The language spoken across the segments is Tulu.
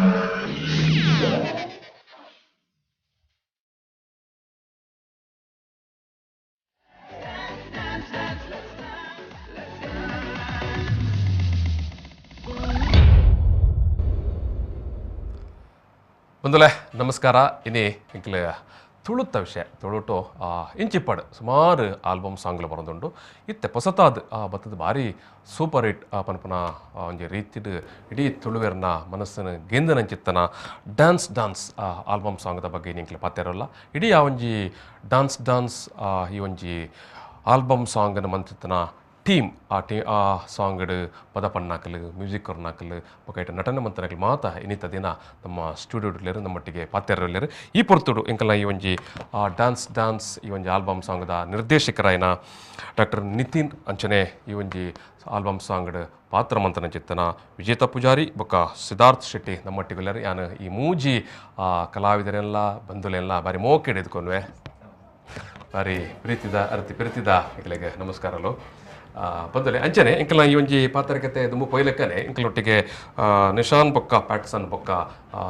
ಬಂದಲೆ ನಮಸ್ಕಾರ. ಇನಿ ಎಂಕ್ಲೆ ತುಳುತ್ತ ವಿಷಯ ತುಳುಟು ಇಂಚಿಪ್ಪಡು ಸುಮಾರು ಆಲ್ಬಮ್ ಸಾಂಗ್ಲು ಬರೋದುಂಡು. ಇತ್ತೆ ಪೊಸತಾದ್ ಬತ್ತದ ಭಾರಿ ಸೂಪರ್ ಹಿಟ್ ಪನ್ಪುನ ಒಂಜಿ ರೀತಿಡ್ ಇಡೀ ತುಳುವೆರ್ನ ಮನಸ್ಸನ್ನು ಗೆಂದನಂಚಿತ್ತನ ಡ್ಯಾನ್ಸ್ ಡ್ಯಾನ್ಸ್ ಆಲ್ಬಮ್ ಸಾಂಗ್ದ ಬಗ್ಗೆ ಎಂಕ್ಲೆ ಪಾತೆರಲ್ಲ. ಇಡೀ ಆ ಒಂಜಿ ಡ್ಯಾನ್ಸ್ ಡ್ಯಾನ್ಸ್ ಈ ಒಂಜಿ ಆಲ್ಬಮ್ ಸಾಂಗನ್ನು ಮಂತಿತ್ತನ ಟೀಮ್ ಆ ಟೀ ಆ ಸಾಂಗ್ಡ್ ಪದ ಪಣ್ಣಾಕಲು ಮ್ಯೂಸಿಕ್ ಕೊರ್ನಾಕಲು ಬೊಕ ನಟನೆ ಮಂತನಾಕಲು ಮಾತ ಇನ್ನಿತ ದಿನ ನಮ್ಮ ಸ್ಟುಡಿಯೋಡ್ಲೇರು ನಮ್ಮೊಟ್ಟಿಗೆ ಪಾತೆರಲ್ಲೇರು. ಈ ಪೊರ್ತುಡು ಎಂಕಲ್ನ ಈ ಒಂಜಿ ಡ್ಯಾನ್ಸ್ ಡ್ಯಾನ್ಸ್ ಈ ಒಂಜಿ ಆಲ್ಬಮ್ ಸಾಂಗ್ದ ನಿರ್ದೇಶಕರಾಯನ ಡಾಕ್ಟರ್ ನಿತಿನ್ ಅಂಚನೆ ಈ ಒಂಜಿ ಆಲ್ಬಮ್ ಸಾಂಗ್ಡ್ ಪಾತ್ರ ಮಂತನ ಚಿತ್ತನ ವಿಜೇತ ಪೂಜಾರಿ ಬೊಕ್ಕ ಸಿದ್ಧಾರ್ಥ್ ಶೆಟ್ಟಿ ನಮ್ಮೊಟ್ಟಿಗೆ. ಯಾನು ಈ ಮೂಜಿ ಕಲಾವಿದರೆಲ್ಲ ಬಂಧುಲೆಲ್ಲ ಬಾರಿ ಮೋಕೆಡ್ ಎದ್ಕೊನ್ವೆ. ಬಾರಿ ಪ್ರೀತಿದ ಅರ್ತಿ ಪ್ರೀತಿದ ಎಂಕಲೆಗೆ ನಮಸ್ಕಾರಲು. ಬಂದಲೆ ಅಂಚನೆ ಎಂಕಲ್ನ ಈ ಒಂಜಿ ಪಾತ್ರಕತೆ ದುಂಬು ಪೊಯ್ಲೆಕ್ಕನೆ ಎಂಕಲೊಟ್ಟಿಗೆ ನಿಶಾನ್ ಬೊಕ್ಕ ಪ್ಯಾಟ್ಸನ್ ಬೊಕ್ಕ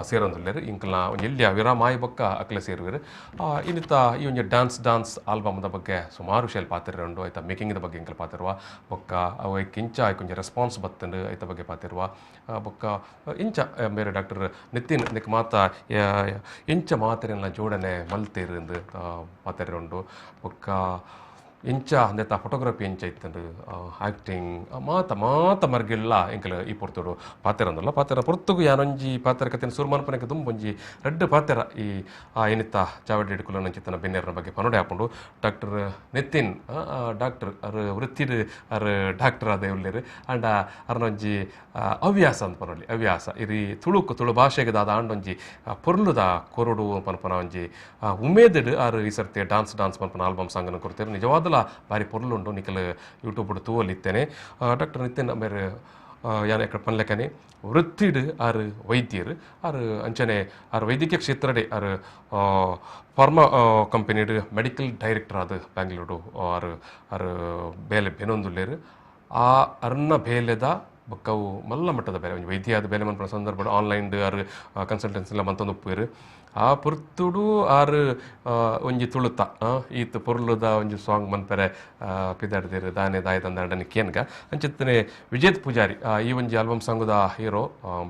ಸೇರೊಂದುಲ್ಲೆರ್. ಇಂಕಲ್ನ ಒಂಜಿ ಎಲ್ಯ ವಿರಾಮಾಯಿ ಬೊಕ್ಕ ಅಕ್ಲೆ ಸೇರುವೆರ್. ಇನ್ನಿತ ಈ ಒಂಜಿ ಡ್ಯಾನ್ಸ್ ಡ್ಯಾನ್ಸ್ ಆಲ್ಬಮ್ದ ಬಗ್ಗೆ ಸುಮಾರು ವಿಷಯ ಪಾತೆರ ಉಂಡು. ಆಯ್ತಾ ಮೇಕಿಂಗ್ದ ಬಗ್ಗೆ ಎಂಕಲ್ ಪಾತೆರುವ ಬೊಕ್ಕ ಅವು ಇಂಚ ಒಂಜಿ ರೆಸ್ಪಾನ್ಸ್ ಬತ್ತುಂಡು ಐತ ಬಗ್ಗೆ ಪಾತೆರುವ ಬೊಕ್ಕ ಇಂಚ ಬೇರೆ ಡಾಕ್ಟರ್ ನಿತಿನ್ ನಿಕ್ ಮಾತ ಇಂಚ ಮಾತೆರೆಲ್ಲ ಜೋಡಣೆ ಮಲ್ತೇರು ಪಾತೆರ ಉಂಡು. ಬೊಕ್ಕ ಇಂಚ ಅಂದೆತ ಫೋಟೋಗ್ರಫಿ ಎಂಚ ಇತ್ತಂಡು ಆ್ಯಕ್ಟಿಂಗ್ ಮಾತ ಮಾತ ಮರ್ಗಿಲ್ಲ ಎಂಕಲ್ ಈ ಪೊರ್ತುಡು ಪಾತೆರಂದಲ್ಲ. ಪಾತೆರ ಪೊರ್ತುಗು ಯಾನೊಂಜಿ ಪಾತೆರ ಕತೆನ ಸುರ್ಮಾನ್ಪನಕ್ಕೆ ದುಂಬೊಂಜಿ ರಡ್ಡು ಪಾತೆರ ಈ ಏನಿತ್ತ ಚಾವಡಿ ಹಿಡ್ಕೊಲ್ಲ ಬೆನ್ನೇರನ ಬಗ್ಗೆ ಪನೋಡೆ ಹಾಕೊಂಡು. ಡಾಕ್ಟರ್ ನಿತಿನ್ ಡಾಕ್ಟರ್ ಅರ್ ವೃತ್ತಿಡ್ ಅರ್ ಡಾಕ್ಟರ್ ಆದ ಉಲ್ಲೇರು. ಆಂಡ ಅರ್ನೊಂಜಿ ಹವ್ಯಾಸ ಅಂತ ಪನೊಲಿ ಹವ್ಯಾಸ ಇರಿ ತುಳುಕು ತುಳು ಭಾಷೆಗೆ ದಾದ ಆಂಡೊಂಜಿ ಪೊರ್ಲುದ ಕೊರಡು ಪನ್ಪನ ಒಂಜಿ ಉಮೇದಿಡ್ ಆರ್ ಈ ಸರ್ತಿ ಡ್ಯಾನ್ಸ್ ಡ್ಯಾನ್ಸ್ ಪನ್ಪನ ಆಲ್ಬಮ್ ಸಾಂಗನ್ನು ಕೊಡ್ತೇವೆ. ನಿಜವಾದ ಬಾರಿ ಪೊರ್ಲುಂಡು ನಿಕಲ್ ಯೂಟ್ಯೂಬ್ ತೂವಲ್ಲಿತ್ತೇನೆ. ಡಾಕ್ಟರ್ ನಿತಿನ್ ಮೇರೆ ಯಾನ್ ಎಕ್ಕಡ ಪನ್ಲೆಕನೆ ವೃತ್ತಿಡ್ ಆರ್ ವೈದ್ಯರು. ಆರ್ ಅಂಚನೆ ಆರ್ ವೈದ್ಯಕೀಯ ಕ್ಷೇತ್ರಡೆ ಆರ್ ಫಾರ್ಮಾ ಕಂಪನಿಡ್ ಮೆಡಿಕಲ್ ಡೈರೆಕ್ಟರ್ ಆದ ಬ್ಯಾಂಗ್ಳೂರು ಆರ್ ಆರ್ ಬೇಲೆ ಬೆನೊಂದುಲ್ಲೇರು. ಆ ಅರ್ನ ಬೇಲೆದ ಬೊಕ್ಕವು ಮಲ್ಲ ಮಟ್ಟದ ಬೇಲೆ ಒಂಜಿ ವೈದ್ಯ ಆದ ಬೇಲೆ ಮನ್ಪುನ ಸಂದರ್ಭ ಆನ್ಲೈನ್ ಆರ್ ಕನ್ಸಲ್ಟೆನ್ಸಿ ಎಲ್ಲ ಮಂತೊಂದು ಉಪ್ಪುವೆರ್. ಆ ಪೊರ್ತುಡು ಆರ್ ಒಂಜಿ ತುಳುತ ಈತ್ ಪೊರ್ಲುದ ಒಂಜಿ ಸಾಂಗ್ ಮನ್ಪೆರೆ ಪಿದಾಡ್ದೇರು ದಾನೆ ದಾಯ ತಂದಾಡನೆ ಕೇನ್ಗ. ಅಂಚಿತ್ತನೆ ವಿಜೇತ್ ಪೂಜಾರಿ ಈ ಒಂಜಿ ಆಲ್ಬಮ್ ಸಾಂಗುದ ಹೀರೋ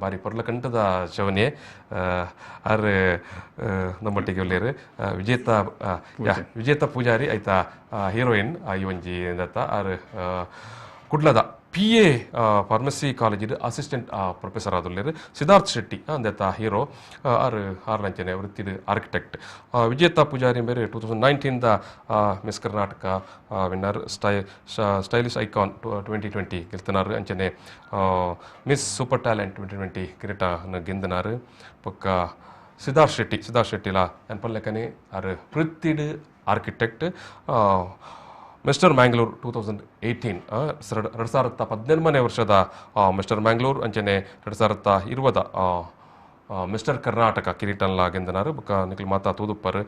ಬಾರಿ ಪೊರ್ಲ ಕಂಠದ ಶವನೆ ಆರ್ ನಮ್ಮೊಟ್ಟಿಗೆ ಉಲ್ಲೇರು. ವಿಜೇತ ವಿಜೇತ ಪೂಜಾರಿ ಆಯ್ತಾ ಹೀರೋಯಿನ್ ಈ ಒಂಜಿ ದತ್ತ. ಆರ್ ಕುಡ್ಲದ ಪಿ ಎ ಫಾರ್ಮಸಿ ಕಾಲೇಜಿಡ್ ಅಸಿಸ್ಟೆಂಟ್ ಪ್ರೊಫೆಸರ್ ಆದುಲ್ಲೇರು. ಸಿದ್ಧಾರ್ಥ್ ಶೆಟ್ಟಿ ಅಂದೆತ ಹೀರೋ ಆರ್ ಆರ್ಲಂಚನೆ ವೃತ್ತಿಡ್ ಆರ್ಕಿಟೆಕ್ಟ್. ವಿಜೇತಾ ಪೂಜಾರಿ ಬೇರೆ 2019 miss Karnataka winner stylish icon 2020 ಗೆಲ್ತನಾರು. ಅಂಚನೆ ಮಿಸ್ ಸೂಪರ್ ಟ್ಯಾಲೆಂಟ್ 2020 ಕಿರೀಟ ಗೆಂದನಾರು. ಪಕ್ಕ ಸಿದ್ಧಾರ್ಥ್ ಶೆಟ್ಟಿ ಸಿದ್ಧಾರ್ಥ್ ಶೆಟ್ಟಿಲ ಅನ್ಪಲ್ಲೆಕನೆ ಆರ್ ವೃತ್ತಿಡ್ ಆರ್ಕಿಟೆಕ್ಟ್. ಮಿಸ್ಟರ್ ಮ್ಯಾಂಗ್ಳೂರ್ 2018 2018ನೇ ವರ್ಷದ ಮಿಸ್ಟರ್ ಮ್ಯಾಂಗ್ಳೂರ್ ಅಂಚನೆ 2020 ಮಿಸ್ಟರ್ ಕರ್ನಾಟಕ ಕಿರೀಟನ್ಲ ಗೆಂದನಾರು. ಬೊಕ್ಕ ನಿಖಿಲ್ ಮಾತಾ ತೂದುಪ್ಪರ್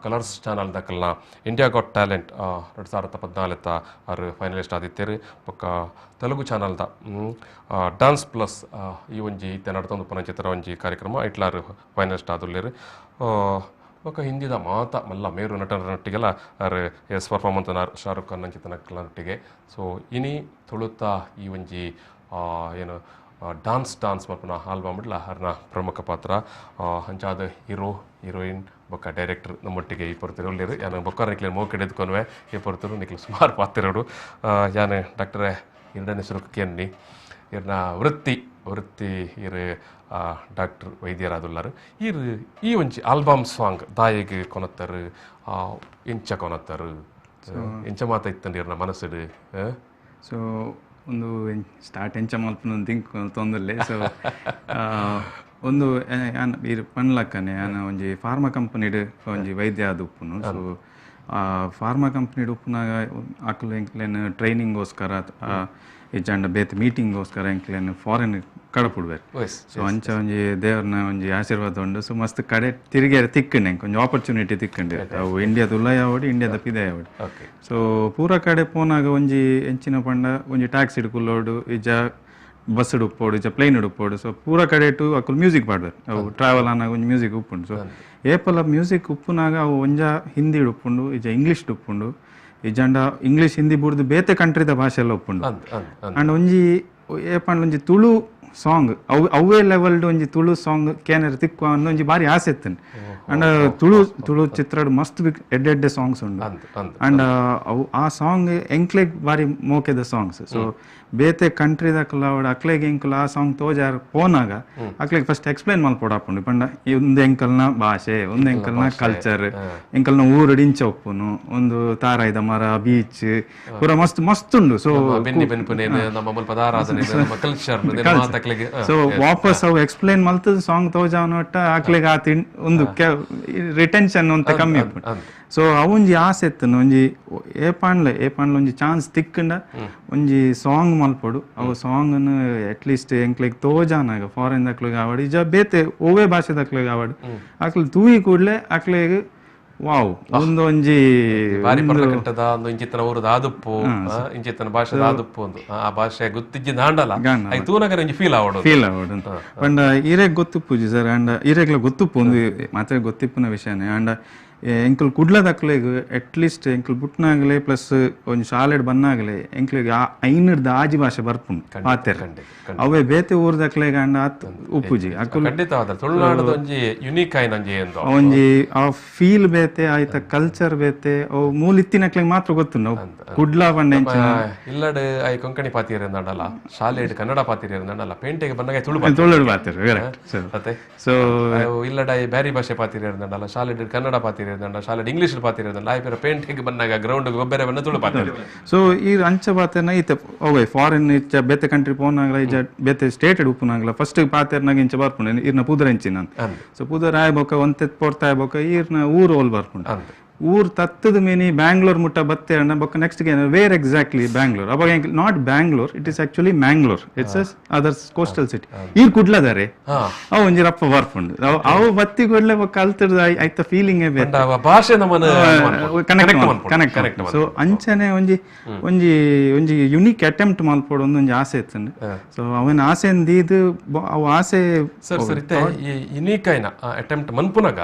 ಕಲರ್ಸ್ ಚಾನಲ್ ದಕಲ್ನ ಇಂಡಿಯಾ ಗಾಟ್ ಟ್ಯಾಲೆಂಟ್ 2014 ಆರ್ ಫೈನಲಿಸ್ಟ್ ಆದಿತ್ತೇರು. ಬೊಕ್ಕ ತೆಲುಗು ಚಾನಲ್ದ ಡ್ಯಾನ್ಸ್ ಪ್ಲಸ್ ಈ ಒಂಜಿ ಇತ್ತೆ ನಡತೊಂದು ಪನಚಿತ್ರ ಒಂಜಿ ಕಾರ್ಯಕ್ರಮ ಇಟ್ಲಾರು ಫೈನಲಿಸ್ಟ್ ಆದುಲ್ಲೇರು. ಬೊಕ್ಕ ಹಿಂದಿದ ಮಾತ ಮಲ್ಲ ಮೇರು ನಟನೊಟ್ಟಿಗೆಲ್ಲ ಅರ್ ಎಸ್ ಪರ್ಫಾರ್ಮ್ ಅಂತ ಶಾರುಖ್ ಖಾನ್ ಅಂಚಿತನಕ್ಲನೊಟ್ಟಿಗೆ. ಸೊ ಇನಿ ತುಳುತ ಈ ಒಂಜಿ ಏನು ಡ್ಯಾನ್ಸ್ ಡ್ಯಾನ್ಸ್ ಮಲ್ಪುನ ಆಲ್ಬಮ್ ಇಡ್ಲ ಅರ್ನ ಪ್ರಮುಖ ಪಾತ್ರ. ಅಂಚಾದ ಹೀರೋ ಹೀರೋಯಿನ್ ಬೊಕ್ಕ ಡೈರೆಕ್ಟರ್ ನಮ್ಮೊಟ್ಟಿಗೆ ಈ ಪೊರ್ತುರು ಉಲ್ಲೇರು. ಯಾನು ಬೊಕ್ಕ ನಿಕ್ಲೆ ಮೋಕೆಡ್ ಎದ್ಕೊನ್ವೆ ಈ ಪೊರ್ತುರು ನಿಕ್ಲು ಸುಮಾರು ಪಾತಿರೋಡು. ಯಾನು ಡಾಕ್ಟ್ರೇ ಎರಡನೇ ಸುರುಕು ಕೇನ್ನಿ ಇರ್ನ ವೃತ್ತಿ ವೃತ್ತಿ ಇರು ಡಾಕ್ಟರ್ ವೈದ್ಯರಾದುಲ್ಲಾರು. ಇರು ಈ ಒಂಜಿ ಆಲ್ಬಮ್ ಸಾಂಗ್ ದಾಯಿಗೆ ಕೊನತ್ತರು ಇಂಚ ಕೊನತ್ತರು ಇಂಚ ಮಾತ ಇತ್ತಂಡು ಇರ್ನ ಮನಸ್ಸುಡು. ಸೊ ಒಂದು ಸ್ಟಾರ್ಟ್ ಎಂಚ ಮಲ್ಪುನ ತಿಂಕ್ ತೊಂದಲ್ಲೆ. ಸೊ ಒಂದು ಯಾನ್ ಇರ್ ಪನ್ಲಕ್ಕನೆ ಯಾನ್ ಒಂಜಿ ಫಾರ್ಮಾ ಕಂಪನಿಡ್ ಒಂಜಿ ವೈದ್ಯ ಆದ್ ಉಪ್ಪುನು. ಸೊ ಫಾರ್ಮಾ ಕಂಪನಿಡ್ ಉಪ್ಪುನಾಗ ಅಕುಲು ಎಂಕ್ಲೆನ್ ಟ್ರೈನಿಂಗೋಸ್ಕರ ಇಜ್ಜಾಂಡ ಬೇತೆ ಮೀಟಿಂಗ್ಗೋಸ್ಕರ ಎಂಕ್ಲೆನ್ ಫಾರಿನ್ ಕಡಪುಡ್ಬೇರು. ಸೊ ಅಂಚ ಒಂಜಿ ದೇವ್ರನ ಒಂಜಿ ಆಶೀರ್ವಾದ ಉಂಡು. ಸೊ ಮಸ್ತ್ ಕಡೆ ತಿರುಗೇರೆ ತಿಕ್ಕಂಡೆ ಒಂಜಿ ಆಪರ್ಚುನಿಟಿ ತಿಕ್ಕಂಡೆ. ಅವು ಇಂಡಿಯಾದ ಉಲ್ಲ ಯಾವಡು ಇಂಡಿಯಾದ ಪಿದ ಯಾವಡು. ಸೊ ಪೂರ ಕಡೆ ಪೋನಾಗ ಒಂಜಿ ಎಂಚಿನ ಪಂಡ ಒಂಜಿ ಟ್ಯಾಕ್ಸಿ ಕುಲ್ಲೋಡು ಇಜ್ಜ Bus ಉಪ್ಪೋಡು ಇಜ್ಜ ಪ್ಲೇನ್ ಉಪ್ಪೋಡು ಸೊ ಪೂರ ಕಡೆಟು ಅಕುಲು ಮ್ಯೂಸಿಕ್ ಪಾಡ್ವೆರ್ ಅವು ಟ್ರಾವೆಲ್ ಆನಾಗ ಒಂಜಿ ಮ್ಯೂಸಿಕ್ ಉಪ್ಪುಂಡು ಸೊ ಏಪಲ ಮ್ಯೂಸಿಕ್ ಉಪ್ಪುನಾಗ ಅವು ಒಂಜ ಹಿಂದಿ ಉಪ್ಪುಂಡು ಇಜ್ಜ ಇಂಗ್ಲೀಷ್ ಉಪ್ಪುಂಡು ಇಜ್ಜಂಡ ಇಂಗ್ಲೀಷ್ ಹಿಂದಿ ಬುಡ್ದು ಬೇತೆ ಕಂಟ್ರಿದ ಭಾಷೆ ಎಲ್ಲ ಉಪ್ಪುಂಡು ಅಂಡ್ ಒಂಜಿ ಏಪಂಡ ಒಂಜಿ ತುಳು ಸಾಂಗ್ ಅವು ಅವೇ ಲೆವೆಲ್ಡ್ ಒಂಜಿ ತುಳು ಸಾಂಗ್ ಕೇನರ್ ತಿಕ್ಕು ಅನ್ನೋ ಒಂಜಿ ಬಾರಿ ಆಸೆ ಇತ್ತು ಅಂಡ್ ತುಳು ತುಳು ಚಿತ್ರಡ್ ಮಸ್ತ್ ಬಿಗ್ ಎಡ್ಡೆ ಎಡ್ಡೆ ಸಾಂಗ್ಸ್ ಉಂಡು ಅಂಡ್ ಅವು ಆ ಸಾಂಗ್ ಎಂಕ್ಲೆಗ್ ಬಾರಿ ಮೋಕೆದ ಸಾಂಗ್ಸ್ ಸೊ ಬೇತೆ ಕಂಟ್ರಿದಕ್ಲ ಅಕ್ಲೆಗ್ ಎಂಕುಲ ಆ ಸಾಂಗ್ ತೋಜಾರ್ ಪೋನಾಗ ಅಕ್ಲೆಗ್ ಫಸ್ಟ್ ಎಕ್ಸ್ಪ್ಲೈನ್ ಮಲ್ಪೊಡಾಪುಂಡು ಪಂಡ ಒಂದು ಎಂಕಲ್ನ ಭಾಷೆ ಒಂದು ಎಂಕಲ್ನ ಕಲ್ಚರ್ ಎಂಕಲ್ನ ಊರು ಇಂಚ ಉಪ್ಪುನು ಒಂದು ತಾರಾಯ್ದ ಮರ ಬೀಚ್ ಪೂರ ಮಸ್ತ್ ಮಸ್ತ್ ಉಂಡು ಸೊ ಸೊ ವಾಪಸ್ ಅವು ಎಕ್ಸ್ಪ್ಲೈನ್ ಮಲ್ತದ ಸಾಂಗ್ ತೋಜಾವನೊಟ್ಟ ಅಕ್ಲೆಗ್ ಆ ಒಂದು ರಿಟೆನ್ಷನ್ ಅಂತ ಕಮ್ಮಿ ಉಪ್ಪುಂಡು ಸೊ ಅವೊಂಜಿ ಆಸೆ ಇತ್ತು ಒಂಜಿ ಏಪಾಂಡ್ಲೆ ಏಪಾಂಡ್ಲೆ ಒಂಜಿ ಚಾನ್ಸ್ ತಿಕ್ಕಂಡ ಒಂಜಿ ಸಾಂಗ್ ಮಲ್ಪೊಡು ಅವು song at least ಎಂಕ್ಲೆಗ್ ತೋಜಾನಾಗ foreign ದಕ್ಲೆಗ್ ಆವಡ್ ಇಜ ಬೇತೆ ಒವ್ವೇ ಭಾಷೆ ದಕ್ಲೆಗ್ ಆವಡ್ ಅಕ್ಲೆ ತೂಯಿ ಕೂಡ್ಲೆ ಅಕ್ಲೆಗ್ ವಾವ್ ಒಂದೊಂಜಿ ಬಾರಿ ಪರ್ಲಕಟ್ಟದ ಒಂದು ಇಂಚಿತ್ತನ ಊರು ಆದುಪ್ಪು ಇಂಚಿತ್ತನ ಭಾಷೆ ಆದುಪ್ಪು ಒಂದು ಆ ಭಾಷೆ ಗೊತ್ತಿಜ್ಜಿ ದಾಂಡಲ ತೂನಗರ ಒಂಜಿ ಫೀಲ್ ಆವಡು ಫೀಲ್ ಆವಡು ಪಂಡ ಈರೆಗ್ ಗೊತ್ತಿಪ್ಪುಜಿ ಸರ್ ಅಂಡ ಈರೆಗ್ಲ ಗೊತ್ತಿಪ್ಪು ಒಂದು ಮಾತ್ರ ಗೊತ್ತಿಪ್ಪುನ ವಿಷಯನೇ ಅಂಡ ಎಂಕುಲು ಕುಡ್ಲದಕ್ಲೆಗ್ ಅಟ್ಲೀಸ್ಟ್ ಎಂಕುಲು ಬುಟ್ನಾಗಲೇ ಪ್ಲಸ್ ಒಂಜಿ ಶಾಲೆಡ್ ಬನ್ನಾಗಲೇ ಎಂಕ್ಲೆಗ್ ಐನರ್ದ ಆಜಿ ಭಾಷೆ ಬರ್ಪುಂಡು ಪಾತೆರ್ ಅವೇ ಬೇತೆ ಊರ್ದಕ್ಲೆಗ್ ಅಂಡ ಆತ್ ಉಪ್ಪುಜಿ ಅಕುಲು ತುಳುನಾಡದ ಒಂಜಿ ಯುನೀಕ್ ಆಯಿನ ಒಂಜಿ ಒಂಜಿ ಆ ಫೀಲ್ ಬೇತೆ ಆಯ್ತ ಕಲ್ಚರ್ ಬೇತೆ ಅವು ಮೂಲಿತ್ತಿನಕ್ಲೆಗ್ ಮಾತ್ರ ಗೊತ್ತುಂಡು ಕುಡ್ಲ ಪಂಡ ಇಲ್ಲಡ್ I Konkani ಪಾತಿಯರ್ ಎಂದಾಂಡಲ ಶಾಲೆಡ್ ಕನ್ನಡ ಪಾತಿಯರ್ ಎಂದಾಂಡಲ ಪೇಂಟೆಗೆ ಬಂದಾಗ ತುಳು ತುಳು ಪಾತಿರ್ ಸೊ ಇಲ್ಲಡ್ I Beary ಭಾಷೆ ಪಾತಿಯರ್ ಎಂದಾಂಡಲ ಶಾಲೆಡ್ ಕನ್ನಡ ಪಾತಿಯರ್ ಶಾಲೆ ಇಂಗ್ಲಿಷ್ ಪಾತಿರೋದಲ್ಲ ಆಯ್ ಪೇರ ಪೇಂಟಿಂಗ್ ಬಂದಾಗ ಗ್ರೌಂಡ್ ಗೊಬ್ಬರ ಬಂದ ತುಳು ಪಾತಿರು ಸೊ ಈ ಅಂಚ ಪಾತೆರ್ನ ಈತ ಓವೆ ಫಾರಿನ್ ಇಚ್ಚ ಬೇತೆ ಕಂಟ್ರಿ ಪೋನಾಗಲ ಇಜ್ಜ ಬೇತೆ ಸ್ಟೇಟ್ ಉಪ್ಪುನಾಗಲ ಫಸ್ಟ್ ಪಾತೆರ್ನಾಗ ಇಂಚ ಬರ್ಪುಂಡು ಇರ್ನ ಪುದರ್ ಇಂಚಿನ ಸೊ ಪುದರ್ ಆಯ್ ಬೊಕ್ಕ ಒಂತೆ ಪೊರ್ತಾಯ್ ಬೊಕ್ಕ ಈರ್ನ ಊರು ಓಲ್ ಬರ್ಪುಂಡು ಊರು ತತ್ತದ ಮೇನಿ ಬ್ಯಾಂಗ್ಳೂರ್ ಮುಟ್ಟ ಬತ್ತೆ ಅಣ್ಣ ಬೊಕ್ಕ next wear exactly Bangalore ಅವಾಗ not Bangalore it is actually Mangalore it's others coastal city ಈರ್ ಕುಡ್ಲದಾರೆ ಅವು ಒಂಜಿ ರಪ್ಪ ಬರ್ಪುಂಡು ಅವು ಬತ್ತಿ ಕೂಡ್ಲೆ ಬೊಕ್ಕ ಕಲ್ತದ ಐತ ಫೀಲಿಂಗ್ ಭಾಷೆ connect connect so ಅಂಚನೆ ಒಂಜಿ ಒಂಜಿ ಒಂಜಿ ಯುನೀಕ್ ಅಟೆಂಪ್ಟ್ ಮಲ್ಪೊಡು ಒಂದೊಂಜಿ ಆಸೆ ಇತ್ತು ಸೊ ಅವನ ಆಸೆ ದೀದ್ ಅವು ಆಸೆ ಸರ್ ಸರ್ ಇತ್ತೆ ಈ ಯುನೀಕ್ ಆಯ್ನ ಅಟೆಂಪ್ಟ್ ಮನ್ಪುನಾಗ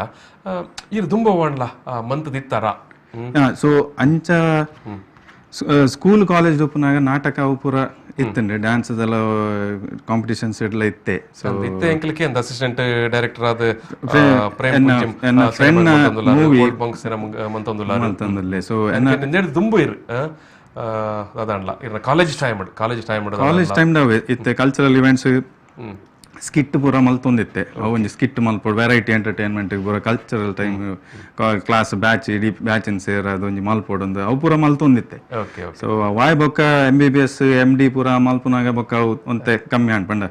ಈರ್ ದುಂಬ ವಾಂಡ್ಲ ಮಂತದಿತ್ತಾರ ಸೊ ಅಂಚ ಸ್ಕೂಲ್ ಕಾಲೇಜ್ ಉಪ್ಪುನಾಗ ನಾಟಕ ಅವು ಪೂರ ಇತ್ತಂಡೆ ಡ್ಯಾನ್ಸ್ ಅದೆಲ್ಲ ಕಾಂಪಿಟಿಷನ್ಸ್ ಎಲ್ಲ ಇತ್ತೆ ಸೊ ಇತ್ತೆ ಎಂಕ್ಲಿಕ್ಕೆ ಅಂದ ಅಸಿಸ್ಟೆಂಟ್ ಡೈರೆಕ್ಟರ್ ಆದ Prem friend movie bunk cinema ಮಂತೊಂದುಲ್ಲ ಮಂತೊಂದುಲ್ಲೆ so ನೆಡ್ ದುಂಬು ಇರ್ ಅದಾಂಡ್ಲ ಇರ್ನ college time college time college time ಇತ್ತೆ cultural events skit ಪೂರ ಮಲ್ತೊಂದಿತ್ತೆ ಅವು ಒಂಜಿ ಸ್ಕಿಟ್ ಮಲ್ಪೊಡು ವೆರೈಟಿ ಎಂಟರ್ಟೈನ್ಮೆಂಟ್ ಪೂರ cultural time class batch ಇಡೀ ಬ್ಯಾಚಿನ ಸೇರ್ ಅದೊಂಜಿ ಮಲ್ಪೊಡು ಒಂದು ಅವು ಪೂರ ಮಲ್ತೊಂದಿತ್ತೆ ಸೊ ವಾಯ್ ಬೊಕ್ಕ M B B S M D ಪೂರ ಮಲ್ಪುನಾಗ ಬೊಕ್ಕ ಅವು ಒಂತೆ ಕಮ್ಮಿ ಆಂಡ್ ಪಂಡ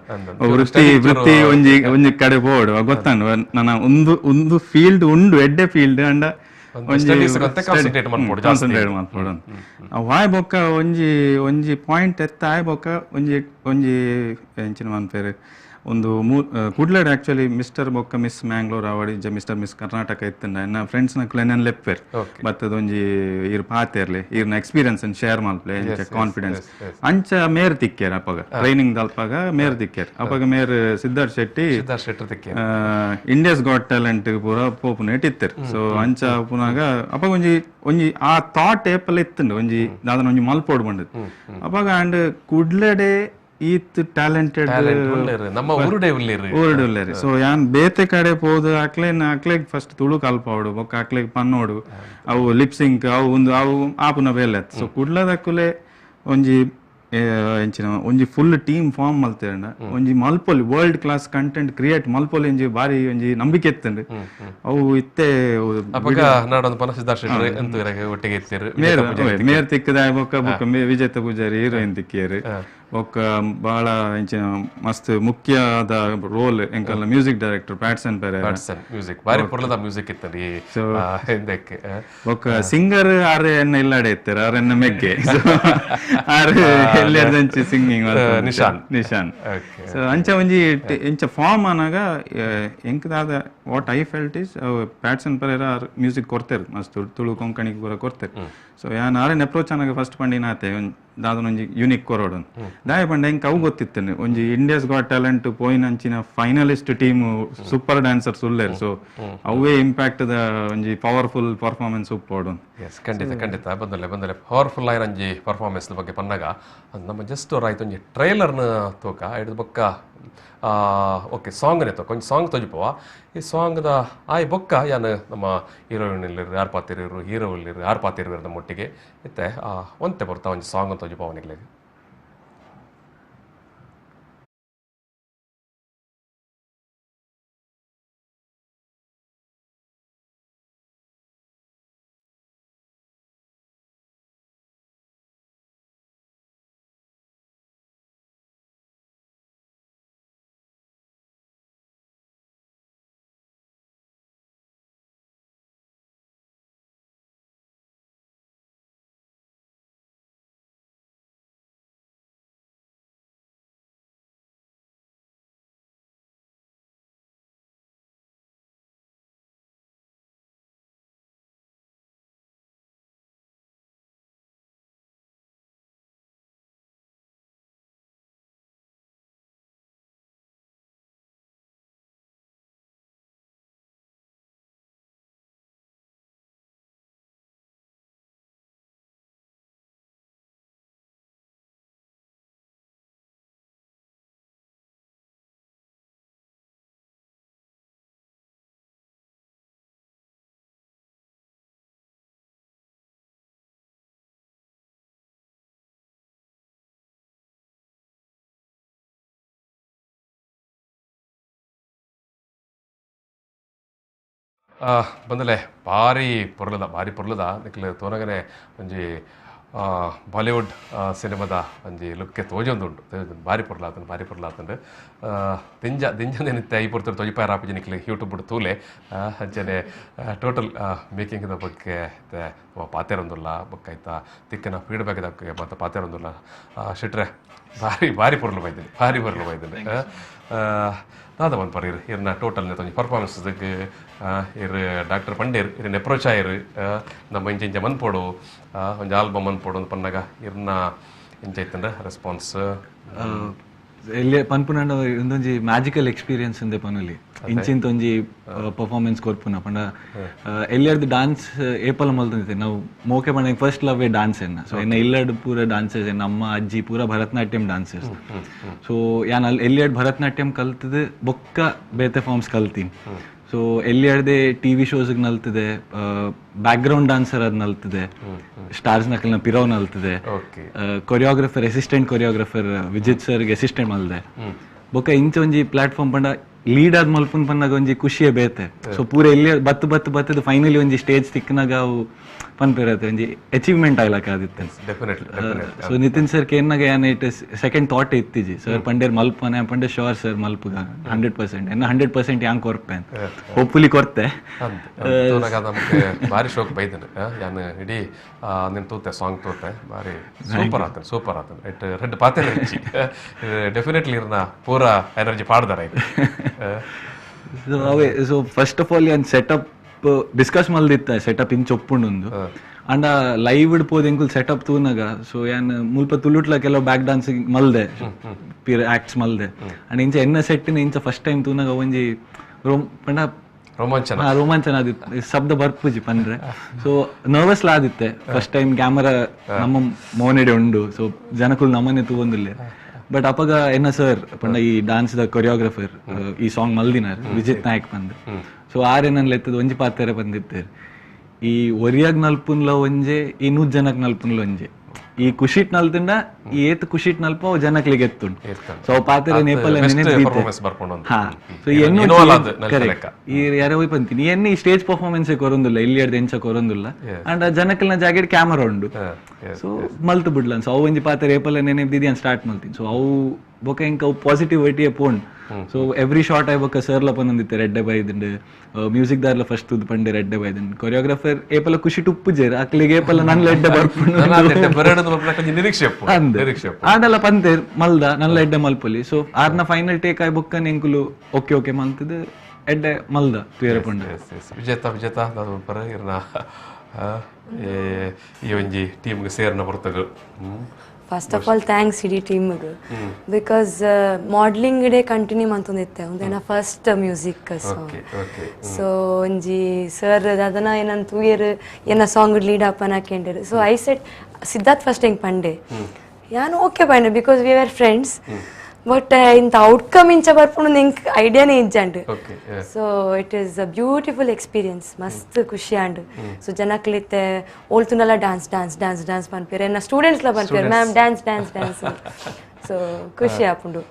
ವೃತ್ತಿ ವೃತ್ತಿ ಒಂಜಿ ಒಂಜಿ ಕಡೆ ಪೋಡು ಗೊತ್ತಾಂಡು ನನ್ನ ಒಂದು ಒಂದು ಫೀಲ್ಡ್ ಉಂಡು ಎಡ್ಡೆ ಫೀಲ್ಡ್ ಅಂಡ ಕಾನ್ಸಂಟ್ರೇಟ್ ಮಲ್ಪೊಡು ವಾಯ್ ಬೊಕ್ಕ ಒಂಜಿ ಒಂಜಿ ಪಾಯಿಂಟ್ ಎತ್ತ ಆಯ್ ಬೊಕ್ಕ ಒಂಜಿ ಒಂಜಿ ಎಂಚಿನ ಮನ್ಪೇರು ಒಂದು ಕುಡ್ಲಡ್ ಆಕ್ಚುಲಿ ಮಿಸ್ಟರ್ ಬೊಕ್ಕ ಮಿಸ್ ಮ್ಯಾಂಗ್ಳೂರ್ ಆವಡ್ ಇಜ್ಜ ಮಿಸ್ಟರ್ ಮಿಸ್ ಕರ್ನಾಟಕ ಇತ್ತಂಡ ಎನ್ನ ಫ್ರೆಂಡ್ಸ್ ನಕುಲು ಎನ್ನ ಲೆಪ್ಪೆರ್ ಬತ್ತದ ಒಂಜಿ ಈರ್ ಪಾತೆರ್ಲೆ ಈರ್ನ ಎಕ್ಸ್ಪೀರಿಯನ್ಸ್ ಶೇರ್ ಮಲ್ಪ್ಲೆ ಅಂಚ ಕಾನ್ಫಿಡೆನ್ಸ್ ಅಂಚ ಮೇರ್ ತಿಕ್ಕೇರ್ ಅಪಗ ಟ್ರೈನಿಂಗ್ ದಲ್ಪಾಗ ಮೇರ್ ತಿಕ್ಕೇರ್ ಅಪಗ ಮೇರ್ Siddharth Shetty India's got talent ಪೂರ ಪೋಪುನೇಟ್ ಇತ್ತೆರ್ ಸೊ ಅಂಚ ಪುನಾಗ ಅಪಗ ಒಂಜಿ ಒಂಜಿ ಆ ಥಾಟ್ ಏಪಲ್ ಇತ್ತಂಡು ಒಂಜಿ ದಾದನ ಒಂಜಿ ಮಲ್ಪೋಡ್ ಬಂಡದ್ ಅಪಗ ಅಂಡ್ ಕುಡ್ಲಡೆ ಈತ್ ಟ್ಯಾಲೆಂಟೆಡ್ ನಮ್ಮ ಊರುಡೆ ಉಲ್ಲೇರು ಊರುಡೆ ಉಲ್ಲೇರು ಸೊ ಯಾನ್ ಬೇತೆ ಕಡೆ ಪೋದು ಅಕ್ಲೇನ್ ಅಕ್ಲೆಗ್ ಫಸ್ಟ್ ತುಳು ಕಲ್ಪಾವಡು ಬೊಕ್ಕ ಅಕ್ಲೆಗ್ ಪನ್ನೋಡು ಅವು ಲಿಪ್ಸಿಂಕ್ ಅವು ಒಂದು ಅವು ಆಪುನ ಬೇಲೆ ಸೊ ಕುಡ್ಲದಕ್ಕುಲೆ ಒಂಜಿ ಎಂಚಿನ ಒಂಜಿ full team form ಮಲ್ತೇರಣ್ಣ ಒಂಜಿ ಮಲ್ಪೊಲಿ world class content create ಮಲ್ಪೊಲಿ ಒಂಜಿ ಬಾರಿ ಒಂಜಿ ನಂಬಿಕೆ ಇತ್ತಂಡು ಅವು ಇತ್ತೆ ಮೇರ್ ಮೇರ್ ತಿಕ್ಕದ ಬೊಕ್ಕ ಬೊಕ್ಕ ವಿಜೇತ ಪೂಜಾರಿ ಹೀರೋಯಿನ್ ತಿಕ್ಕಿಯರು ಬೊಕ್ಕ ಬಹಳ ಎಂಚಿನ ಮಸ್ತ್ ಮುಖ್ಯವಾದ role ಎಂಕಲ್ನ music director Patson Pereira music ಬಾರಿ ಪೊರ್ಲದ ಮ್ಯೂಸಿಕ್ ಇತ್ತರಿ ಬೊಕ್ಕ ಸಿಂಗರ್ ಆರ್ ಎನ್ನ ಇಲ್ಲಾಡೆ ಇತ್ತಾರೆ ಆರ್ ಎನ್ನ ಮೆಗ್ಗೆ ಆರ್ ಎಲ್ಲೆರ್ದಂಚಿ ಸಿಂಗಿಂಗ್ ನಿಶಾನ್ ನಿಶಾನ್ ಸೊ ಅಂಚ ಒಂಜಿ ಎಂಚ ಫಾರ್ಮ್ ಆನಾಗ ಎಂಕದಾದ what I felt is Patson Pereira R music ಕೊಡ್ತೇರು ಮಸ್ತ್ ತುಳು ಕೊಂಕಣಿಗೆ ಪೂರ ಕೊಡ್ತೇರು ಸೊ ಯಾನ್ ಆರೆನ್ ಅಪ್ರೋಚ್ ಆನಾಗ ಫಸ್ಟ್ ಪಂಡಿನ ಆತೆ ದಾದನೊಂಜಿ ಯುನಿಕ್ ಕೊರೋಡು ದಾಯ ಪಂಡ ಎಂಕ್ ಅವು ಗೊತ್ತಿತ್ತನೆ ಒಂಜಿ ಇಂಡಿಯಾಸ್ ಗಾಟ್ ಟ್ಯಾಲೆಂಟ್ ಪೋಯಿನಂಚಿನ ಫೈನಲಿಸ್ಟ್ ಟೀಮ್ ಸೂಪರ್ ಡ್ಯಾನ್ಸರ್ಸ್ ಉಲ್ಲೇರ್ ಸೊ ಅವೇ ಇಂಪ್ಯಾಕ್ಟ್ ದ ಒಂಜಿ ಪವರ್ಫುಲ್ ಪರ್ಫಾರ್ಮೆನ್ಸ್ ಉಪ್ಪೋಡು. ಎಸ್ ಖಂಡಿತ ಖಂಡಿತ ಬಂದಲೆ ಬಂದಲೆ ಪವರ್ಫುಲ್ ಆಯಿನಂಜಿ ಪರ್ಫಾರ್ಮೆನ್ಸ್ ಬಗ್ಗೆ ಪನ್ನಾಗ ನಮ್ಮ ಜಸ್ಟ್ ಆಯ್ತು ಒಂಜಿ ಟ್ರೈಲರ್ನ ತೋಕ ಹಿಡಿದು ಬೊಕ್ಕ ಓಕೆ ಸಾಂಗ್ನೇ ತೋಕ ಒಂಜಿ ಸಾಂಗ್ ತೊಜಿಪೋವ ಈ ಸಾಂಗ್ದ ಆಯ್ ಬೊಕ್ಕ ಯಾನ್ ನಮ್ಮ ಹೀರೋಯಿನ್ ಇಲ್ಲಿರು ಯಾರು ಪಾತಿರು ಹೀರೋ ಇಲ್ಲಿರು ಯಾರು ಪಾತಿರು ನಮ್ಮ ಒಟ್ಟಿಗೆ ಇತ್ತೆ ಒಂತೆ ಬರ್ತಾ ಒಂಜಿ ಸಾಂಗ್ ತೊಜಿಪೋವ ನಿಗ್ಲಿಗೆ. ಬಂದಲೆ ಭಾರಿ ಪೊರ್ಲದ ಭಾರಿ ಪೊರ್ಲದ ನಿಕ್ಲೆ ತೋನಗನೆ ಒಂಜಿ ಬಾಲಿವುಡ್ ಸಿನಿಮಾದ ಒಂಜಿ ಲುಕ್ಕೆ ತೋಜೊಂದುಂಡು ಭಾರಿ ಪೊರ್ಲಾತಂಡು ಭಾರಿ ಪೊರ್ಲಾತಂಡು ದಿಂಜ ದಿಂಜ ಈ ಪೊರ್ತರು ತೊಜಿಪಾಯ ರಾಪಿಜಿ ನಿಕ್ಲೆ ಯೂಟ್ಯೂಬ್ ತೂಲೆ ಅಂಚನೆ ಟೋಟಲ್ ಮೇಕಿಂಗ್ದ ಬಗ್ಗೆ ಪಾತೆರೊಂದುಲ್ಲ ಬೊಕ್ಕ ಆಯ್ತಾ ತಿಕ್ಕನ ಫೀಡ್ಬ್ಯಾಕ್ ಬಗ್ಗೆ ಮತ್ತು ಪಾತೆರೊಂದುಲ್ಲ ಶೆಟ್ರೆ ಭಾರಿ ಭಾರಿ ಪೊರ್ಲು ಬೈದಿನಿ ಭಾರಿ ಪೊರ್ಲು ಬೈದಿನಿ ದಾದ ಒಂದು ಪರ್ ಇರು ಇರ್ನ ಟೋಟಲ್ ಒಂಜಿ ಪರ್ಫಾರ್ಮೆನ್ಸ್ ಇರು ಡಾಕ್ಟರ್ ಪಂಡೇರ್ ಇರಿನ ಅಪ್ರೋಚ್ ಆಯಿರು ನಮ್ಮ ಇಂಚ ಇಂಚ ಮನ್ಪೋಡು ಒಂಜಿ ಆಲ್ಬಮ್ ಮನ್ಪೋಡು ಒಂದು ಪನ್ನಾಗ ಇರ್ನ ಇಂಚ ಇತ್ತಂದ್ರೆ ರೆಸ್ಪಾನ್ಸ್ ಎಲ್ಲಿ ಪನ್ಪುನಂಡ ಒಂದೊಂಜಿ ಮ್ಯಾಜಿಕಲ್ ಎಕ್ಸ್ಪೀರಿಯನ್ಸ್ ಅಂದೆ ಪನುಲಿ ಇಂಚಿಂತ ಒಂಜಿ ಪರ್ಫಾರ್ಮೆನ್ಸ್ ಕೊರ್ಪುನ ಪಂಡ ಎಲ್ಲಿಯರ್ದು ಡಾನ್ಸ್ ಏಪಲ ಮಲ್ತಂದಿತ್ತೆ ನಾವು ಮೋಕೆ ಪಂಡ ಫಸ್ಟ್ ಲವ್ ಎ ಡಾನ್ಸ್ ಎನ್ನ ಸೊ ಎನ್ನ ಇಲ್ಲಡ್ ಪೂರ ಡಾನ್ಸರ್ಸ್ ಎನ್ನ ಅಮ್ಮ ಅಜ್ಜಿ ಪೂರ ಭರತನಾಟ್ಯಂ ಡಾನ್ಸರ್ಸ್ ಸೊ ಯಾನ್ ಅಲ್ಲಿ ಎಲ್ಲಿಯರ್ಡ್ ಭರತನಾಟ್ಯಂ ಕಲ್ತದ ಬೊಕ್ಕ ಬೇತೆ ಫಾರ್ಮ್ಸ್ ಕಲ್ತೀನಿ ಸೊ ಎಲ್ಲಿಯರ್ದೆ ಟಿ ವಿ ಶೋಸ್ಗೆ ನಲ್ತದೆ ಬ್ಯಾಕ್ಗ್ರೌಂಡ್ ಡಾನ್ಸರ್ ಅದು ನಲ್ತದೆ stars ನಕಲ್ನ ಪಿರವ್ ನಲ್ತದೆ choreographer assistant choreographer Vijith ಸರ್ಗೆ ಅಸಿಸ್ಟೆಂಟ್ ಮಲ್ದೆ ಬೊಕ್ಕ ಇಂಚ ಒಂಜಿ ಪ್ಲಾಟ್ಫಾರ್ಮ್ ಪಂಡ ಲೀಡ್ ಆದ್ ಮಲ್ಪುನ್ ಪನ್ನಾಗ ಒಂಜಿ ಖುಷಿಯೇ ಬೇತೆ ಸೊ ಪೂರ ಎಲ್ಲಿ ಬತ್ತು ಬತ್ತು ಬತ್ತದ ಫೈನಲಿ ಒಂಜಿ ಸ್ಟೇಜ್ ತಿಕ್ಕನಾಗ ಅವು ಪನ್ಪಿರತ್ತೆ ಒಂಜಿ ಅಚೀವ್ಮೆಂಟ್ ಆಗ್ಲಕ್ಕ ಆದಿತ್ತೆ. ಸೊ ನಿತಿನ್ ಸರ್ ಕೇನ್ನಾಗ ಏನ್ it second thought ಇತ್ತಿಜಿ sir ಪಂಡೇರ್ ಮಲ್ಪನೆ Pande sure sir ಮಲ್ಪುಗ 100% ಎನ್ನ 100% ಯಾಂಗ್ ಕೊರ್ಪೆ ಹೋಪ್ಫುಲಿ ಕೊರ್ತೆ. ಭಾರಿ ಶೋಕ್ ಬೈದನೆ ಯಾನ್ ಇಡೀ ನಿನ್ ತೂತೆ ಸಾಂಗ್ ತೂತೆ ಭಾರಿ ಸೂಪರ್ ಆತನ ಸೂಪರ್ ಆತನ it red ಪಾತೆ ಡೆಫಿನೆಟ್ಲಿ ಇರ್ನ ಪೂರ ಎನರ್ಜಿ ಪಾಡ್ದಾರ. ಸೊ ಅವೇ ಸೊ ಫಸ್ಟ್ ಆಫ್ ಆಲ್ ಯಾನ್ ಸೆಟಪ್ ಡಿಸ್ಕಸ್ ಮಲ್ದಿತ್ತ ಸೆಟಪ್ ಇಂಚ ಒಪ್ಪುಂಡು ಅಂಡ ಲೈವ್ ಪೋದು ಎಂಕುಲ್ ಸೆಟಪ್ ತೂನಾಗ ಸೊ ಯಾನ್ ಮುಲ್ಪ ತುಳುಟ್ಲ ಕೆಲವು ಬ್ಯಾಕ್ ಡಾನ್ಸ್ ಮಲ್ದೆ ಪೀರ್ ಆಕ್ಟ್ಸ್ ಮಲ್ದೆ ಅಂಡ್ ಇಂಚ ಎನ್ನ ಸೆಟ್ಟಿನ ಇಂಚ ಫಸ್ಟ್ ಟೈಮ್ ತೂನಾಗ ಒಂಜಿ ಪಂಡ ರೋಮಾಂಚನ ರೋಮಾಂಚನ ಆದಿತ್ತು ಶಬ್ದ ಬರ್ಪುಜಿ ಪಂಡ್ರೆ ಸೊ ನರ್ವಸ್ ಲಾ ಆದಿತ್ತೆ ಫಸ್ಟ್ ಟೈಮ್ ಕ್ಯಾಮರಾ ನಮ್ಮ ಮೋನೆಡೆ ಉಂಡು ಸೊ ಜನಕುಲ್ ನಮ್ಮನೆ ತೂವೊಂದಿಲ್ಲ ಬಟ್ ಅಪಗ ಎನ್ನ ಸರ್ ಪಂಡ ಈ ಡಾನ್ಸ್ the choreographer ಈ ಸಾಂಗ್ ಮಲ್ದಿನಾರ್ ವಿಜಿತ್ ನಾಯಕ್ ಬಂದು ಸೊ ಆರೆ ನನ್ ಲೆತ್ತದ ಒಂಜಿ ಪಾತೆರೆ ಬಂದಿತ್ತೇರು ಈ ಒರಿಯಾಗ್ ನಲ್ಪುನ್ಲ ಒಂಜೆ ಈ 100 ಜನಕ್ ನಲ್ಪುನ್ಲ ಒಂಜೆ ಈ ಖುಷಿಟ್ ನಲ್ತಂಡ ಈ ಏತ್ ಖುಷಿಟ್ ನಲ್ಪ ಅವು ಜನಕ್ಲಿಗೆ ಎತ್ತುಂಡು ಸೊ ಅವು ಪಾತೆರೆ ನೇಪಲ್ ಹಾ ಸೊ ಈ ಯಾರೋ ಹೋಯ್ ಬಂತೀನಿ ಎನ್ನಿ ಈ ಸ್ಟೇಜ್ ಪರ್ಫಾರ್ಮೆನ್ಸ್ ಕೊರೊಂದಿಲ್ಲ ಇಲ್ಲಿ ಎಡ್ದು ಎಂಚ ಕೊರೊಂದಿಲ್ಲ ಅಂಡ್ ಆ ಜನಕ್ಲಿನ ಜಾಗೆಡ್ ಕ್ಯಾಮರಾ ಉಂಡು ಸೊ ಮಲ್ತು ಬಿಡ್ಲನ್ ಸೊ ಅವು ಒಂಜಿ ಪಾತೆರೆ ಏಪಲ್ ನೆನೆಬ್ದಿದ್ದು ಸ್ಟಾರ್ಟ್ ಮಲ್ತೀನಿ ಸೊ ಅವು ಬೊಕ ಇಂಕ ಅವು ಪಾಸಿಟಿವಿಟಿಯೇ ಪೋಂಡ್ ಸೊ ಎವ್ರಿ ಶಾರ್ಟ್ ಆಯ್ ಬೊಕ್ಕ ಸರ್ಲ ಪನೊಂದಿತ್ತೆ ರೆಡ್ಡೆ ಬೈದಿಂಡು ಮ್ಯೂಸಿಕ್ ದಾರ್ಲ ಫಸ್ಟ್ ತುದ್ ಪಂಡೆ ರೆಡ್ಡೆ ಬೈದಿಂಡು ಕೊರಿಯೋಗ್ರಾಫರ್ ಏಪಲ ಖುಷಿ ಟುಪ್ಪುಜೇರ್ ಅಕ್ಲಿಗೆ ಏಪಲ ನನ್ ಎಡ್ಡೆ ಬರ್ಪುಂಡು ಆಂಡಲ ಪಂತೇರ್ ಮಲ್ದ ನಲ್ಲ ಎಡ್ಡೆ ಮಲ್ಪೊಲಿ ಸೊ ಆರ್ನ ಫೈನಲ್ ಟೇಕ್ ಆಯ್ ಬೊಕ್ಕ ಎಂಕುಲು ಓಕೆ ಓಕೆ ಮಲ್ತದ ಎಡ್ಡೆ ಮಲ್ದ ತುಯರೆ ಪಂಡ. ವಿಜೇತ ವಿಜೇತ ಇರ್ನ ಈ ಒಂಜಿ ಟೀಮ್ಗೆ ಸೇರ್ನ ಬರ್ತಗ First of all thanks ಇಡೀ ಟೀಮ್ಗೆ, because modelling ಇಡೇ ಕಂಟಿನ್ಯೂ ಮಂತೊಂದಿತ್ತೆ ಉಂದೆನ first music song. Okay okay so ಒಂಜಿ ಸರ್ ಅದನ್ನ ಏನಂತ ತೂಯೆರ್ ಎನ್ನ ಸಾಂಗ್ ಲೀಡ್ ಅಪ್ಪನ ಹಾಕೊಂಡಿರು. So I said Siddharth first ಹೆಂಗೆ ಪಂಡೆ ಯಾನು okay Pande, because we are friends. But ಇಂಥ ಔಟ್ಕಮ್ ಇಂಚ ಬರ್ಪುಂಡು ಎಂಕ್ ಐಡಿಯಾನೇ ಇಜ್ಜಂಡ್. So it is a beautiful experience, ಮಸ್ತ್ ಖುಷಿ ಆಂಡ್. ಸೊ ಜನಕ್ಲಿತ್ತೆ ಓಲ್ತುನಲ್ಲ dance dance dance dance ಪನ್ಪೇರು, ಎನ್ನ ಸ್ಟೂಡೆಂಟ್ಸ್ಲ ಪನ್ಪೇರು ma'am dance dance dance. So ಖುಷಿ ಆಪುಂಡು.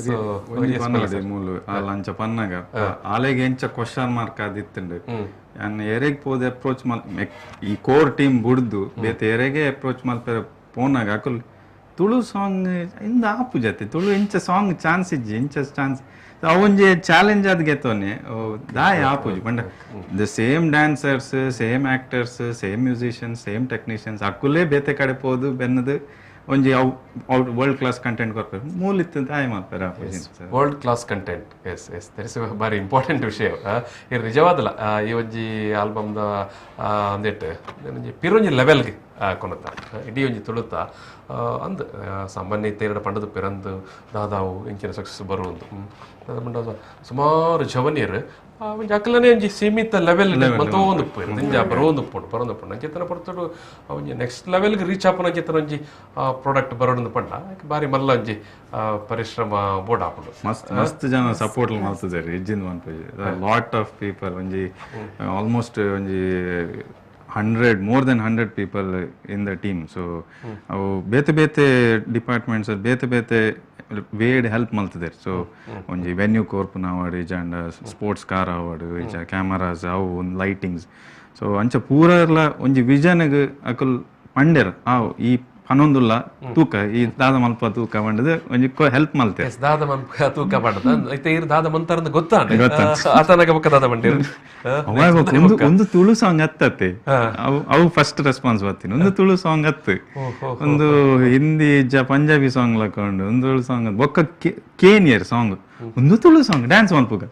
ಸೊ ಒಂಜಿ ಪನ್ನೊಡೆ ಮೂಲು ಆಲ್ ಅಂಚ ಪನ್ನಗ ಆಲೆಗ್ ಎಂಚ ಕ್ವಶನ್ ಮಾರ್ಕ್ ಆದಿತ್ತುಂಡು ಯಾನ್ ಎರೆಗ್ ಪೋದು ಅಪ್ರೋಚ್ ಮಲ್ ಈ ಕೋರ್ ಟೀಮ್ ಬುಡ್ದು ಬೇತೆ ಎರೆಗೆ ಅಪ್ರೋಚ್ ಮಲ್ಪೆರೆ ಪೋನಾಗ ಅಕುಲ್ ತುಳು ಸಾಂಗ್ ಇಂದ ಆಪು ಜತೆ ತುಳು ಎಂಚ ಸಾಂಗ್ ಚಾನ್ಸ್ ಇಜ್ಜಿ ಎಂಚ ಚಾನ್ಸ್ ಅವೊಂಜಿ ಚಾಲೆಂಜ್ ಆದ್ ಗೆತ್ತೋನೆ ದಾಯ ಆಪುಜಿ ಪಂಡ the same dancers, same actors, same musicians, same technicians ಅಕ್ಕುಲೇ ಬೇತೆ ಕಡೆ ಪೋದು ಬೆನ್ನದು ಒಂಜಿ ಅವು out world class content ಕೊರ್ಪೆರ್ ಮೂಲಿತ್ತು ದಾಯ ಮಲ್ಪೆರ್ ಆಪುಜಿ. World class content, yes yes, that is ಬಾರಿ ಇಂಪಾರ್ಟೆಂಟ್ ವಿಷಯ. ಈ ನಿಜವಾದಲ್ಲ ಈ ಒಂಜಿ ಆಲ್ಬಮ್ದ ಅಂದಿಟ್ಟು ಒಂಜಿ ಪಿರೊಂಜಿ ಲೆವೆಲ್ಗೆ ಕೊನತ ಇಡೀ ಒಂಜಿ ತುಳುತ ಅಂದ್ ಸಾಮಾನ್ಯ ತೇರಡ ಪಂಡದ ಪಿರಂದು ದಾದಾವು ಇಂಚಿನ ಸಕ್ಸಸ್ ಬರುವಂದು ಪಂಡ ಸುಮಾರು ಜವನಿಯರು ಒಂಜಿ ಅಕ್ಲನೇ ಒಂಜಿ ಸೀಮಿತ ಲೆವೆಲ್ ಮಂತೋ ಒಂದು ದಿಂಜ ಬರೋಂದು ಪೋಡು ಬರೋಂದು ಪಂಡ ಅಂಚೆತನ ಪೊರ್ತುಡು ಒಂಜಿ ನೆಕ್ಸ್ಟ್ ಲೆವೆಲ್ಗೆ ರೀಚ್ ಆಪುನ ಅಂಚೆತನ ಒಂಜಿ ಪ್ರಾಡಕ್ಟ್ ಬರೋದು ಪಂಡ ಬಾರಿ ಮಲ್ಲ ಒಂಜಿ ಪರಿಶ್ರಮ ಬೋರ್ಡ್ ಆಪುಂಡು. ಮಸ್ತ್ ಮಸ್ತ್ ಜನ ಸಪೋರ್ಟ್ ಮಲ್ತುದೆರ್ ಇಜ್ಜಿಂದ್ ಮನ್ಪುಜಿ lot of people ಒಂಜಿ ಆಲ್ಮೋಸ್ಟ್ ಒಂಜಿ 100 more than 100 people in the team. So ಅವು ಬೇತೆ ಬೇತೆ ಡಿಪಾರ್ಟ್ಮೆಂಟ್ಸ್ ಬೇತೆ ಬೇತೆ ವೇಡ್ ಹೆಲ್ಪ್ ಮಲ್ತುದೆರ್. ಸೊ ಒಂಜಿ ವೆನ್ಯೂ ಕೋರ್ಪುನ ಆವಡ್ ಇಜ್ಜಾಂಡ ಸ್ಪೋರ್ಟ್ಸ್ ಕಾರ್ ಆವಡ್ ಇಜ್ಜ ಕ್ಯಾಮರಾಸ್ ಅವು ಒಂದು ಲೈಟಿಂಗ್ಸ್. ಸೊ ಅಂಚ ಪೂರರ್ಲ ಒಂಜಿ ವಿಷನ್ಗ್ ಅಕುಲ್ ಪಂಡೆರ್ ಆವ್ ಈ ಪನೊಂದುಲ್ಲ ತೂಕ ಈ ದಾದ ಮಲ್ಪ ತೂಕ ಪಂಡದು ಒಂಜಿ ಹೆಲ್ಪ್ ಮಲ್ತೆ ದಾದ ಮಲ್ಪ ತೂಕ ಪಂಡದ ಐತೆ ಇರ್ ದಾದ ಮಂತಾರಂದು ಗೊತ್ತಾಂಡ ಆತನಗ ಬೊಕ್ಕ ದಾದ ಮಂಡೇರು ಒಂದು ಒಂದು ತುಳು ಸಾಂಗ್ ಅತ್ತತ್ತೆ ಅವು ಅವು ಫಸ್ಟ್ ರೆಸ್ಪಾನ್ಸ್ ಬರ್ತೀನಿ ಒಂದು ತುಳು ಸಾಂಗ್ ಅತ್ತು ಒಂದು ಹಿಂದಿ ಇಜ್ಜ ಪಂಜಾಬಿ ಸಾಂಗ್ ಲಕೊಂಡು ಒಂದು ತುಳು ಸಾಂಗ್ ಬೊಕ್ಕ ಕೇನಿಯರ್ ಸಾಂಗ್ ಒಂದು ತುಳು ಸಾಂಗ್ ಡ್ಯಾನ್ಸ್ ಮಲ್ಪುಗ.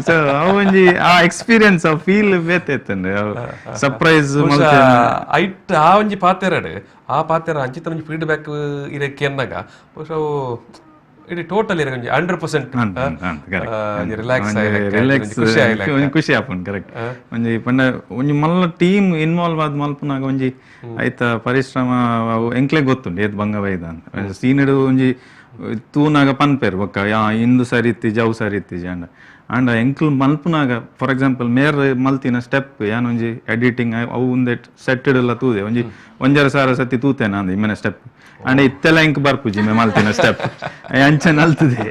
ಸೊ ಅವು ಒಂಜಿ ಆ ಎಕ್ಸ್ಪೀರಿಯನ್ಸ್ ಆ ಫೀಲ್ ಬೇತೆ ಇತ್ತಂಡೆ ಸರ್ಪ್ರೈಸ್ ಐಟ್ ಆ ಒಂಜಿ ಪಾತೆರಡು ಆ ಪಾತೆರ ಅಂಚಿತ ಒಂಜಿ ಫೀಡ್ಬ್ಯಾಕ್ ಇರಕ್ಕೆ ಅನ್ನಾಗ ಬಹುಶಃ ಅವು ಇಡೀ ಟೋಟಲ್ ಇರ ಒಂಜಿ 100% ರಿಲ್ಯಾಕ್ಸ್ ರಿಲ್ಯಾಕ್ಸ್ ಒಂಜಿ ಖುಷಿ ಆಪುಂಡು. ಕರೆಕ್ಟ್ ಒಂಜಿ ಪಂಡ ಒಂಜಿ ಮಲ್ಲ ಟೀಮ್ ಇನ್ವಾಲ್ವ್ ಆದ್ ಮಲ್ಪುನಾಗ ಒಂಜಿ ಐತ ಪರಿಶ್ರಮ ಅವು ಎಂಕ್ಲೆ ಗೊತ್ತುಂಡು ಏತ್ ಬಂಗ ಬೈದ ಅಂತ ಸೀನಡು ಒಂಜಿ ತೂನಾಗ ಪನ್ಪೇರು ಬೊಕ್ಕ ಯಾ ಇಂದು ಸರಿ ಇತ್ತಿಜಿ ಅವು ಸರಿ ಇತ್ತಿಜಿ ಅಂಡ ಅಂಡ ಎಂಕ್ಲ್ ಮಲ್ಪುನಾಗ ಫಾರ್ ಎಕ್ಸಾಂಪಲ್ ಮೇರ್ ಮಲ್ತಿನ ಸ್ಟೆಪ್ ಯಾನೊಂಜಿ ಎಡಿಟಿಂಗ್ ಅವು ಒಂದೆಟ್ ಸೆಟ್ಟೆಡ್ ಎಲ್ಲ ತೂದೆ ಒಂಜಿ ಒಂಜರ ಸಾರ ಸತಿ ತೂತೇನ ಅಂದ ಇಮ್ಮೆನ ಸ್ಟೆಪ್ ಅಂಡ ಇತ್ತೆಲ್ಲ ಎಂಕ್ ಬರ್ಪುಜಿ ಇಮ್ಮೆ ಮಲ್ತಿನ ಸ್ಟೆಪ್ ಅಂಚ ನಲ್ತದೆ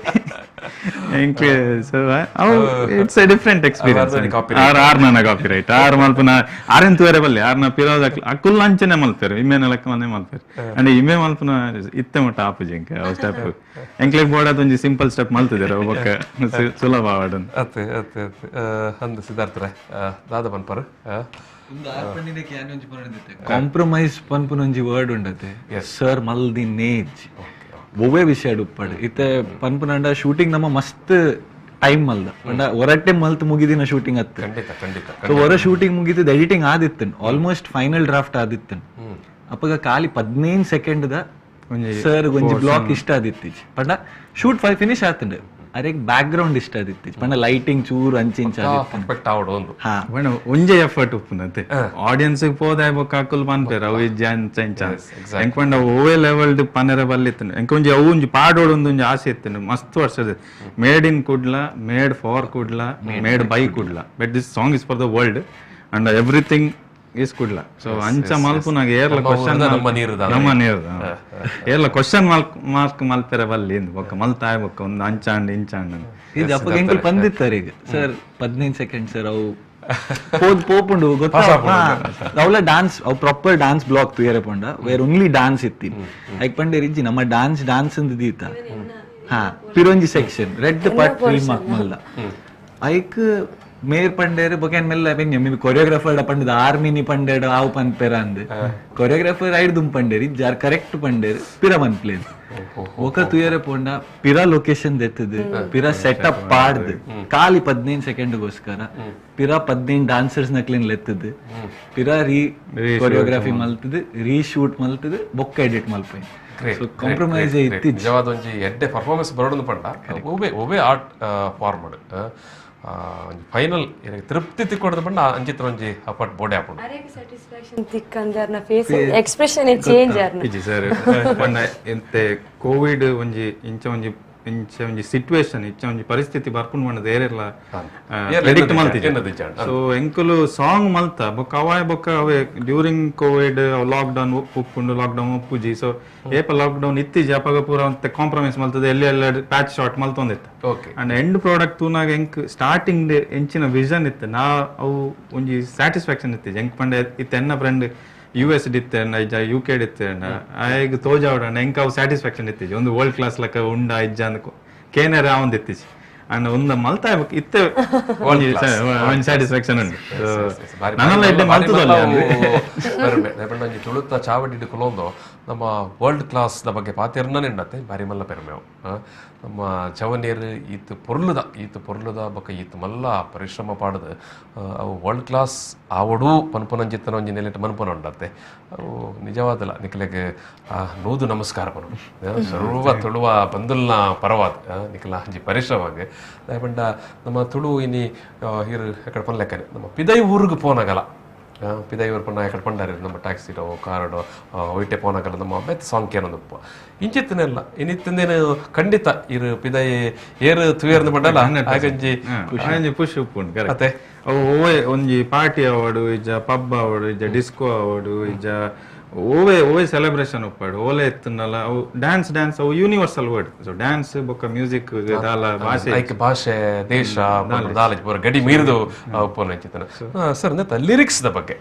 ಎಂಕ್. ಸೊ ಅವು it's A different experience. R R ನನ್ನ ಕಾಪಿ ರೈಟ್ ಆರ್ ಮಲ್ಪುನ ಆರೆನ್ ತೂರೆ ಬಲ್ಲೆ ಆರ್ನ ಪಿರೋದ ಅಕುಲ್ ಅಂಚನೆ ಮಲ್ಪೇರು ಇಮ್ಮೆನ ಲೆಕ್ಕ ಮಲ್ಪೇರು ಅಂಡ್ ಇಮ್ಮೆ ಮಲ್ಪುನ ಇತ್ತೆ ಮುಟ್ಟ ಆಪುಜಿ ಎಂಕ್ ಅವು ಸ್ಟೆಪ್ ಎಂಕ್ಲೆಗ್ ಬೋರ್ಡ್ ಒಂಜಿ ಸಿಂಪಲ್ ಸ್ಟೆಪ್ ಮಲ್ತಿದ್ದಾರೆ ಬೊಕ್ಕ ಸುಲಭ ಆವಡನ್. ಅತ್ತೆ ಅತ್ತೆ ಅತ್ತೆ ಅಂದು ಸಿದ್ಧಾರ್ಥರೆ ದಾದ ಪನ್ಪರು ಕಾಂಪ್ರಮೈಸ್ ಪನ್ಪುನ ಒಂಜಿ ವರ್ಡ್ ಉಂಡತೆ ಸರ್ ಮಲ್ದಿ ನೇಜ್ ಒವ್ವೇ ವಿಷಯ ಉಪ್ಪಾಡು ಇತ್ತೆ ಪನ್ಪುನಂಡ ಶೂಟಿಂಗ್ ನಮ್ಮ ಮಸ್ತ್ ಟೈಮ್ ಮಲ್ದ ಪಂಡ ಹೊರಟೆ ಮಲ್ತ್ ಮುಗಿದಿನ ಶೂಟಿಂಗ್ ಅತ್ತ ಖಂಡಿತ ಖಂಡಿತ. ಸೊ ಹೊರ ಶೂಟಿಂಗ್ ಮುಗಿದ ಎಡಿಟಿಂಗ್ ಆದಿತ್ತನ್ almost final draft ಆದಿತ್ತನ್ ಅಪ್ಪಗ ಖಾಲಿ 15 ಸೆಕೆಂಡ್ the sir ಒಂಜಿ ಬ್ಲಾಕ್ ಇಷ್ಟ ಆದಿತ್ತಿ ಪಂಡ ಶೂಟ್ ಫಿನಿಶ್ ಆತಂಡ್ ಅರೆ ಬ್ಯಾಕ್ ಗ್ರೌಂಡ್ ಇಷ್ಟ ಆದಿತ್ತಿ ಪಂಡ ಲೈಟಿಂಗ್ ಚೂರು ಅಂಚಿಂಚ ಪರ್ಫೆಕ್ಟ್ ಆವಡು ಒಂದು ಹಾ ಒಂಜೆ ಎಫರ್ಟ್ ಉಪ್ಪುನತೆ ಆಡಿಯನ್ಸ್ ಪೋದ ಬೊಕ್ಕ ಅಕುಲ್ ಪನ್ಪೇರು ಅವು ಇಜ್ಜಿ ಅಂಚ ಇಂಚ ಎಂಕ್ ಪಂಡ ಓವೇ ಲೆವೆಲ್ ಪನೆರ ಬಲ್ಲಿತ್ತನು ಎಂಕ್ ಒಂಜಿ ಅವು ಒಂಜಿ ಪಾಡೋಡು ಒಂಜಿ ಆಸೆ ಇತ್ತನು ಮಸ್ತ್ ವರ್ಷದ made in Kudla, made for Kudla, made by Kudla, but this song is for the world and everything is Kudla. So ಅಂಚ ಮಲ್ಪುನಾಗ ಏರ್ಲ ಕ್ವಶನ್ ನಮ್ಮ ನೀರ್ದ ಏರ್ಲ ಕ್ವಶನ್ ಮಾರ್ಕ್ ಮಲ್ಪೆರೆ ಬಲ್ಲಿ ಬೊಕ್ಕ ಮಲ್ತಾಯ ಬೊಕ್ಕ ಒಂದು ಅಂಚಾಂಡ್ ಇಂಚಾಂಡ್ ಇದು ಅಪ್ಪಗೆ ಎಂಕುಲ್ ಬಂದಿತ್ತಾರೆ ಈಗ ಸರ್ 15 ಸೆಕೆಂಡ್ ಸರ್ ಅವು ಪೋದ್ ಪೋಪುಂಡು ಗೊತ್ತಾ ಅವಳ ಡಾನ್ಸ್ ಅವು proper dance block ತುಯರೆ ಪಂಡ wear only dance ಇತ್ತಿ ಐಕ್ ಪಂಡೇರ್ ಇಜ್ಜಿ ನಮ್ಮ ಡಾನ್ಸ್ ಡಾನ್ಸ್ ಅಂದ್ ದೀತ ಹಾ ಪಿರೊಂಜಿ section red part remark ಮಲ್ಲ ಐಕ್ ಮೇರ್ ಪಂಡೇರು ಬೊಕೇನ್ ಮೆಲ್ಲ ಬೆನ್ನೆ ಮೇ ಕೊರಿಯೋಗ್ರಾಫರ್ ಪಂಡದ ಆರ್ಮಿನಿ ಪಂಡೇಡು ಆವು ಪನ್ಪೆರ ಅಂದ್ ಕೊರಿಯೋಗ್ರಾಫರ್ ಐಡ್ದುಂ ಪಂಡೇರು ಇಜ್ಜಾರ್ ಕರೆಕ್ಟ್ ಪಂಡೇರು ಪಿರ ಮನ್ಪ್ಲೇನ್ ಒಕ ತುಯರೆ ಪೋಂಡ ಪಿರ ಲೊಕೇಶನ್ ದೆತ್ತದು ಪಿರ ಸೆಟಪ್ ಪಾಡ್ದು ಖಾಲಿ 15 ಸೆಕೆಂಡ್ಗೋಸ್ಕರ ಪಿರ 15 ಡಾನ್ಸರ್ಸ್ ನಕ್ಲಿನ್ ಲೆತ್ತದು ಪಿರ ರೀ ಕೊರಿಯೋಗ್ರಫಿ ಮಲ್ತದು ರೀಶೂಟ್ ಮಲ್ತದು ಬೊಕ್ಕ ಎಡಿಟ್ ಮಲ್ಪೈ. ಸೊ ಕಾಂಪ್ರಮೈಸ್ ಇತ್ತು ನಿಜವಾದ ಒಂಜಿ ಎಡ್ಡೆ ಪರ್ಫಾರ್ಮೆನ್ಸ್ ಬರೋಡು ಪಂಡ ಒಬ್ಬೆ ಒಬ್ಬೆ art form final ತೃಪ್ತಿ ತಿಕ್ಕೊಡದ ಪಂಡ ಅಂಚಿತ್ರ ಒಂಜಿ ಅಪಾರ್ಟ್ ಬೋರ್ಡೆ ಹಾಕೊಂಡು ಸ್ಯಾಟಿಸ್ಫ್ಯಾಕ್ಷನ್ ತಿಕ್ಕಂದರ್ನ face expression change ಆರ್ನ ಇಜ್ಜಿ ಸರ್ ಪಂಡ ಎಂತೆ ಕೋವಿಡ್ ಒಂಜಿ ಇಂಚ ಒಂಜಿ ಇಂಚ ಒಂಜಿ ಸಿಚುವೇಶನ್ ಇಂಚ ಒಂಜಿ ಪರಿಸ್ಥಿತಿ ಬರ್ಪುಂಡು ಪಂಡ ಏರೆಲ್ಲ ಪ್ರೆಡಿಕ್ಟ್ ಮಲ್ತಿದ್ದೆ. ಸೊ ಎಂಕುಲು ಸಾಂಗ್ ಮಲ್ತ ಬೊಕ್ಕ ಅವಾಯ ಬೊಕ್ಕ ಅವೇ during Covid lock down ಉಪ್ಪುಂಡು ಲಾಕ್ ಡೌನ್ ಉಪ್ಪುಜಿ. ಸೊ ಏಪ ಲಾಕ್ ಡೌನ್ ಇತ್ತೀಜಿ ಅಪಗ ಪೂರ ಅಂತ ಕಾಂಪ್ರಮೈಸ್ ಮಲ್ತದೆ ಎಲ್ಲಿ ಎಲ್ಲ ಪ್ಯಾಚ್ ಶಾರ್ಟ್ ಮಲ್ತೊಂದಿತ್ತು. And end product ತೂನಾಗ ಎಂಕ್ ಸ್ಟಾರ್ಟಿಂಗ್ ಎಂಚಿನ ವಿಷನ್ ಇತ್ತು ನಾ ಅವು ಒಂಜಿ ಸ್ಯಾಟಿಸ್ಫ್ಯಾಕ್ಷನ್ ಇತ್ತೀಜಿ ಎಂಕ್ ಪಂಡ ಇತ್ತೆ ಎನ್ನ friend U S ಡಿತ್ತೆ ಇಜ್ಜ ಯು ಕೆ ಡಿತ್ತೆ ಆಯ್ಗ ತೋಜಾವಡ ಎಂಕ್ ಅವು ಸ್ಯಾಟಿಸ್ಫ್ಯಾಕ್ಷನ್ ಇತ್ತೀಜಿ ಒಂದು ವರ್ಲ್ಡ್ ಕ್ಲಾಸ್ ಲಕ್ಕ ಉಂಡ ಇಜ್ಜ ಅಂದ ಕೇನರ ಆವಂದಿತ್ತೀಜಿ ಅಂಡ್ ಒಂದು ಮಲ್ತ ಇತ್ತೆ ಒಂಜಿ ಸ್ಯಾಟಿಸ್ಫ್ಯಾಕ್ಷನ್ ಉಂಡು. ನನಲ್ಲ ಎಡ್ಡೆ ಮಲ್ತದಲ್ಲ ಒಂಜಿ ತುಳುತ್ತ ಚಾವಡಿ ಕುಲೊಂದು ನಮ್ಮ ವರ್ಲ್ಡ್ ಕ್ಲಾಸ್ the ಬಗ್ಗೆ ಪಾತೆರ್ನೇ ಉಂಡತ್ತೆ ಬಾರಿ ಮಲ್ಲ ಪೆರ್ಮೆವು. ನಮ್ಮ ಚವನೀರು ಈತ ಪೊರ್ಲುದ ಬೊಕ್ಕ ಈತ ಮಲ್ಲ ಪರಿಶ್ರಮ ಪಾಡದು ಅವು ವರ್ಲ್ಡ್ ಕ್ಲಾಸ್ ಆವಡು ಪನ್ಪುನಂಜಿತ್ತನ ಒಂಜಿ ನೆಲೆಟ್ ಮನ್ಪುನ ಉಂಡತ್ತೆ ಅವು ನಿಜವಾದಲ್ಲ. ನಿಖಲೆಗೆ ನೂದು ನಮಸ್ಕಾರ ಪನು ಸರ್ವ ತುಳುವ ಬಂದುಲ್ನ ಪರವಾದ ನಿಖಲ ಅಂಜಿ ಪರಿಶ್ರಮಗೆ ಪಂಡ ನಮ್ಮ ತುಳು ಇನಿ ಹಿರು ಎಕಡೆ ಪನ್ಲೆಕ್ಕನೆ ನಮ್ಮ ಪಿದೈ ಊರಿಗೆ ಪೋನಾಗಲ್ಲ ಪಿದೈ ಊರು ಪಂಡ ಎಕಡೆ ಪಂಡಾರಿ ನಮ್ಮ ಟ್ಯಾಕ್ಸಿಡೋ ಕಾರಡೋ ಒಯ್ಟೆ ಪೋನಾಗಲ್ಲ ನಮ್ಮ ಬೆತ್ ಸಾಂಗ್ ಏನೊಂದಪ್ಪ ಇಂಚಿತ್ತನೆಲ್ಲ ಇನ್ನಿತ್ತಂದೇನು ಖಂಡಿತ ಇರು ಪಿದೈ ಏರು ತುಯರ್ನ ಪಂಡಲ್ಲ ಹಾಗಂಜಿ ಅಂಜಿ ಪುಷ್ ಉಪ್ಪುಂಡು ಕರೆಕ್ಟ್. ಅವು ಓವೆ ಒಂಜಿ ಪಾರ್ಟಿ ಅವಾಡು ಇಜ್ಜ ಪಬ್ ಅವಾಡು ಇಜ್ಜ ಡಿಸ್ಕೋ ಅವಾಡು ಇಜ್ಜ ಓವೆ ಓವೆ ಸೆಲೆಬ್ರೇಷನ್ ಉಪ್ಪಾಡು ಓಲೆ ಎತ್ತುನಲ್ಲ ಅವು ಡ್ಯಾನ್ಸ್ ಡ್ಯಾನ್ಸ್ ಅವು universal word. So dance ಬೊಕ್ಕ ಮ್ಯೂಸಿಕ್ ದಾಲ ಭಾಷೆ ಭಾಷೆ ದೇಶ ದಾಲ ಗಡಿ ಮೀರಿದು ಉಪ್ಪುನ ಸರ್ ಲಿರಿಕ್ಸ್ the ಬಗ್ಗೆ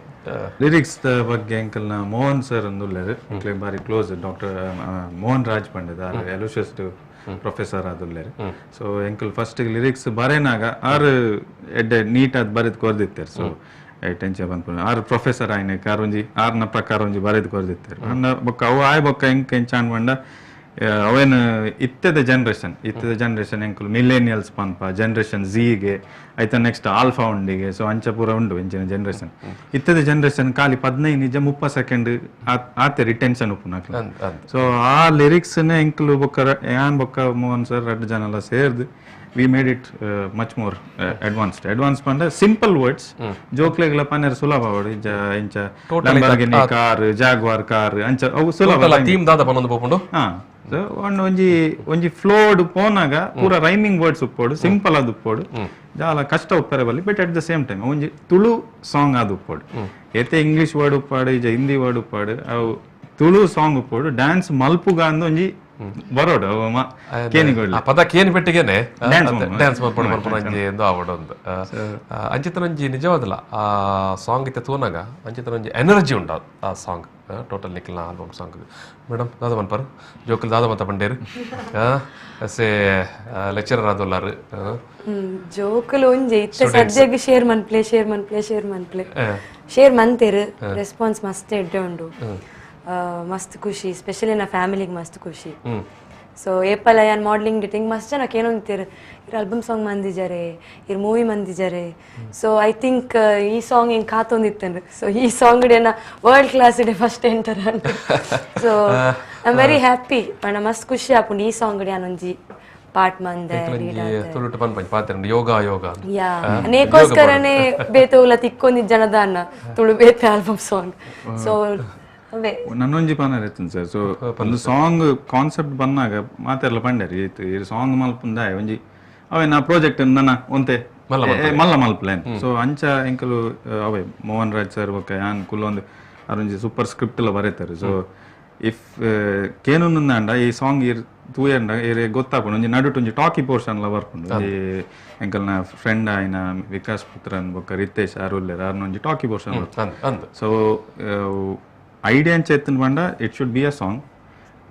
ಲಿರಿಕ್ಸ್ the ಬಗ್ಗೆ ಅಂಕಲ್ನ ಮೋಹನ್ ಸರ್ ಅಂದುಲ್ಲೇರು ಅಂಕ್ಲೆ ಬಾರಿ ಕ್ಲೋಸ್ ಡಾಕ್ಟರ್ ಮೋಹನ್ ರಾಜ್ ಪಂಡಿದಾರ್ ಎಲೋಶಿಯಸ್ ಪ್ರೊಫೆಸರ್ ಆದುಲ್ಲೇರು. So uncle first lyrics ಬರೇನಾಗ ಆರು ಎಡ್ಡೆ ನೀಟ್ ಆದ್ ಬರೆದು ಕೊರ್ದಿತ್ತಾರೆ. ಸೊ ಟೆನ್ಷನ್ ಬಂದ್ಕೊಂಡು ಆರು ಪ್ರೊಫೆಸರ್ ಆಯ್ನೆ ಕಾರೊಂಜಿ ಆರ್ನ ಪ್ರಕಾರ ಒಂಜಿ ಬರೆದು ಕೊರ್ದಿತ್ತಾರೆ. ಅಂಡ ಬೊಕ್ಕ ಅವು ಆಯ್ ಬೊಕ್ಕ ಎಂಕ್ ಎಂಚಾನ್ ಪಂಡ ಅವೇನು ಇತ್ತದ ಜನರೇಷನ್ ಎಂಕುಲು ಮಿಲೇನಿಯಲ್ಸ್ ಪನ್ಪ ಜನರೇಷನ್ ಝೀಗೆ ಆಯ್ತಾ ನೆಕ್ಸ್ಟ್ ಆಲ್ಫಾ ಉಂಡಿಗೆ. ಸೊ ಅಂಚ ಪೂರ ಉಂಡು ಎಂಚಿನ ಜನರೇಷನ್ ಇತ್ತದ ಜನರೇಷನ್ ಖಾಲಿ 15 ನಿಜ 30 ಸೆಕೆಂಡ್ ಆತೆ ರಿಟೆನ್ಷನ್ ಉಪ್ಪುನಕ್ಲ. ಸೊ ಆ ಲಿರಿಕ್ಸ್ನೇ ಎಂಕುಲು ಬೊಕ್ಕ ಯಾನ್ ಬೊಕ್ಕ ಮೋಹನ್ ಸರ್ ರಡ್ಡು ಜನ ಎಲ್ಲ ಸೇರ್ದು we made it much more advanced. Advanced panda simple words ಜೋಕ್ಲೆಗ್ಲ ಪನೆರ್ ಸುಲಭ ಅವಡು ಇಂಚ ಇಂಚ Lamborghini car Jaguar car ಅಂಚ ಅವು ಸುಲಭ ಥೀಮ್ ದಾದ ಪನೊಂದು ಪೋಪುಂಡು. ಹಾ ಸೊ ಒಂಜಿ ಒಂಜಿ ಫ್ಲೋಡ್ ಪೋನಾಗ ಪೂರ ರೈಮಿಂಗ್ ವರ್ಡ್ಸ್ ಉಪ್ಪೋಡು ಸಿಂಪಲ್ ಆದ್ ಉಪ್ಪೋಡು ಜಾಲ ಕಷ್ಟ ಉಪ್ಪರೆ ಬಲ್ಲಿ but at the same time ಒಂಜಿ ತುಳು ಸಾಂಗ್ ಆದ್ ಉಪ್ಪೋಡು ಏತೆ ಇಂಗ್ಲಿಷ್ ವರ್ಡ್ ಉಪ್ಪಾಡು ಇಜ ಹಿಂದಿ ವರ್ಡ್ ಉಪ್ಪಾಡು ಅವು ತುಳು ಸಾಂಗ್ ಉಪ್ಪೋಡು ಡ್ಯಾನ್ಸ್ ಮಲ್ಪುಗ ಅಂದ್ ಒಂಜಿ ಬರೋಡು ಕೇನಿಗೊಳ್ಳಿ ಪದ ಕೇನಿ ಪೆಟ್ಟಿಗೆನೆ ಡ್ಯಾನ್ಸ್ ಮಲ್ಪೊಡು ಮಲ್ಪೊಡು ಅಂಜಿ ಎಂದು ಆವಡೊಂದು ಅಂಚಿತನೊಂಜಿ ನಿಜವಾದಲ್ಲ ಆ ಸಾಂಗ್ ಇತ್ತೆ ತೂನಾಗ ಅಂಚಿತನೊಂಜಿ ಎನರ್ಜಿ ಉಂಡು ಆ ಸಾಂಗ್ ಟೋಟಲ್ ನಿಖಿಲ್ನ album song. Madam ದಾದ ಮನ್ಪರ್ ಜೋಕುಲ್ ದಾದ ಮತ ಪಂಡೇರು ಸೆ ಲೆಕ್ಚರರ್ ಆದೊಲ್ಲಾರು ಜೋಕುಲು ಒಂಜಿ ಇತ್ತೆ ಸದ್ಯಗ್ ಶೇರ್ ಮನ್ಪ್ಲೆ ಶೇರ್ ಮನ್ಪ್ಲೆ ಶೇರ್ ಮನ್ಪ್ಲೆ ಶೇರ್ ಮಂತೇರು ರೆಸ್ಪಾನ್ಸ್ ಮಸ್ತ್ ಎಡ್ಡೆ ಉಂಡು ಮಸ್ತ್ ಖುಷಿ ಸ್ಪೆಷಲಿ ನಾ ಫ್ಯಾಮಿಲಿಗೆ ಮಸ್ತ್ ಖುಷಿ. ಸೊ ಏಪಲ್ ಯಾನ್ ಮಾಡಲಿಂಗ್ ಡಿಟಿಂಗ್ ಮಸ್ತ್ ಜನಕ್ಕೆ ಏನೊಂತೀರು ಇರ್ ಆಲ್ಬಮ್ ಸಾಂಗ್ ಮಂದಿಜಾರೆ ಇರ್ ಮೂವಿ ಮಂದಿಜಾರೆ. So I think ಈ ಸಾಂಗ್ ಹಿಂಗೆ ಕಾತೊಂದಿತ್ತಂದ್ರೆ ಸೊ ಈ ಸಾಂಗ್ ಏನ ವರ್ಲ್ಡ್ ಕ್ಲಾಸ್ ಇಡೆ ಫಸ್ಟ್ ಎಂಟರ್ ಅಂತ. So I am very happy ಪಂಡ ಮಸ್ತ್ ಖುಷಿ ಆಪುಂಡು ಈ ಸಾಂಗ್ ಯಾನೊಂಜಿ ಪಾರ್ಟ್ ಮಂದೆ ಯೋಗ ಯೋಗ ಯಾ ಅನೇಕೋಸ್ಕರನೇ ಬೇತೆ ಉಲ ತಿಕ್ಕೊಂದಿದ್ದ ಜನದ ಅನ್ನ ತುಳು ಬೇತೆ album song. So ನನ್ನೊಂಜಿ ಪನರ್ ಇತ್ತು ಸರ್. ಸೊ ಒಂದು ಸಾಂಗ್ ಕಾನ್ಸೆಪ್ಟ್ ಬಂದಾಗ ಮಾತೆಲ್ಲ ಪಂಡೇರಿ ಈ ಸಾಂಗ್ ಮಲ್ಪುಂದ ಒಂಜಿ ಅವೇ ನಾ ಪ್ರಾಜೆಕ್ಟ್ ನನ್ನ ಒಂತೆ ಮಲ್ಲ ಮಲ್ಪ್ಲೇನ್. ಸೊ ಅಂಚ ಎಂಕಲು ಅವೇ ಮೋಹನ್ ರಾಜ್ ಸರ್ ಬೊಕ್ಕ ಯಾನ್ ಕುಲ್ಲೊಂದು ಅರೊಂಜಿ ಸೂಪರ್ ಸ್ಕ್ರಿಪ್ಟ್ ಎಲ್ಲ ಬರೀತಾರೆ. ಸೊ if ಕೇನುಂದಾಂಡ ಈ ಸಾಂಗ್ ಇರ್ ತೂಯಂಡ ಇರ್ ಗೊತ್ತಾಪುಂಡು ಒಂಜಿ ನಡುಟು ಒಂಜಿ ಟಾಕಿ ಪೋರ್ಷನ್ ಎಲ್ಲ ಬರ್ಪುಂಡು. ಒಂಜಿ ಎಂಕಲ್ನ ಫ್ರೆಂಡ್ ಆಯ್ನ ವಿಕಾಸ್ ಪುತ್ರನ್ ಬೊಕ್ಕ ರಿತೇಶ್ ಅರುಲ್ಲೇರ್ ಅರ್ನ ಒಂಜಿ talkie portion. So idea ಅಂಚ ಎತ್ತನ್ ಪಂಡ it should be a song.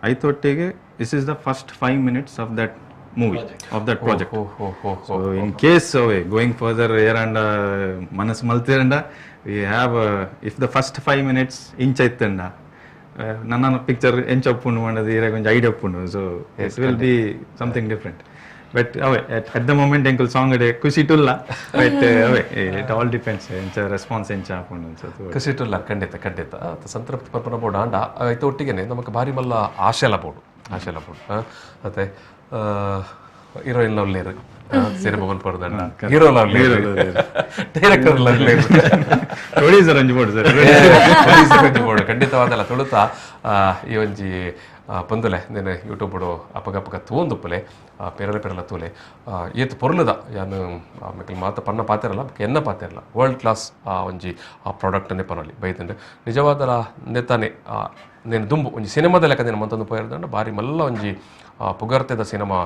ಐತೊಟ್ಟಿಗೆ this is the first 5 minutes of that movie of that project. ಹೋ ಹೋ ಹೋ. So in case going further ಏರಾಂಡ ಮನಸ್ಸು ಮಲ್ತಿರಂಡ, we have, if the first 5 minutes ಇಂಚ ಇತ್ತಂಡ ನನ್ನ ಪಿಕ್ಚರ್ ಎಂಚ ಒಪ್ಪುಂಡು ಮಾಡೋದು ಈರಾಗ ಒಂಜಿ ಐಡಿಯಾ ಉಪ್ಪುಂಡು. So it will be something different, but ಅವೇ ಅಟ್ the moment ಎಂಕುಲ್ ಸಾಂಗ್ ಇಡೆ ಖುಷಿ ಟುಲ್ಲ, ಬಟ್ ಅವೇ it all depends ಎಂಚ ರೆಸ್ಪಾನ್ಸ್ ಎಂಚ ಆಪುಂಡು ಅನ್ಸತ್ತು. ಖುಷಿ ಇಟ್ಟಲ್ಲ, ಖಂಡಿತ ಖಂಡಿತ. ಆತ ಸಂತೃಪ್ತಿ ಪರ್ಪನ ಬೋಡು ಆಂಡ ಆಯ್ತು ಒಟ್ಟಿಗೆನೆ ನಮಕ್ ಭಾರಿ ಮಲ್ಲ ಆಶೆಲ ಬೋಡು, ಆಶೆಲ ಬೋಡು. ಮತ್ತೆ ಹೀರೋಯಿನ್ ಲವ್ಲೇರು ಸಿನಿಮಾ ಮನ್ಪೊರ್ದಂಡ ಹೀರೋ ಲವ್ಲೇರು, ಡೈರೆಕ್ಟರ್ ಲವ್ಲೇರು, ಪ್ರೊಡ್ಯೂಸರ್ ಒಂಜಿ ಬೋಡು ಸರ್. ಬೋಡು ಖಂಡಿತವಾದಲ್ಲ. ತುಳುತ ಈ ಒಂಜಿ ಪಂದುಲೆ ನೇನೆ ಯೂಟ್ಯೂಬ್ ಅಪಗಪಗ ತೂಂದುಪ್ಪಲೆ ಪೆರಲ ಪೆರಲ ತೂಲೆ ಏತ್ ಪೊರ್ಲುದ ಯಾನ್ ಮೆಕಲ್ ಮಾತ ಪನ್ನ ಪಾತೆರಲ್ಲ ಬೊಕ ಎನ್ನ ಪಾತೆರಲ್ಲ ವರ್ಲ್ಡ್ ಕ್ಲಾಸ್ ಒಂಜಿ ಆ ಪ್ರಾಡಕ್ಟನ್ನೇ ಪನೊಲಿ ಬೈತಂಡ್ ನಿಜವಾದಲ ನೆತ್ತಾನೆ ನೇನು ದುಂಬು ಒಂಜಿ ಸಿನಿಮಾದ ಲೆಕ್ಕ ನೇನು ಮಂತೊಂದು ಪೋಯರ್ದಂಡ ಬಾರಿ ಮಲ್ಲ ಒಂಜಿ ಪುಗರ್ತೆದ ಸಿನಿಮಾ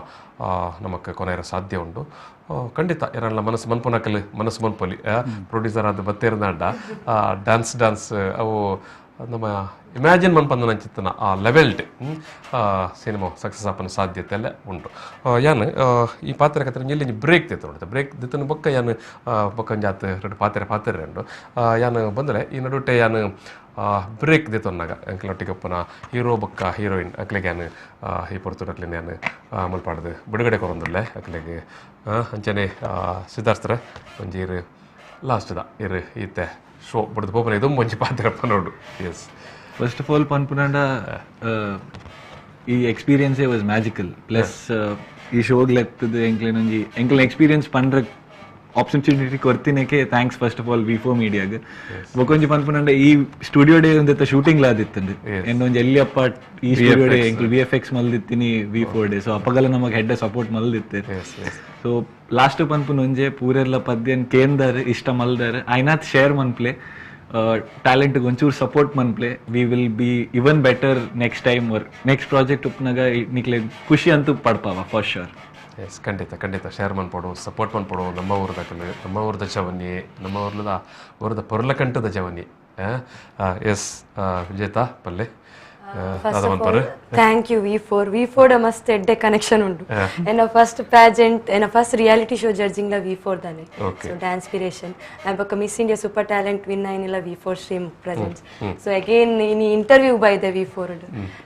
ನಮಕ್ ಕೊನೆಯರ ಸಾಧ್ಯ ಉಂಡು. ಖಂಡಿತ ಎರಲ್ಲ ಮನಸ್ಸು ಮನ್ಪುನಕಲ್ ಮನಸ್ಸು ಮನ್ಪೊಲಿ ಪ್ರೊಡ್ಯೂಸರ್ ಆದ ಬತ್ತೇರ್ದಾಂಡ ಡ್ಯಾನ್ಸ್ ಡ್ಯಾನ್ಸ್ ಅವು ನಮ್ಮ ಇಮ್ಯಾಜಿನ್ ಮನ್ಪಂದನ ಚಿತ್ತನ ಆ ಲೆವೆಲ್ಡ್ ಸಿನಿಮಾ ಸಕ್ಸಸ್ ಆಪನ ಸಾಧ್ಯತೆ ಎಲ್ಲ ಉಂಟು. ಯಾನ್ ಈ ಪಾತ್ರ ಕತ್ರ ಎಲ್ಲಿ ಬ್ರೇಕ್ ದಿತ್ತ ಉಂಟು, ಬ್ರೇಕ್ ದಿತ್ತನ ಬೊಕ್ಕ ಯಾನ್ ಬೊಕ್ಕ ಒಂಜಾತ್ ರಡ್ಡ್ ಪಾತೆರ ಪಾತೆರ ಉಂಡು. ಯಾನ್ ಬಂದರೆ ಈ ನಡುಟೆ ಯಾನ್ ಬ್ರೇಕ್ ದಿತ್ತೊನ್ನಾಗ ಅಂಕಲೊಟ್ಟಿಗೆ ಒಪ್ಪನ ಹೀರೋ ಬೊಕ್ಕ ಹೀರೋಯಿನ್ ಅಕ್ಲೆಗೆ ಯಾನ್ ಈ ಪೊರ್ತುಡು ಅಕ್ಲೆನ್ ಯಾನ್ ಮಲ್ಪಾಡ್ದು ಬಿಡುಗಡೆ ಕೊರೊಂದುಲ್ಲೆ ಅಕ್ಲೆಗೆ. ಅಂಚನೆ ಸಿದ್ಧಾರ್ಥರ ಒಂಜಿ ಇರು ಲಾಸ್ಟ್ದ ಇರು ಈತೆ ಶೋ ಬುಡ್ದು ಪೋಪನ ಇದು ಒಂಜಿ ಪಾತೆರಪ್ಪ ನೋಡು. ಎಸ್, ಫಸ್ಟ್ ಆಫ್ ಆಲ್ ಪನ್ಪುನಾಂಡ ಈ ಎಕ್ಸ್ಪೀರಿಯನ್ಸೇ ವಾಸ್ ಮ್ಯಾಜಿಕಲ್. ಪ್ಲಸ್ ಈ ಶೋಗ್ ಲೆತ್ತದ ಎಂಕ್ಲೆನ ಒಂಜಿ ಎಂಕ್ಲೆನ ಎಕ್ಸ್ಪೀರಿಯನ್ಸ್ ಪಂಡ್ರ ಆಪರ್ಚುನಿಟಿ ಕೊರ್ತಿನಕ್ಕೆ thanks first of all V4 ಮೀಡಿಯಾಗ್. ಬೊಕೊಂಜಿ ಪನ್ಪುನಾಂಡ ಈ ಸ್ಟುಡಿಯೋ ಡೇ ಒಂದಿತ್ತ ಶೂಟಿಂಗ್ ಲಾದಿತ್ತಂಡು ಎನ್ನೊಂಜಿ ಎಲ್ಲಿ ಅಪ್ಪ ಈ ಸ್ಟುಡಿಯೋ ಡೇ ಎಂಕ್ಲು ವಿ ಎಫ್ ಎಕ್ಸ್ ಮಲ್ದಿತ್ತೀನಿ ವಿ4 ಡೇ. ಸೊ ಅಪಗಲ ನಮಗೆ ಹೆಡ್ ಸಪೋರ್ಟ್ ಮಲ್ದಿತ್ತೆ. ಸೊ ಲಾಸ್ಟ್ ಪನ್ಪುನ ಒಂಜೆ ಪೂರೆಲ್ಲ ಪದ್ಯನ್ ಕೇಂದರ್ ಇಷ್ಟ ಮಲ್ದರ್ ಐನಾತ್ ಶೇರ್ ಮನ್ಪ್ಲೆ ಟ್ಯಾಲೆಂಟ್ ಒಂಚೂರು support ಮನ್ಪ್ಲೆ, we will be even better next time or next project ಉಪ್ನಾಗ ನಿಕ್ಲೆ ಖುಷಿ ಅಂತೂ ಪಡ್ಪಾವ ಫಾರ್ ಶೋರ್. ಎಸ್, ಖಂಡಿತ ಖಂಡಿತ ಶೇರ್ ಮನ್ಪೊಡು, ಸಪೋರ್ಟ್ ಮನ್ಪೊಡು. ನಮ್ಮ ಊರ್ದಕಲು ನಮ್ಮ ಊರ್ದ ಜವನಿ, ನಮ್ಮ ಊರ್ಲದ ಊರ್ದ ಪೊರ್ಲಕಂಠದ ಜವನಿ. ಎಸ್ ವಿಜೇತಾ ಪಲ್ಲೆ. First of all thank you V4. V4 ಡ ಮಸ್ತ್ ಎಡ್ಡೆ ಕನೆಕ್ಷನ್ ಉಂಡು. ಎನ್ನ ಫಸ್ಟ್ ಪ್ಯಾಜೆಂಟ್, ಎನ್ನ ಫಸ್ಟ್ ರಿಯಾಲಿಟಿ ಶೋ ಜಡ್ಜಿಂಗ್ ಲ ವಿ4 ದಾನೆ. ಸೊ ಡ್ಯಾನ್ಸ್ಪಿರೇಷನ್ ಬೊಕ್ಕ miss India super talent win ಆಯ್ನಿಲ್ಲ V4 stream presents. So again ಇನಿ ಇಂಟರ್ವ್ಯೂ ಬೈದೆ ವಿ4.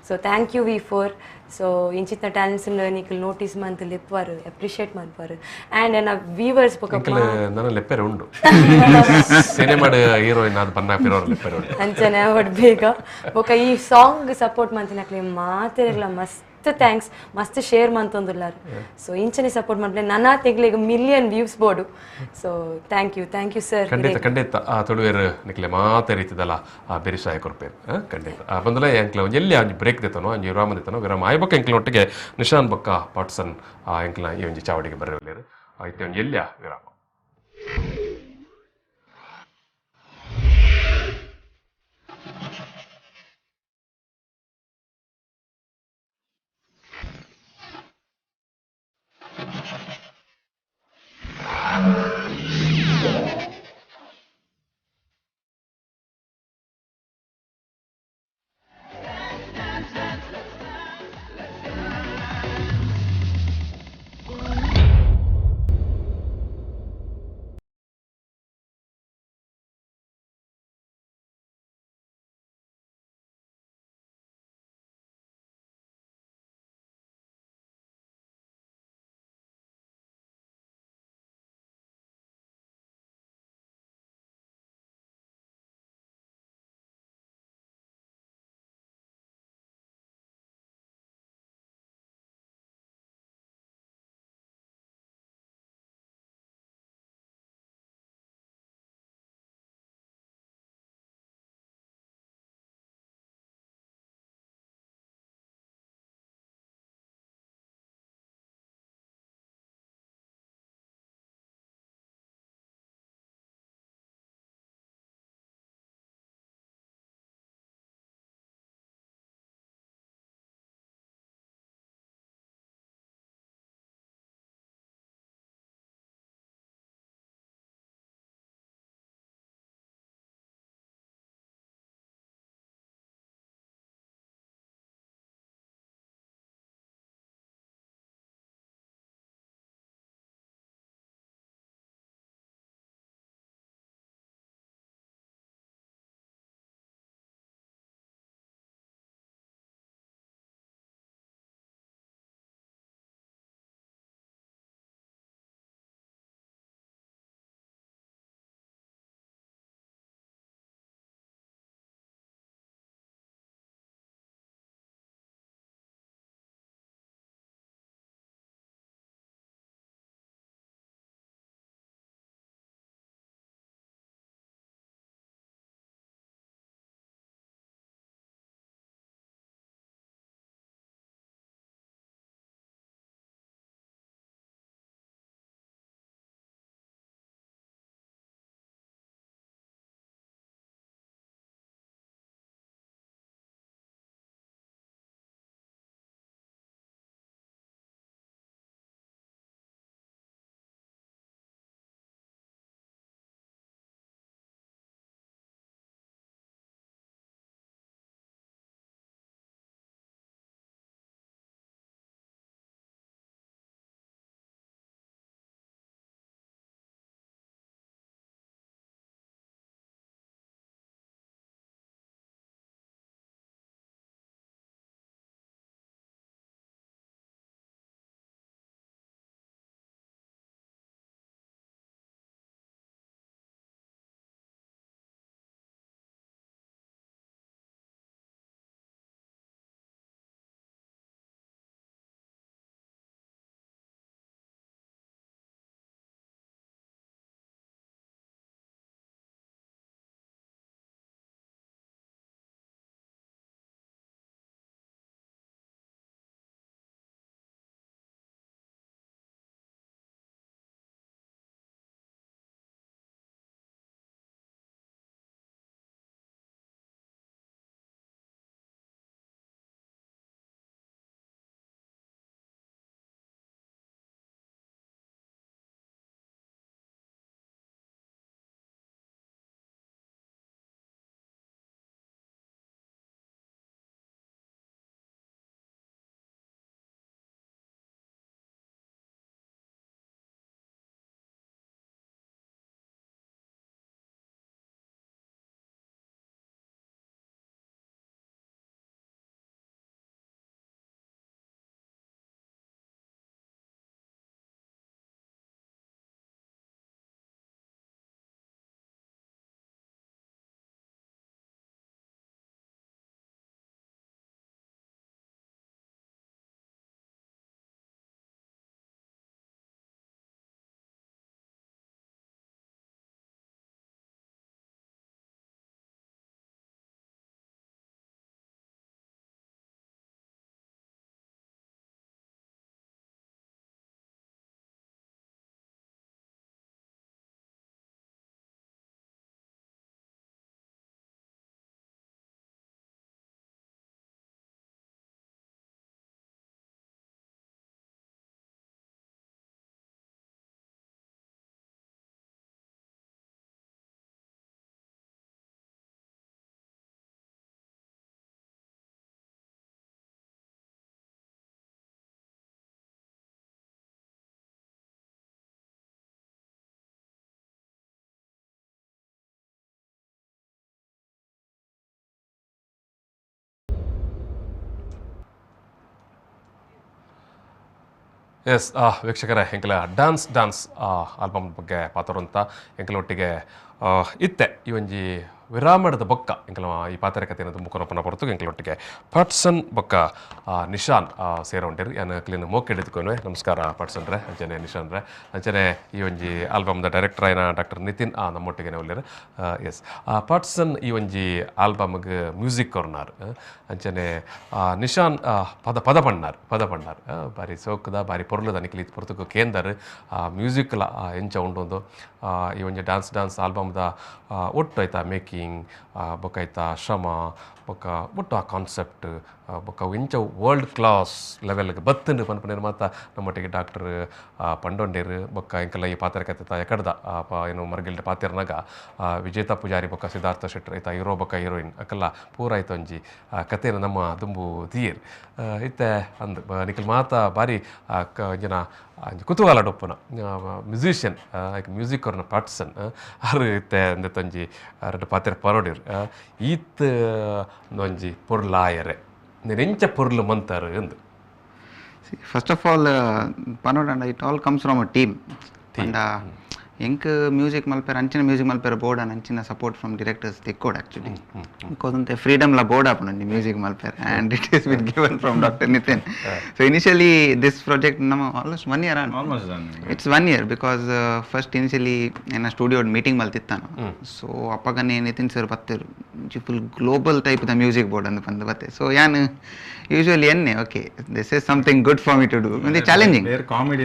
So thank you V4. So ಇಂಚಿತ್ನ ಟ್ಯಾಲೆಂಟ್ಸ್ ನಿಕಲ್ ನೋಟಿಸ್ ಮಂತ್ ಲೆಪ್ಪುವಾರು, ಅಪ್ರಿಷಿಯೇಟ್ ಮನ್ಪುವಾರು. ಆ್ಯಂಡ್ ಎನ್ನ ವೀವರ್ಸ್ ಬೊಕ್ಕ ನನ್ನ ಲೆಪ್ಪೆರೆ ಉಂಡು ಸಿನಿಮಾಡ್ ಹೀರೋಯಿನ್ ಅದು ಬನ್ನ ಪಿರೋರ್ ಲೆಪ್ಪೆರೆ ಉಂಡು ಅಂಚನೆ ಅವಡ್ ಬೇಗ. ಬೊಕ್ಕ ಈ ಸಾಂಗ್ ಸಪೋರ್ಟ್ ಮಂತಿನಕ್ಲೆ ಮಾತೆರೆಗ್ಲ ಮಸ್ತ್ thanks, ಮಸ್ತ್ ಶೇರ್ ಮಂತೊಂದುಲ್ಲಾರ್. ಸೊ ಇಂಚನೆ ಸಪೋರ್ಟ್ ಮನ್ಪಲೆ ನನ್ನ ತೆಗ್ಲೆಗ್ ಮಿಲಿಯನ್ ವ್ಯೂಸ್ ಬೋಡು. So thank you, thank you sir. ಖಂಡಿತ ಖಂಡಿತ ತುಳುವೆರ್ ನಿಕ್ಲೆ ಮಾತೆ ರೀತಿದಲ್ಲ ಬೆರಿಸಾಯ ಕೊರ್ಪೇರು ಖಂಡಿತ. ಬಂದಲೇ ಎಂಕ್ಲ ಒಂಜಿ ಎಲ್ಲಿ ಒಂಜಿ ಬ್ರೇಕ್ ದಿತ್ತನೋ ಒಂಜಿ ವಿರಾಮ ದಿತ್ತನೋ, ವಿರಾಮ ಆಯ್ಬೊಕ್ಕ ಎಂಕ್ಲ ಒಟ್ಟಿಗೆ ನಿಶಾನ್ ಬೊಕ್ಕ ಪಾಟ್ಸನ್ ಎಂಕ್ಲ ಈ ಒಂಜಿ ಚಾವಡಿಗೆ ಬರಲೇರು. ಇತ್ತೆ ಒಂಜಿ ಎಲ್ಲಿಯ ವಿರಾಮ. S ವೀಕ್ಷಕರೇ, ಎಂಕಲ dance dance album ಬಗ್ಗೆ ಪಾತರುಂತ ಎಂಕಲ ಒಟ್ಟಿಗೆ ಇತ್ತೆ ಈ ಒಂಜಿ ವಿರಾಮದ ಬೊಕ್ಕ ಎಂಕಲ ಈ ಪಾತ್ರ ಕಥೆಯನ್ನು ತುಂಬಿಕೊನಪ್ಪನ ಹೊರತು ಎಂಕಲೊಟ್ಟಿಗೆ ಪಟ್ಸನ್ ಬೊಕ್ಕ ನಿಶಾನ್ ಸೇರೋಂಡಿರು. ಯಾನ್ ಕ್ಲೀನ್ ಮೋಕೆ ಹಿಡಿದುಕೊನ್ವೆ. ನಮಸ್ಕಾರ ಪಟ್ಸನ್ ರೇ, ಅಂಚನೆ ನಿಶಾನ್ ರೇ, ಅಂಚನೆ ಈ ಒಂಜಿ ಆಲ್ಬಮ್ದ ಡೈರೆಕ್ಟರ್ ಆಯ್ನ ಡಾಕ್ಟರ್ ನಿತಿನ್ ನಮ್ಮೊಟ್ಟಿಗೆ ಒಲ್ಲೆರ್. ಎಸ್ ಪಟ್ಸನ್ ಈ ಒಂಜಿ ಆಲ್ಬಮ್ಗೆ ಮ್ಯೂಸಿಕ್ ಕೊರ್ನಾರ್, ಅಂಚನೆ ನಿಶಾನ್ ಪದ ಪದ ಪಣ್ಣಾರ್ ಪದ ಪಣ್ಣಾರ್ ಬಾರಿ ಸೋಕದ ಬಾರಿ ಪೊರ್ಲದ ನಿಕ್ಲಿ ಪೊರ್ತುಕು ಕೇಂದರ್ ಮ್ಯೂಸಿಕ್ಲ ಎಂಚ ಉಂಡೊಂದು ಈ ಒಂಜಿ ಡ್ಯಾನ್ಸ್ ಡ್ಯಾನ್ಸ್ ಆಲ್ಬಮ್ದ ಒಟ್ಟು ಆಯ್ತಾ ಮೇಕಿಂಗ್ ಬೊಕ್ಕ ಆಯ್ತಾ ಶ್ರಮ ಬೊಕ್ಕ ಒಟ್ಟು ಆ ಕಾನ್ಸೆಪ್ಟ್ ಬೊಕ್ಕ ಇಂಚ ವರ್ಲ್ಡ್ ಕ್ಲಾಸ್ ಲೆವೆಲ್ಗೆ ಬತ್ತಂಡು ಪನ್ಪುನೇರು ಮಾತ ನಮ್ಮೊಟ್ಟಿಗೆ ಡಾಕ್ಟರ್ ಪಂಡೊಂಡೇರು. ಬೊಕ್ಕ ಎಂಕಲ್ಲ ಈ ಪಾತ್ರ ಕತೆ ಎಕಡ್ದ ಏನು ಮರ್ಗಿಲ್ಡ್ ಪಾತಿರ್ನಾಗ ವಿಜೇತಾ ಪೂಜಾರಿ ಬೊಕ್ಕ ಸಿದ್ಧಾರ್ಥ ಶೆಟ್ಟರ್ ಆಯ್ತಾ ಹೀರೋ ಬೊಕ್ಕ ಹೀರೋಯಿನ್ ಅಕಲ್ಲ ಪೂರ ಆಯ್ತು ಒಂಜಿ ಕತೆನ ನಮ್ಮ ದುಂಬು ತೀಯರ್ ಇತ್ತೆ ಅಂದ್ ನಿಖಲ್ ಮಾತ ಬಾರಿ ಜನ ಕುತೂಹಲ ಡೊಪ್ಪುನ ಮ್ಯೂಸಿಷಿಯನ್ ಮ್ಯೂಸಿಕ್ ಅವ್ರನ್ನ ಪಾಟ್ಸನ್ ಆರು ಇತ್ತೆ ಅಂದತ್ತೊಂಜಿ ರಡ್ಡ್ ಪಾತ್ರ ಪರೋಡಿರ್ ಈತ್ ಒಂಜಿ ಪೊರ್ಲಾಯರೆ ನೆಂಚ ಪೊರ್ಲು ಮಂತಾರು ಎಂದು. First of all ಪನೋಡಂಡ it all comes from a team. And ಎಂಕ್ ಮ್ಯೂಸಿಕ್ ಮಲ್ಪೆರ್ ಅಂಚಿನ ಮ್ಯೂಸಿಕ್ ಮಲ್ಪೆರ್ ಬೋರ್ಡ್ ಅಂಡ್ ಅಂಚಿನ support from directors ತಿಕ್ಕೋಡ್ actually because ಅಂತೆ ಫ್ರೀಡಮ್ ಲ ಬೋರ್ಡ್ ಆಪುಂಡು music ಮಲ್ಪೆರ್ and it is been given from doctor Nitin. So initially this project ನಮ್ಮ almost 1 year almost it's 1 year because first initially ಎನ್ನ studio meeting ಮಲ್ತಿತ್ತಾನು. So ಅಪ್ಪಗನೇ ನಿತಿನ್ sir ಬತ್ತೆರು full global type the music board ಅಂದ್ ಬಂದು ಬತ್ತೆ. So ಯಾನ್ usually ಎನ್ನೆ okay this is something good for me to do ಒಂದು challenging ಬೇರೆ comedy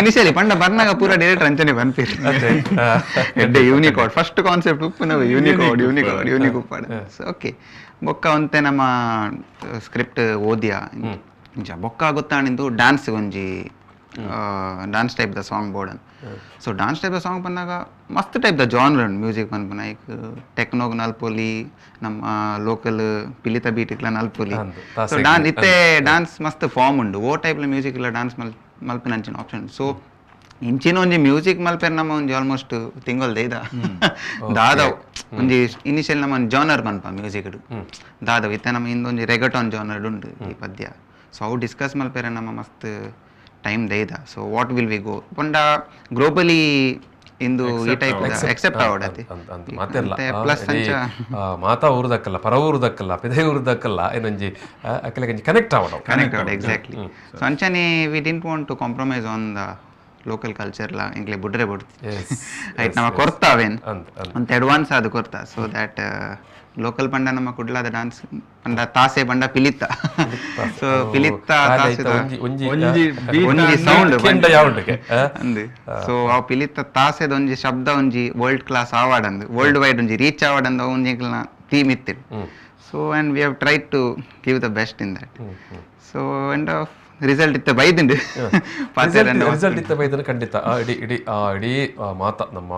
initially ಪಂಡ ಬರ್ನಾಗ ಪೂರ ಡೈರೆಕ್ಟರ್ ಅಂಚನೆ ಬನ್ಪೀರ್ ಎಡ್ಡೆ ಯೂನಿಕಾರ್ಡ್ ಫಸ್ಟ್ ಕಾನ್ಸೆಪ್ಟ್ ಉಪ್ಪು ನಾವು unicorn unicorn unique Uppada. So okay ಬೊಕ್ಕ ಒಂತೆ ನಮ್ಮ ಸ್ಕ್ರಿಪ್ಟ್ ಓದಿಯಾ ಇಂಚ ಬೊಕ್ಕ ಗೊತ್ತಾಣಿಂದು ಡ್ಯಾನ್ಸ್ ಒಂಜಿ dance type the song board ಅಂತ. So dance type the song ಬಂದಾಗ ಮಸ್ತ್ type the genre music ಪನ್ಪುನ ಈಗ ಟೆಕ್ನೋಗ್ ನಲ್ಪೊಲಿ ನಮ್ಮ ಲೋಕಲ್ ಪಿಲಿತ ಬೀಟಿಕ್ಲ ನಲ್ಪೊಲಿ. ಸೊ ಡಾನ್ಸ್ ಇತ್ತೆ ಡ್ಯಾನ್ಸ್ ಮಸ್ತ್ ಫಾರ್ಮ್ ಉಂಡು ಓ ಟೈಪ್ಲ ಮ್ಯೂಸಿಕ್ ಇಲ್ಲ ಡ್ಯಾನ್ಸ್ ಮಲ್ಪಿನ ಅಂಚಿನ ಆಪ್ಷನ್. ಸೊ ಇಂಚಿನ ಒಂಜಿ ಮ್ಯೂಸಿಕ್ ಮಲ್ಪೆರ್ ನಮ್ಮ ಒಂಜಿ ಆಲ್ಮೋಸ್ಟ್ ತಿಂಗೊಲ್ ದೇದ ದಾದವ್ ಒಂಜಿ ಇನಿಷಿಯಲ್ ನಮ್ಮ ಒಂಜಿ ಜಾನರ್ ಪನ್ಪ ಮ್ಯೂಸಿಕ್ ದಾದವ್ ಇತ್ತೆ ನಮ್ಮ ಇಂದೊಂಜಿ ರೆಗಟಾನ್ ಜಾನರ್ ಉಂಡು ಈ ಪದ್ಯ. ಸೊ ಅವು ಡಿಸ್ಕಸ್ ಮಲ್ಪೆರೆ ನಮ್ಮ ಮಸ್ತ್ ಟೈಮ್ ದೇದ. So what will we go ಪಂಡ ಗ್ಲೋಬಲಿ ಇಂದು ಈ ಟೈಪ್ ಎಕ್ಸೆಪ್ಟ್ ಆವಡತಿ ಪ್ಲಸ್ ಮಾತಾ ಊರುದಕ್ಕಲ್ಲ ಪರ ಊರುದಕ್ಕಲ್ಲ ಪಿದೆ ಊರುದಕ್ಕಲ್ಲ ಏನೊಂಜಿ ಅಕಲೆಗಂಜಿ ಕನೆಕ್ಟ್ ಆವಡ ಕನೆಕ್ಟ್ ಆವಡ ಎಕ್ಸಾಕ್ಟ್ಲಿ. ಸೊ ಅಂಚನೆ we didn't want to compromise on the local culture ಲಾ ಎಂಕ್ಲೆ ಬುಡ್ರೆ ಬುಡ್ತಿ ಐಟ್ ನಮ್ಮ ಕೊರ್ತಾವೇನ್ ಅಂತ ಅಡ್ವಾನ್ಸ್ ಅದು ಕೊರ್ತಾ. So that local ಪಂಡ ನಮ್ಮ ಕುಡ್ಲಾದ ಡಾನ್ಸ್ ಪಂಡ ತಾಸೆ ಪಂಡ ಪಿಲಿತ್ತ. ಸೊ ಪಿಲಿತ್ತ ತಾಸೆ ಒಂಜಿ ಸೌಂಡ್ ಅಂದ್. ಸೊ ಆ ಪಿಲಿತ್ತ ತಾಸೆದ ಒಂಜಿ ಶಬ್ದ ಒಂಜಿ ವರ್ಲ್ಡ್ ಕ್ಲಾಸ್ ಆವಾಡ್ ಅಂದ್ ವರ್ಲ್ಡ್ ವೈಡ್ ಒಂಜಿ ರೀಚ್ ಆವಾಡ್ ಅಂದ್ ಒಂಜಿ ಥೀಮ್ ಇತ್ತು. So and we have tried to give the best in that. So end of result ಇತ್ತ ಬೈದಿಂಡು ರಿಸಲ್ಟ್ ಇತ್ತ ಬೈದನು ಖಂಡಿತ. ಇಡೀ ಇಡೀ ಇಡೀ ಮಾತ ನಮ್ಮ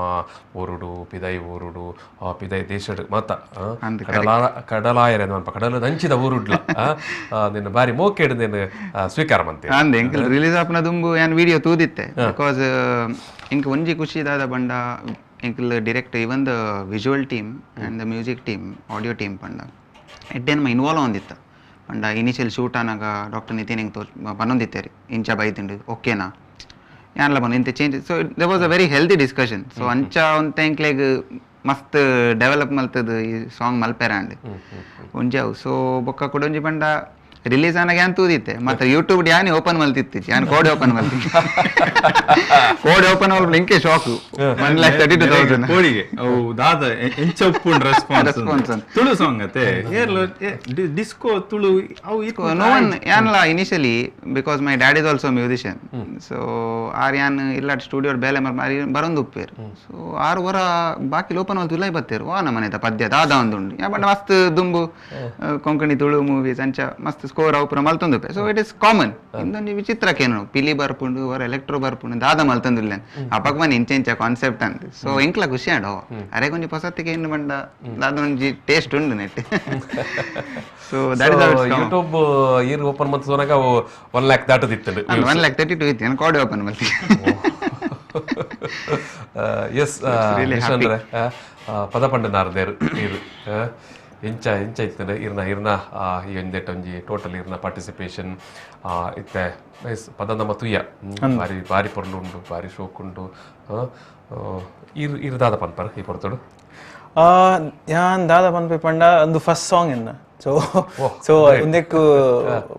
ಊರುಡು ಪಿದೈ ಊರುಡು ಪಿದೈ ದೇಶಡು ಮಾತ ಕಡಲಾಯರೆ ಕಡಲ ನಂಚಿದ ಊರುಡ್ಲ ನಿನ್ನ ಬಾರಿ ಮೋಕೆಡು ನೀನು ಸ್ವೀಕಾರ ಮಂತೆ ಅಂದೆ. ಎಂಕಲ್ ರಿಲೀಸ್ ಆಪನ ದುಂಬು ಯಾನ್ ವಿಡಿಯೋ ತೂದಿತ್ತೆ because ಎಂಕ್ ಒಂಜಿ ಖುಷಿ ದಾದ ಬಂಡ ಎಂಕಲ್ direct even the visual team and the music team audio team ಪಂಡ ಎಡ್ಡೆ ನಮ್ಮ ಇನ್ವಾಲ್ವ್ ಒಂದಿತ್ತ. ಪಂಡ ಇನಿಷಿಯಲ್ ಶೂಟ್ ಆನಾಗ ಡಾಕ್ಟರ್ ನಿತಿನ್ ಹೆಂಗೆ ತೋರ್ ಬನ್ನೊಂದಿತ್ತೇರಿ ಇಂಚ ಬೈದಿಂಡು ಓಕೆನಾ ಯಾನ್ಲ ಬಂದು ಇಂತ change. So there was a very healthy discussion. So ಅಂಚ ಒಂದು ಎಂಕ್ಲೆಗ್ ಮಸ್ತ್ ಡೆವಲಪ್ ಮಲ್ತದ ಈ ಸಾಂಗ್ ಮಲ್ಪೆರ ಅಂಡ್ ಒಂಜಿ ಅವು. ಸೊ ಬೊಕ್ಕ ಕುಡೊಂಜಿ ಪಂಡ ರಿಲೀಸ್ ಆನಾಗ ಯಾನ್ ತೂದಿತ್ತೆ ಮತ್ತೆ ಯೂಟ್ಯೂಬ್ ಯಾನಿ ಓಪನ್ ಮಲ್ತಿತ್ತು ಯಾನ್ ಕೋಡ್ ಓಪನ್ ಮಲ್ತಿತ್ತು ಕೋಡ್ ಓಪನ್ ಮಲ್ಪ ಲಿಂಕೆ ಶಾಕ್ 1,32,000 ಕೋಡಿಗೆ ಅವು ದಾದ ಎಂಚ ಉಪ್ಪುಂಡು ರೆಸ್ಪಾನ್ಸ್ ತುಳು ಸಾಂಗ್ ಅತ್ತೆ ಡಿಸ್ಕೋ ತುಳು ಅವು ನೋ ಒನ್ ಯಾನ್ಲ initially because my dad is also musician. So are ಯಾನ್ ಇಲ್ಲ ಸ್ಟುಡಿಯೋ ಬೇಲೆ ಮಾರಿ ಬರೊಂದು ಉಪ್ಪೇರು. ಸೊ ಆರು ವರ ಬಾಕಿ ಓಪನ್ ಮಲ್ತು ಇಲ್ಲ ಬತ್ತೇರು ವಾ ನಮ್ಮನೆ ಪದ್ಯ ದಾದ ಒಂದುಂಡು ಯಾ ಬಟ್ ಮಸ್ತ್ ದುಂಬು ಕೊಂಕಣಿ ತುಳು ಮೂವೀಸ್ ಅಂಚ ಮಸ್ತ್ ಸ್ಕೋರ್ ಅವು ಪೂರ ಮಲ್ತೊಂದುಪ್ಪೆ. So it is common. ಇಂದೊಂಜಿ ವಿಚಿತ್ರಕ್ಕೇನು ಪಿಲಿ ಬರ್ಪುಂಡು ಹೊರ ಎಲೆಕ್ಟ್ರೋ ಬರ್ಪುಂಡು ದಾದ ಮಲ್ತೊಂದಿಲ್ಲ ಅಪಕ್ ಮನೆ ಇಂಚ ಇಂಚ ಕಾನ್ಸೆಪ್ಟ್ ಅಂದ್. ಸೊ ಎಂಕ್ಲ ಖುಷಿ ಆಂಡ್ ಅರೆ ಕೊಂಚ ಪೊಸತ್ತಿಗೆ ಏನು ಬಂಡ ದಾದ ಒಂಜಿ ಟೇಸ್ಟ್ ಉಂಡು net. So that is YouTube ಈರ್ ಓಪನ್ ಮಂತ್ ಸೋನಾಗ 1 ಲ್ಯಾಕ್ ದಾಟದಿತ್ತು 1,32,000 ಇತ್ತು ನಾನು ಕೋಡ್ ಓಪನ್ ಮಲ್ತಿ. ಎಸ್ ಪದ ಪಂಡ ನಾರದೇರು ಈರು ಎಂಚ ಎಂಚ ಇತ್ತಂದ್ರೆ ಇರ್ನ ಇರ್ನ ಈ ಒಂದೆಟ್ ಒಂಜಿ ಟೋಟಲ್ ಇರ್ನ ಪಾರ್ಟಿಸಿಪೇಷನ್ ಇತ್ತೆ ನೈಸ್ ಪದ ನಮ್ಮ ತುಯ್ಯ ಬಾರಿ ಬಾರಿ ಪೊರ್ಲು ಉಂಡು ಬಾರಿ ಶೋಕ್ ಉಂಡು ಇರ್ ಇರ್ದಾದ ಪನ್ಪರ್ ಈ ಪೊರ್ತುಡು ಯಾನ್ ದಾದ ಪನ್ಪೆ ಪಂಡ ಒಂದು ಫಸ್ಟ್ ಸಾಂಗ್ ಎನ್ನ ಸೊ ಸೊ ಒಂದೆಕ್ಕು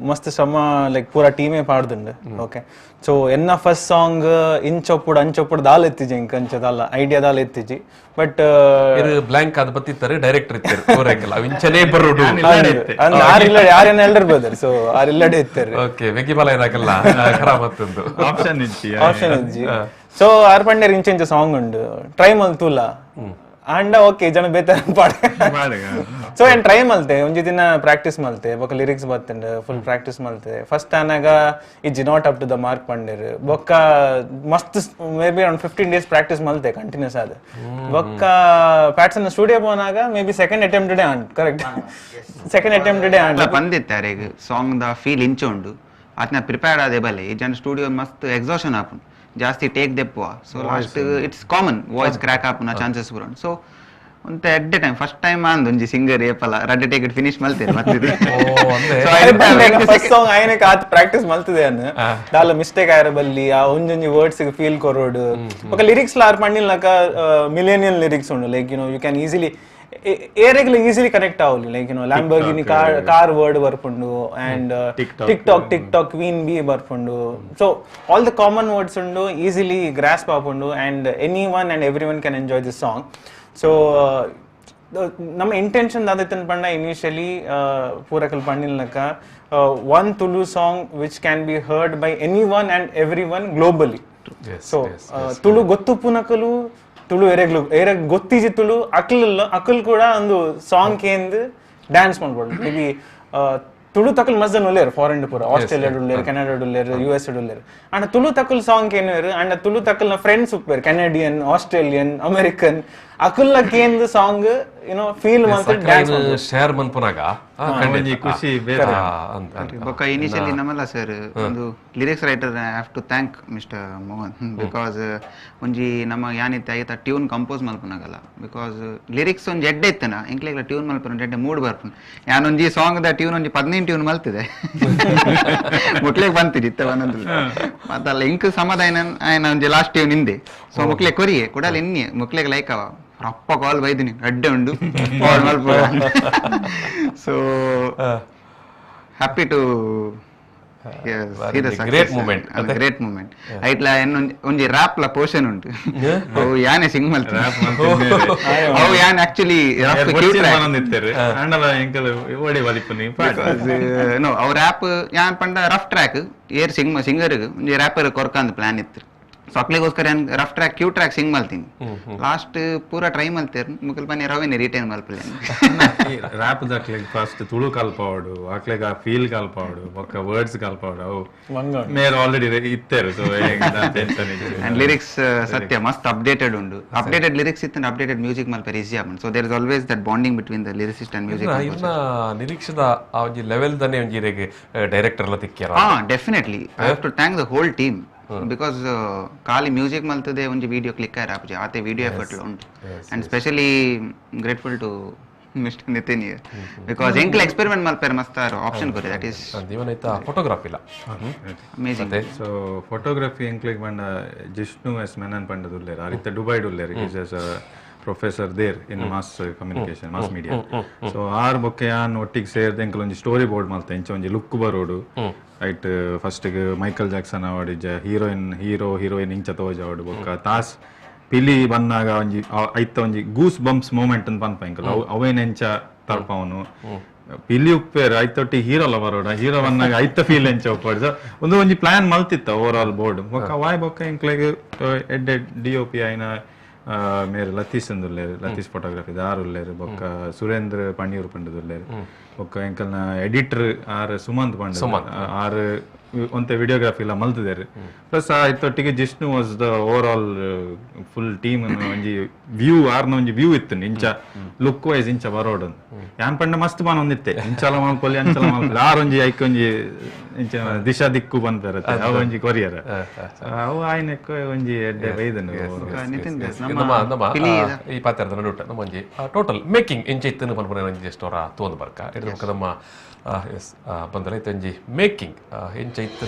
ಮಸ್ತ್ ಶ್ರಮ ಲೈಕ್ ಪೂರಾ ಟೀಮೇ ಪಾಡ್ದುಂಡು ಓಕೆ ಸೊ ಎನ್ನ ಫಸ್ಟ್ ಸಾಂಗ್ ಇಂಚೊಪ್ಪುಡು ಅಂಚೊಪ್ಪುಡು ದಾಲ ಎತ್ತಿಜಿ ಇಂಕ್ ಅಂಚ ದಾಲ ಐಡಿಯಾ ದಾಲ ಎತ್ತಿಜಿ ಬಟ್ ಬ್ಲಾಂಕ್ ಅದ್ ಬತ್ತಿತ್ತಾರೆ ಡೈರೆಕ್ಟರ್ ಇತ್ತಾರೆ ಇಂಚನೇ ಬರೋಡು ಆರಿಲ್ಲ ಯಾರೇನ ಎಲ್ಡರ್ ಬ್ರದರ್ ಸೊ ಆರಿಲ್ಲಡೆ ಇತ್ತಾರೆ ಓಕೆ ವೆಗ್ಗಿ ಬಲ ಏನಾಗಲ್ಲ ಖರಾಬ್ ಆತಂದು ಆಪ್ಷನ್ ಇಜ್ಜಿ ಆಪ್ಷನ್ ಇಜ್ಜಿ ಸೊ ಆರ್ ಪಂಡೇರ್ ಇಂಚ ಇಂಚ ಸಾಂಗ್ ಉಂಡು ಟ್ರೈ ಮಲ್ತುಲ್ಲ ಅಂಡ ಓಕೆ ಜನ ಬೇತಾರ ಪಾಡ ಸೊ ಏನ್ ಟ್ರೈ ಮಲ್ತೆ ಒಂಜಿ ದಿನ ಪ್ರಾಕ್ಟೀಸ್ ಮಲ್ತೆ ಬೊಕ್ಕ ಲಿರಿಕ್ಸ್ ಬತ್ತಂಡು ಫುಲ್ ಪ್ರಾಕ್ಟೀಸ್ ಮಲ್ತೆ ಫಸ್ಟ್ ಆನಾಗ ಇಜ್ಜಿ not up to the mark ಪಂಡೇರ್ ಬೊಕ್ಕ ಮಸ್ತ್ ಮೇ ಬಿ ಒಂದು 15 ಡೇಸ್ ಪ್ರಾಕ್ಟೀಸ್ ಮಲ್ತೆ ಕಂಟಿನ್ಯೂಸ್ ಆದ ಬೊಕ್ಕ ಪ್ಯಾಟ್ಸನ್ ಸ್ಟುಡಿಯೋ ಪೋನಾಗ may be second attempt day and correct second attempt day and ಬಂದಿತ್ತೆ ಅರೆಗ್ song the feel ಇಂಚ ಉಂಡು ಆತನ ಪ್ರಿಪೇರ್ಡ್ ಆದೆ ಬಲೆ ಈ ಜನ ಸ್ಟುಡಿಯೋ ಮಸ್ತ್ ಎಕ್ಸಾಷನ್ ಆಪುಂಡು ಜಾಸ್ತಿ ಟೇಕ್ ದೆಪ್ಪುವ so last it's common voice crack ಆಪುನ ಚಾನ್ಸಸ್ ಬರೋಣ ಸೊ ಒಂತೆ ಎಡ್ಡೆ ಟೈಮ್ ಫಸ್ಟ್ ಟೈಮ್ ಅಂದ್ ಒಂಜಿ ಸಿಂಗರ್ ಏಪಲ ರಡ್ಡೆ ಟೇಕ್ it finish ಮಲ್ತೇನೆ ಮತ್ತೆ ಫಸ್ಟ್ ಸಾಂಗ್ ಆಯ್ನಕ್ಕೆ ಆತ್ ಪ್ರಾಕ್ಟೀಸ್ ಮಲ್ತದೆ ಅನ್ನ ದಾಲ ಮಿಸ್ಟೇಕ್ ಆಯ್ರ ಬಲ್ಲಿ ಆ ಒಂಜೊಂಜಿ ವರ್ಡ್ಸ್ ಫೀಲ್ ಕೊರೋಡು ಬೊಕ ಲಿರಿಕ್ಸ್ ಲಾರ್ ಪಂಡಿಲ್ಲಕ ಮಿಲೇನಿಯಲ್ ಲಿರಿಕ್ಸ್ ಉಂಡು like you know you can easily ಏರೆಗ್ಲ easily connect ಆವಲಿ like you know Lamborghini car car word ಬರ್ಪುಂಡು and tick tock tick tock queen bee ಬರ್ಪುಂಡು so all the common words ಉಂಡು ಈಸಿಲಿ ಗ್ರಾಸ್ಪ್ ಆಪುಂಡು and any one and every one can enjoy this song so ನಮ್ಮ ಇಂಟೆನ್ಷನ್ ದಾದೈತನ್ ಪಂಡ initially ಪೂರಕಲ್ ಪಂಡಿಲ್ನಕ one Tulu song which can be heard by any one and every one globally so Tulu ಗೊತ್ತುಪ್ಪುನಕಲು ತುಳು ಎರೆಗ್ಲು ಎರೆಗ್ ಗೊತ್ತಿಜಿ ತುಳು ಅಕ್ಲ್ ಅಕಲ್ ಕೂಡ ಒಂದು ಸಾಂಗ್ ಕೇಂದ್ ಡ್ಯಾನ್ಸ್ ಮಾಡ್ಬೋದು ಮೇ ಬಿ ತುಳು ತಕಲ್ ಮಸ್ತ್ ಉಲ್ಲೇರು ಫಾರಿನ್ ಪೂರ ಆಸ್ಟ್ರೇಲಿಯಾ ಉಲ್ಲೇರು ಕೆನಡಾ ಉಲ್ಲೇರು ಯು ಎಸ್ ಉಲ್ಲೇರು ಅಂಡ್ ತುಳು ತಕಲ್ ಸಾಂಗ್ ಏನೇರು ಅಂಡ್ ತುಳು ತಕಲ್ನ ಫ್ರೆಂಡ್ಸ್ ಉಪ್ಪೇರು ಕೆನಡಿಯನ್ ಆಸ್ಟ್ರೇಲಿಯನ್ ಅಮೆರಿಕನ್ ಅಕಲ್ನ ಕೇಂದ್ ಸಾಂಗ್ ಯುನೋ ಫೀಲ್ ಮಾಡ್ತಾರೆ ಡ್ಯಾನ್ಸ್ ಶೇರ್ ಮನ್ಪುನಾಗ ಖುಷಿ ಬೇರೆ ಬೊಕ್ಕ ಇನಿಷಿಯಲಿ ನಮ್ಮಲ್ಲ ಸರ್ ಒಂದು lyrics writer I have to thank mister Mohan because ಒಂಜಿ ನಮ್ಮ ಯಾನಿತ್ತೆ ಐತ ಟ್ಯೂನ್ ಕಂಪೋಸ್ ಮಲ್ಪುನಾಗಲ್ಲ because lyrics ಒಂಜಿ ಎಡ್ಡೆ ಇತ್ತನ ಎಂಕ್ಲೆಗ್ಲ ಟ್ಯೂನ್ ಮಲ್ಪುನ ಎಡ್ಡೆ ಮೂಡ್ ಬರ್ಪುನ ಯಾನೊಂಜಿ ಸಾಂಗ್ the tune ಒಂಜಿ 15 ಟ್ಯೂನ್ ಮಲ್ತಿದೆ ಮುಕ್ಲೆಗ್ ಬಂತಿದೆ ಇತ್ತ ಒಂದೊಂದು ಮತ್ತಲ್ಲ ಇಂಕ್ ಸಮಾಧಾನ ಆಯ್ನ ಒಂಜಿ ಲಾಸ್ಟ್ ಟ್ಯೂನ್ ಹಿಂದೆ ಸೊ ಮುಕ್ಲೆ ಕೊರಿಯೆ ಕುಡಲ್ ಎನ್ನಿ ಮುಕ್ಲೆಗ್ ಲೈಕ್ ಅವ ರಪ್ಪ ಕಾಲ್ ಬೈದಿನಿ ಅಡ್ಡೆ ಉಂಡು so happy to great moment great moment ಐಟ್ಲ ಒಂಜಿ ರ್ಯಾಪ್ ಲ ಪೋರ್ಷನ್ ಉಂಟು ಅವು ಯಾನೆ ಸಿಂಗ್ ಮಲ್ತ ಅವು ಯಾನ್ ಆಕ್ಚುಲಿ ನೋ ಅವು ರ್ಯಾಪ್ ಯಾನ್ ಪಂಡ ರಫ್ ಟ್ರ್ಯಾಕ್ ಏರ್ ಸಿಂಗ್ ಸಿಂಗರ್ ಒಂಜಿ ರ್ಯಾಪರ್ ಕೊರ್ಕಂದ್ ಪ್ಲಾನ್ ಇತ್ತು ಸೊ ಅಕ್ಲೆಗೋಸ್ಕರ ಯಾನ್ rough track cue track sing ಮಲ್ತೀನಿ ಲಾಸ್ಟ್ ಪೂರ ಟ್ರೈ ಮಲ್ತೇರ್ ಮುಕಲ್ ಪನಿ ರವೆನೆ ರಿಟೈನ್ ಮಲ್ಪಲೆ ರ್ಯಾಪ್ ದಾಕ್ಲೆಗ್ ಫಸ್ಟ್ ತುಳು ಕಲ್ಪಾವಡು ಅಕ್ಲೆಗ್ ಆ ಫೀಲ್ ಕಲ್ಪಾವಡು ಬೊಕ್ಕ ವರ್ಡ್ಸ್ ಕಲ್ಪಾವಡು ಅವು ಮೇರ್ ಆಲ್ರೆಡಿ ಇತ್ತೇರು ಸೊ ಅಂಡ್ ಲಿರಿಕ್ಸ್ ಸತ್ಯ ಮಸ್ತ್ ಅಪ್ಡೇಟೆಡ್ ಉಂಡು ಅಪ್ಡೇಟೆಡ್ ಲಿರಿಕ್ಸ್ ಇತ್ತು ಅಪ್ಡೇಟೆಡ್ ಮ್ಯೂಸಿಕ್ ಮಲ್ಪೆರೆ ಈಸಿ ಆಪುಂಡು so there is always that bonding between the lyricist and music ಇನ್ನ ನಿರೀಕ್ಷದ ಆ ಒಂಜಿ ಲೆವೆಲ್ ದನೆ ಒಂಜಿ ಡೈರೆಕ್ಟರ್ ಎಲ್ಲ ತಿಕ್ಕ್ಯಾರ ಹಾ definitely I have to thank the whole team because ಖಾಲಿ ಮ್ಯೂಸಿಕ್ ಮಲ್ತದೆ ಒಂಜಿ ವಿಡಿಯೋ ಕ್ಲಿಕ್ ಆಯ್ರ ಆಪುಜಿ ಆತೆ ವಿಡಿಯೋ ಎಫರ್ಟ್ ಉಂಟು and specially grateful to mister Nitin because ಎಂಕ್ಲ ಎಕ್ಸ್ಪೆರಿಮೆಂಟ್ ಮಲ್ಪೆರೆ ಮಸ್ತ್ ಆಪ್ಷನ್ ಕೊರಿ that is ಇವನೈತ ಫೋಟೋಗ್ರಾಫಿ ಇಲ್ಲ ಅಮೇಸಿಂಗ್ ಸೊ ಫೋಟೋಗ್ರಫಿ ಎಂಕ್ಲೆಗ್ ಪಂಡ ಜಿಷ್ಣು ಎಸ್ ಮೆನನ್ ಪಂಡದುಲ್ಲೇರ್ ಆರಿತ್ತ ದುಬೈಡ್ ಉಲ್ಲೇರ್ is as a professor there in mass communication mass media so R ಬೊಕ್ಕ ಯಾನ್ ಒಟ್ಟಿಗೆ ಸೇರ್ದು ಎಂಕಲ್ ಒಂಜಿ ಸ್ಟೋರಿ ಬೋರ್ಡ್ ಮಲ್ತೆ ಇಂಚ ಒಂಜಿ ಲುಕ್ ಬರೋಡು ರೈಟ್ ಫಸ್ಟ್ಗೆ ಮೈಕಲ್ ಜಾಕ್ಸನ್ ಅವಾರ್ಡ್ ಇಜ್ಜ ಹೀರೋಯಿನ್ ಹೀರೋ ಹೀರೋಯಿನ್ ಇಂಚ ತೋಜಾವಡು ಬೊಕ್ಕ ತಾಸ್ ಪಿಲಿ ಬನ್ನಾಗ ಒಂಜಿ ಐತ ಒಂಜಿ ಗೂಸ್ ಬಂಪ್ಸ್ ಮೂಮೆಂಟ್ ಅಂತ ಪನ್ಪ ಎಂಕಲ್ ಅವೇನೆಂಚ ತರ್ಪವನು ಪಿಲಿ ಉಪ್ಪೇರು ಐತೊಟ್ಟಿ ಹೀರೋ ಅಲ್ಲ ಬರೋಡ ಹೀರೋ ಬನ್ನಾಗ ಐತ ಫೀಲ್ ಎಂಚ ಉಪ್ಪಾಡು ಸೊ ಒಂದು ಒಂಜಿ ಪ್ಲಾನ್ ಮಲ್ತಿತ್ತ ಓವರ್ ಆಲ್ ಬೋರ್ಡ್ ಬೊಕ್ಕ ವಾಯ್ ಬೊಕ್ಕ ಎಂಕ್ಲೆಗ್ ಎಡ್ಡೆ ಡಿ ಒ ಪಿ ಆಯ್ನ ಮೇರ್ ಲತೀಶ್ ಅಂದುಲ್ಲೇರು ಲತೀಶ್ ಫೋಟೋಗ್ರಫಿ ದಾರ್ ಉಲ್ಲೇರು ಬೊಕ್ಕ ಸುರೇಂದ್ರ ಪಣಿಯೂರು ಪಂಡದುಲ್ಲೇರು ಬೊಕ್ಕ ಎಂಕಲ್ನ ಎಡಿಟರ್ ಆರ್ ಸುಮಂತ್ ಪಂಡ ಆರ್ ಒಂತೆ ವಿಡಿಯೋಗ್ರಫಿ ಎಲ್ಲ ಮಲ್ತಿದ್ದಾರೆ. ಪ್ಲಸ್ ಆ ಇತ್ತೊಟ್ಟಿಗೆ Jishnu was the overall full team ಒಂಜಿ ವ್ಯೂ ಆರ್ನ ಒಂಜಿ ವ್ಯೂ ಇತ್ತು ಇಂಚ ಲುಕ್ ವೈಸ್ ಇಂಚ ಬರೋಡ್ ಯಾನ್ ಪಂಡ ಮಸ್ತ್ ಬಾನ ಒಂದಿತ್ತೆ ಇಂಚಲ ಮಲ್ಪೊಲಿ ಅಂಚಲ ಮಲ್ಪೊಲಿ ಆರ್ ಒಂಜಿ ಐಕ್ ಒಂಜಿ ಇಂಚ ದಿಶಾ ದಿಕ್ಕು ಬಂತಾರೆ ಅವು ಒಂಜಿ ಕೊರಿಯರ್ ಅವು ಆಯ್ನಕ್ಕ ಒಂಜಿ ಎಡ್ಡೆ ಬೈದನು. ನಮ್ಮ ಈ ಪಾತ್ರದ ನಡುಟ ನಮ್ಮ ಒಂಜಿ ಟೋಟಲ್ ಮೇಕಿಂಗ್ ಇಂಚ ಇತ್ತು ಪನ್ಪುನ ಒಂಜಿ ಜಸ್ಟ್ ಅವರ ತೋಂದು ಬರ್ಕ ಇದ್ರ ನಮ್ಮ ಎಸ್ ಬಂದರೆ ಇತ್ತೊಂಜಿ ಮೇಕಿಂಗ್ ಎಂಚ ಇತ್ತು.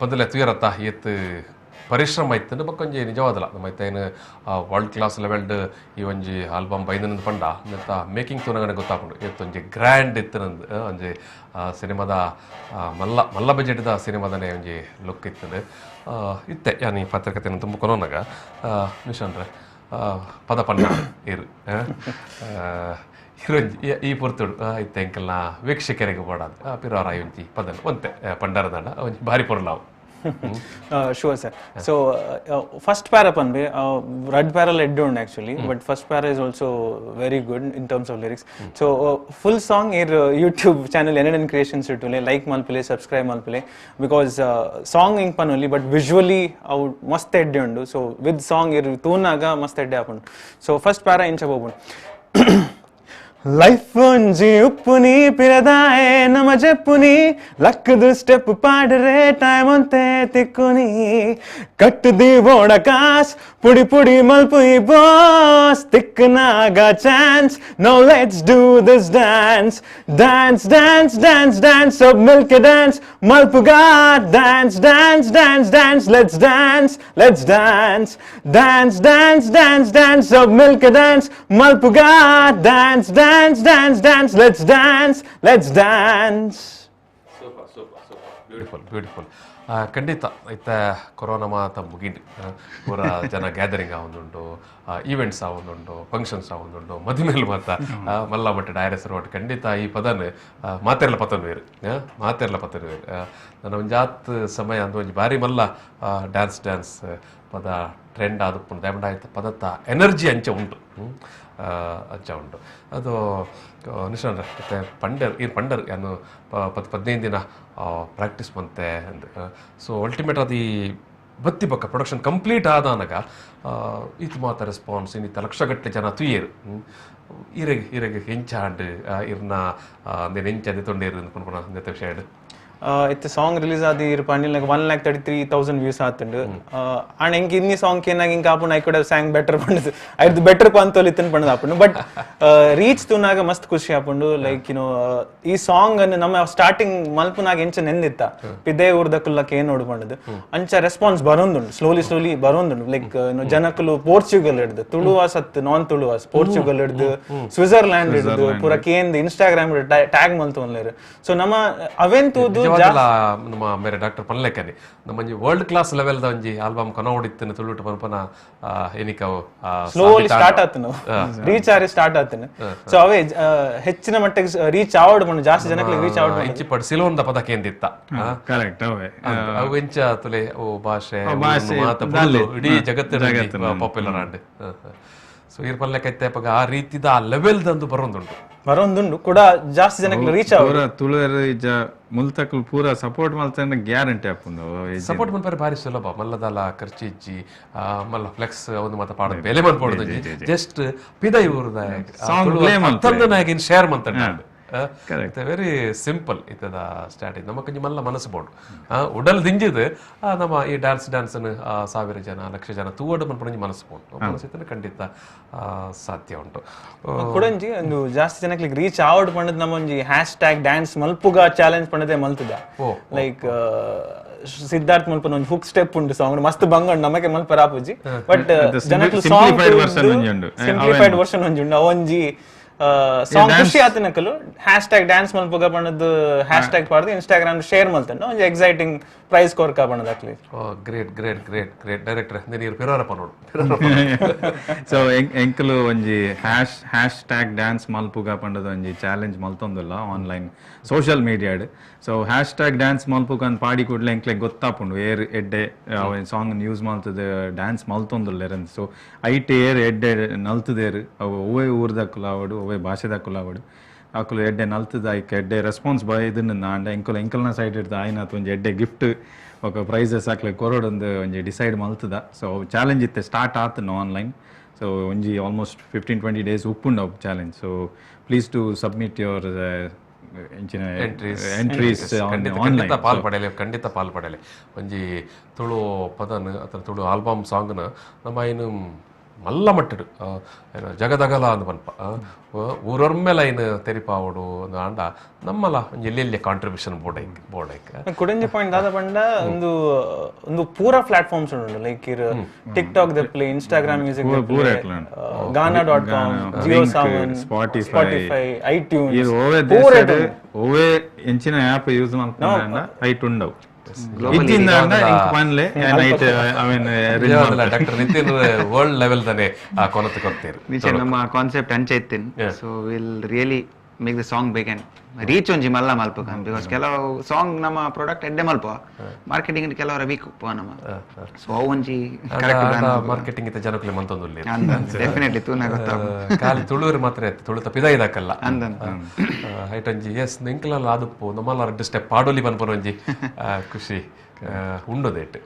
ಬದಲೆ ತುಯರತ್ತ ಏತ್ ಪರಿಶ್ರಮ ಇತ್ತು ಬೊಕ್ಕೊಂಜಿ ನಿಜವಾದಲ್ಲ ನಮ್ಮ ಐತೇನು ವರ್ಲ್ಡ್ ಕ್ಲಾಸ್ ಲೆವೆಲ್ಡ್ ಈ ಒಂಜಿ ಆಲ್ಬಮ್ ಬೈದನಂದು ಪಂಡ ನೆತ್ತ ಮೇಕಿಂಗ್ ತೂನಗನೆ ಗೊತ್ತಾಪುಂಡು ಏತ್ತೊಂಜಿ ಗ್ರ್ಯಾಂಡ್ ಇತ್ತು ನಂದು ಒಂಜಿ ಸಿನಿಮಾದ ಮಲ್ಲ ಮಲ್ಲ ಬಜೆಟ್ದ ಸಿನಿಮಾದನೇ ಒಂಜಿ ಲುಕ್ ಇತ್ತದು ಇತ್ತೆ ಯಾನ್ ಈ ಪತ್ರಿಕತೆಯನ್ನು ತುಂಬ ಕೊನೋನಾಗ ನಿಶಾನ್ರೆ ಪದ ಪಂಡ ಇರು ಇರೊಂಜಿ ಈ ಪೊರ್ತುಡು ಇತ್ತೆ ಎಂಕಲ್ನ ವೀಕ್ಷಕರಿಗೆ ಬೋಡಾದ್ ಪಿರಾರ ಒಂಜಿ ಪದನ್ ಒಂತೆ ಪಂಡಾರದಾಂಡ ಒಂಜಿ ಭಾರಿ ಪೊರ್ಲಾವು. Sure sir. So first para ಪನ್ಪೆ, ರಡ್ ಪ್ಯಾರಲ್ ಎಡ್ಡೆ ಉಂಡು actually, but first para is also very good in terms of lyrics. So full song ಇರ್ YouTube channel N N creations ಇಟ್ಟುಲೆ, like ಮಲ್ಪಲೆ, subscribe ಮಲ್ಪಲೆ, because song ಇಂಕ್ ಪನೊಲಿ, but visually ಅವು ಮಸ್ತ್ ಎಡ್ಡೆ ಉಂಡು. So with song ಇರ್ ತೂನಾಗ ಮಸ್ತ್ ಎಡ್ಡೆ ಆಪುಂಡು. So first para ಇಂಚ ಹೋಗುಂಡು. ಲೈಫ್ ಒಂಜಿ ಉಪ್ಪುನಿ ಪಿರದಾಯೆ ನಮ ಜೆಪ್ಪುನಿ, ಲಕ್ಕದು ಸ್ಟೆಪ್ ಪಾಡ್ರೆ ಟೈಮ್ ಅಂತೆ ತಿಕ್ಕುನಿ, ಕಟ್ಟದಿ ಓಡ ಕಾಸ್ ಪುಡಿ ಪುಡಿ ಮಲ್ಪು ಈ boss, ತಿಕ್ಕನಾಗ chance, no let's do this dance, dance dance dance dance, so milk dance ಮಲ್ಪುಗಾ, dance dance dance dance, let's dance let's dance, dance dance dance dance, so milk dance ಮಲ್ಪುಗಾ, dance dance dance dance, let's dance let's dance. Super super super, beautiful beautiful. ಖಂಡಿತ ಇತ್ತ corona ಮಾತ ಮುಗಿಂಡು, ಪೂರ ಜನ gathering ಆವೊಂದುಂಡು, events ಆವೊಂದುಂಡು, functions ಆವೊಂದುಂಡು, ಮದಿಮೇಲೆ ಮಾತ ಮಲ್ಲ ಮಟ್ಟ ಡೈರೆಸ್ ರೋಡ್. ಖಂಡಿತ ಈ ಪದನ್ ಮಾತೆರ್ಲ ಪತನ್ವೇರು, ಮಾತೆರ್ಲ ಪತನ್ವೇರು. ನನ್ನ ಒಂಜಾತ್ ಸಮಯ ಅಂದು ಒಂಜಿ ಬಾರಿ ಮಲ್ಲ ಡ್ಯಾನ್ಸ್ ಡ್ಯಾನ್ಸ್ ಪದ ಟ್ರೆಂಡ್ ಆದಪ್ಪುಂಡು. ದಯಮಂಡ ಆಯ್ತು ಪದತ್ತ ಎನರ್ಜಿ ಅಂಚ ಉಂಟು, ಅಂಚ ಉಂಟು. ಅದು ನಿಶಾನ್ರೆ ಮತ್ತು ಪಂಡರ್ ಈ ಪಂಡರ್ ಏನು 10-15 ದಿನ ಪ್ರಾಕ್ಟೀಸ್ ಮಂತೆ ಅಂದ್. ಸೊ ಅಲ್ಟಿಮೇಟ್ ಅದು ಈ ಬತ್ತಿ ಪಕ್ಕ ಪ್ರೊಡಕ್ಷನ್ ಕಂಪ್ಲೀಟ್ ಆದಾನಾಗ ಇತ್ತು ಮಾತ ರೆಸ್ಪಾನ್ಸ್ ಇನ್ನಿತ್ತ ಲಕ್ಷಗಟ್ಟಲೆ ಜನ ತುಯ್ಯರು. ಇರೆಗ್ ಇರೆಗ್ ಹೆಂಚಾಂಡ್ ಇರ್ನ ಅಂದೇನು ಹೆಂಚ ತೊಂಡೇರು ಅಂದ್ಕೊಂಡು ಅಂದೆ ವಿಷಯ. ಇತ್ತೆ ಸಾಂಗ್ ರಿಲೀಸ್ ಆದಿ ಇರ್ ಪಂಡಿಲ್ 1,33,000 ವ್ಯೂಸ್ ಆತುಂಡು. ಆಂಡ್ ಎಂಕ್ ಇನ್ನಿ ಸಾಂಗ್ ಕೇನಾಗ ಇಂಕ ಆಪುಂಡು, I could have sang better ಪಂಡದು, ಐದು ಬೆಟರ್ ಪಂತೋಲಿ ಇತ್ತನ್ ಪಂಡದು ಆಪುಂಡು. ಬಟ್ ರೀಚ್ ತೂನಾಗ ಮಸ್ತ್ ಖುಷಿ ಆಪುಂಡು. ಲೈಕ್ ಯುನೋ ಈ ಸಾಂಗ್ ಅನ್ನು ನಮ್ಮ ಸ್ಟಾರ್ಟಿಂಗ್ ಮಲ್ಪುನಾಗ ಎಂಚ ನೆಂದಿತ್ತ ಪಿದೆ ಊರ್ದಕುಲ್ಲಕ್ಕೆ ಏನ್ ನೋಡು ಪಂಡದು ಅಂಚ ರೆಸ್ಪಾನ್ಸ್ ಬರೋಂದುಂಡು, ಸ್ಲೋಲಿ ಸ್ಲೋಲಿ ಬರೋಂದುಂಡು. ಲೈಕ್ ಜನಕುಲು ಪೋರ್ಚುಗಲ್ ಹಿಡ್ದು ತುಳುವಾಸ್ ಅತ್ತು ನಾನ್ ತುಳುವಾಸ್ ಪೋರ್ಚುಗಲ್ ಹಿಡ್ದು ಸ್ವಿಟ್ಜರ್ಲ್ಯಾಂಡ್ ಹಿಡ್ದು ಪೂರ ಕೇಂದ್ ಇನ್ಸ್ಟಾಗ್ರಾಮ್ ಟ್ಯಾಗ್ ಮಲ್ತೊನ್ಲೇರು. ಸೊ ನಮ್ಮ ಅವೇನ್ ತೂದು ನಮ್ಮ ಮೇರೆ ಡಾಕ್ಟರ್ ಪನ್ಲೆಕ್ಕನೆ ನಮ್ಮ ಒಂಜಿ world class level the ಒಂಜಿ ಆಲ್ಬಮ್ ಕನೋಡಿತ್ತನ ತುಳುಟು ಪನ್ಪನ ಏನಿಕವು ಸ್ಲೋಲಿ ಸ್ಟಾರ್ಟ್ ಆತನು, ರೀಚ್ ಆರಿ ಸ್ಟಾರ್ಟ್ ಆತನು. ಸೊ ಅವೇ ಹೆಚ್ಚಿನ ಮಟ್ಟಿಗೆ ರೀಚ್ ಆವಡ್ ಪಂಡ ಜಾಸ್ತಿ ಜನಕ್ಕೆ ರೀಚ್ ಆವಡ್. ಇಂಚಿ ಪಡ್ ಸಿಲೋನ್ದ ಪದ ಕೇಂದಿತ್ತ ಕರೆಕ್ಟ್. ಅವೇ ಅವು ಎಂಚ ತುಲೆ ಓ ಭಾಷೆ ಮಾತ ಇಡೀ ಜಗತ್ತಿನ ಪಾಪ್ಯುಲರ್ ಆಂಡ್. ಸೊ ಇರ್ ಪನ್ಲೆಕ್ಕೈತೆ ಪಗ ಆ ರೀತಿದ ಆ ಲೆವೆಲ್ ದಂದು ಬರೋಂದುಂಟು ಬರೋಂದುಂಡು ಕೂಡ ಜಾಸ್ತಿ ಜನಕ್ಕೆ ರೀಚ್ ಆವಡ್. ತುಳುವೆರ್ ಇಜ್ಜ ಮುಲ್ತಕುಲು ಪೂರ ಸಪೋರ್ಟ್ ಮಲ್ತಂಡ ಗ್ಯಾರಂಟಿ ಆಪುಂಡು. ಸಪೋರ್ಟ್ ಮಲ್ಪರೆ ಭಾರಿ ಸುಲಭ, ಮಲ್ಲದಲ ಖರ್ಚು ಇಜ್ಜಿ, ಮಲ್ಲ ಫ್ಲೆಕ್ಸ್ ಒಂದು ಮಾತ ಪಾಡ ಬೆಲೆ ಮಲ್ಪೊಡ್ದು, ಜಸ್ಟ್ ಪಿದೈ ಊರ್ದ ತಂದನಾಗಿ ಶೇರ್ ಮಂತಂಡ. ವೆರಿ ಸಿಂಪಲ್ ಇತ್ತದ ಸ್ಟಾರ್ಟಿಂಗ್. ನಮ್ಮ ಕೊಂಚ ಮಲ್ಲ ಮನಸ್ಸು ಬೋಡು ಉಡಲ್ ದಿಂಜಿದ್ ನಮ್ಮ ಈ ಡ್ಯಾನ್ಸ್ ಡ್ಯಾನ್ಸ್ ಸಾವಿರ ಜನ ಲಕ್ಷ ಜನ ತೂವಡು ಮನ್ಪೊಂಜಿ ಮನಸ್ಸು ಬೋಡು, ಮನಸ್ಸು ಖಂಡಿತ ಸಾಧ್ಯ ಉಂಟು. ಕುಡಂಜಿ ಒಂದು ಜಾಸ್ತಿ ಜನಕ್ಕೆ ರೀಚ್ ಆವಡ್ ಪಂಡದ್ ನಮ್ಮ ಒಂಜಿ hash tag dance ಮಲ್ಪುಗ challenge ಪಂಡದೆ ಮಲ್ತದ. ಲೈಕ್ ಸಿದ್ಧಾರ್ಥ್ ಮಲ್ಪನ ಒಂಜಿ ಹುಕ್ ಸ್ಟೆಪ್ ಉಂಟು ಸಾಂಗ್ ಮಸ್ತ್ ಬಂಗ ನಮಗೆ ಮಲ್ಪರ ಆಪುಜಿ, ಬಟ್ ಜನಕ್ಕೆ song simplified version ಒಂಜಿ ಉಂಡು. ಅವೊಂಜಿ ಸಾಂಗ್ ಖುಷಿ ಆತನಕಲು hash tag dance ಮಲ್ಪುಗ ಪಂಡದ್ದು hash tag ಪಾಡ್ದು Instagram share ಮಲ್ತಂಡು ಒಂಜಿ ಎಕ್ಸೈಟಿಂಗ್ ಪ್ರೈಸ್ ಕೊರ್ಕ ಪಂಡದ ಅಕ್ಲಿ. Great great great great director ನೀರು ಪಿರೋರಪ್ಪ ನೋಡು. ಸೊ ಎಂಕಲು ಒಂಜಿ hash tag dance ಮಲ್ಪುಗ ಪಂಡದ ಒಂಜಿ ಚಾಲೆಂಜ್ ಮಲ್ತೊಂದುಲ್ಲ ಆನ್ಲೈನ್ ಸೋಷಿಯಲ್ ಮೀಡಿಯಾಡ್. So hash tag dance ಮಲ್ಪುಗ ಅಂತ ಪಾಡಿ ಕೂಡಲೇ ಎಂಕ್ಲೆ ಗೊತ್ತಾಪುಂಡು ಏರ್ ಎಡ್ಡೆ ಸಾಂಗ್ ಯೂಸ್ ಮಲ್ತದ ಡ್ಯಾನ್ಸ್ ಮಲ್ತೊಂದುಲ್ಲೆರಂದು. ಸೊ ಐಟ್ ಏರ್ ಎಡ್ಡೆ ನಲ್ತದೇರು ಅವು ಒವ್ವೇ ಊರ್ದಕ್ಕುಲ ಆವಡು ಒವ್ವೇ ಭಾಷೆದಕ್ಕುಲ ಆವಡು ಅಕುಲು ಎಡ್ಡೆ ನಲ್ತದ ಐಕ್ ಎಡ್ಡೆ ರೆಸ್ಪಾನ್ಸ್ ಬ ಇದನ್ನ ಅಂಡ ಎಂಕುಲು ಎಂಕಲ್ನ ಸೈಡ್ ಇಡ್ದು ಆಯ್ನಾತ್ ಒಂಜಿ ಎಡ್ಡೆ ಗಿಫ್ಟ್ ఒక ಪ್ರೈಸಸ್ ಅಕ್ಲೆ ಕೊರೊಡೊಂದು ಒಂಜಿ ಡಿಸೈಡ್ ಮಲ್ತದ. ಸೊ ಚಾಲೆಂಜ್ ಇತ್ತೆ ಸ್ಟಾರ್ಟ್ ಆತನು ಆನ್ಲೈನ್. ಸೊ ಒಂಜಿ ಆಲ್ಮೋಸ್ಟ್ 15-20 ಡೇಸ್ ಉಪ್ಪುಂಡು ಅವು challenge. So please to submit your ಎಂಚಿನ ಎಂಟ್ರೀಸ್ ಖಂಡಿತ ಪಾಲ್ ಪಡೆಯಲಿ, ಖಂಡಿತ ಪಾಲ್ ಪಡೆಯಲಿ. ಒಂಜಿ ತುಳು ಪದನ್ ಅಥವಾ ತುಳು ಆಲ್ಬಮ್ ಸಾಂಗ್ನ ನಮ್ಮ ಏನು ಮಲ್ಲ ಮಟ್ಟಡು ಜಗದಗಲ ಅಂದ್ ಪನ್ಪ ಊರೊರ್ಮೆಲ ಐನ್ ತೆರಿಪಾವಡು ಒಂದು ಆಂಡ ನಮ್ಮಲ ಒಂಜಿ ಎಲ್ಲೆಲ್ಲಿ ಕಾಂಟ್ರಿಬ್ಯೂಷನ್ ಬೋರ್ಡ್ ಬೋರ್ಡ್. ಕುಡಂಜಿ ಪಾಯಿಂಟ್ ದಾದ ಪಂಡ ಒಂದು ಒಂದು ಪೂರಾ ಪ್ಲಾಟ್ಫಾರ್ಮ್ಸ್ ಉಂಡು, ಲೈಕ್ ಇರ್ ಟಿಕ್ ಟಾಕ್ ದೆಪ್ಲೆ, ಇನ್ಸ್ಟಾಗ್ರಾಮ್ ಮ್ಯೂಸಿಕ್ ದೆಪ್ಲೆ, Gaana.com, Jio Saavn, Spotify, iTunes, ಓವೆ ದೇಶಡ್ ಓವೆ ಎಂಚಿನ ಆಪ್ ಯೂಸ್ ಮಲ್ಪುಂಡ ಐಟ್ ಉಂಡವು. Doctor Nitin world level ತಾನೆ ಕೊನತು ಕೊಡ್ತೀರಿ. ನಮ್ಮ ಕಾನ್ಸೆಪ್ಟ್ ಅಂಚೆ ಇತ್ತೇನೆ. So will really make the song big and reach ಒಂಜಿ ಮಲ್ಲ ಮಲ್ಪುಗ because ಕೆಲವು ಸಾಂಗ್ ನಮ್ಮ ಪ್ರಾಡಕ್ಟ್ ಎಡ್ಡೆ ಮಲ್ಪ ಮಾರ್ಕೆಟಿಂಗ್ ಕೆಲವರ ವೀಕ್ ಉಪ್ಪುವ ನಮ್ಮ ಸೊ ಅವು ಒಂಜಿ ಕರೆಕ್ಟ್ ಮಾರ್ಕೆಟಿಂಗ್ ಇತ್ತ ಜನಕುಲೆ ಮಂತೊಂದುಲ್ಲೆ ಡೆಫಿನೆಟ್ಲಿ ತೂನ ಗೊತ್ತಾಗ ಖಾಲಿ ತುಳುವರು ಮಾತ್ರ ಇತ್ತು ತುಳು ತಪ್ಪಿದ ಇದಾಕಲ್ಲ ಐಟಂಜಿ ಎಸ್ ನಿಂಕಲಲ್ಲ ಆದುಪ್ಪು ನಮ್ಮಲ್ಲ ರಡ್ಡು ಸ್ಟೆಪ್ ಪಾಡೋಲಿ ಪನ್ಪುನ ಒಂಜಿ ಖುಷಿ ಉಂಡೋದೇಟ್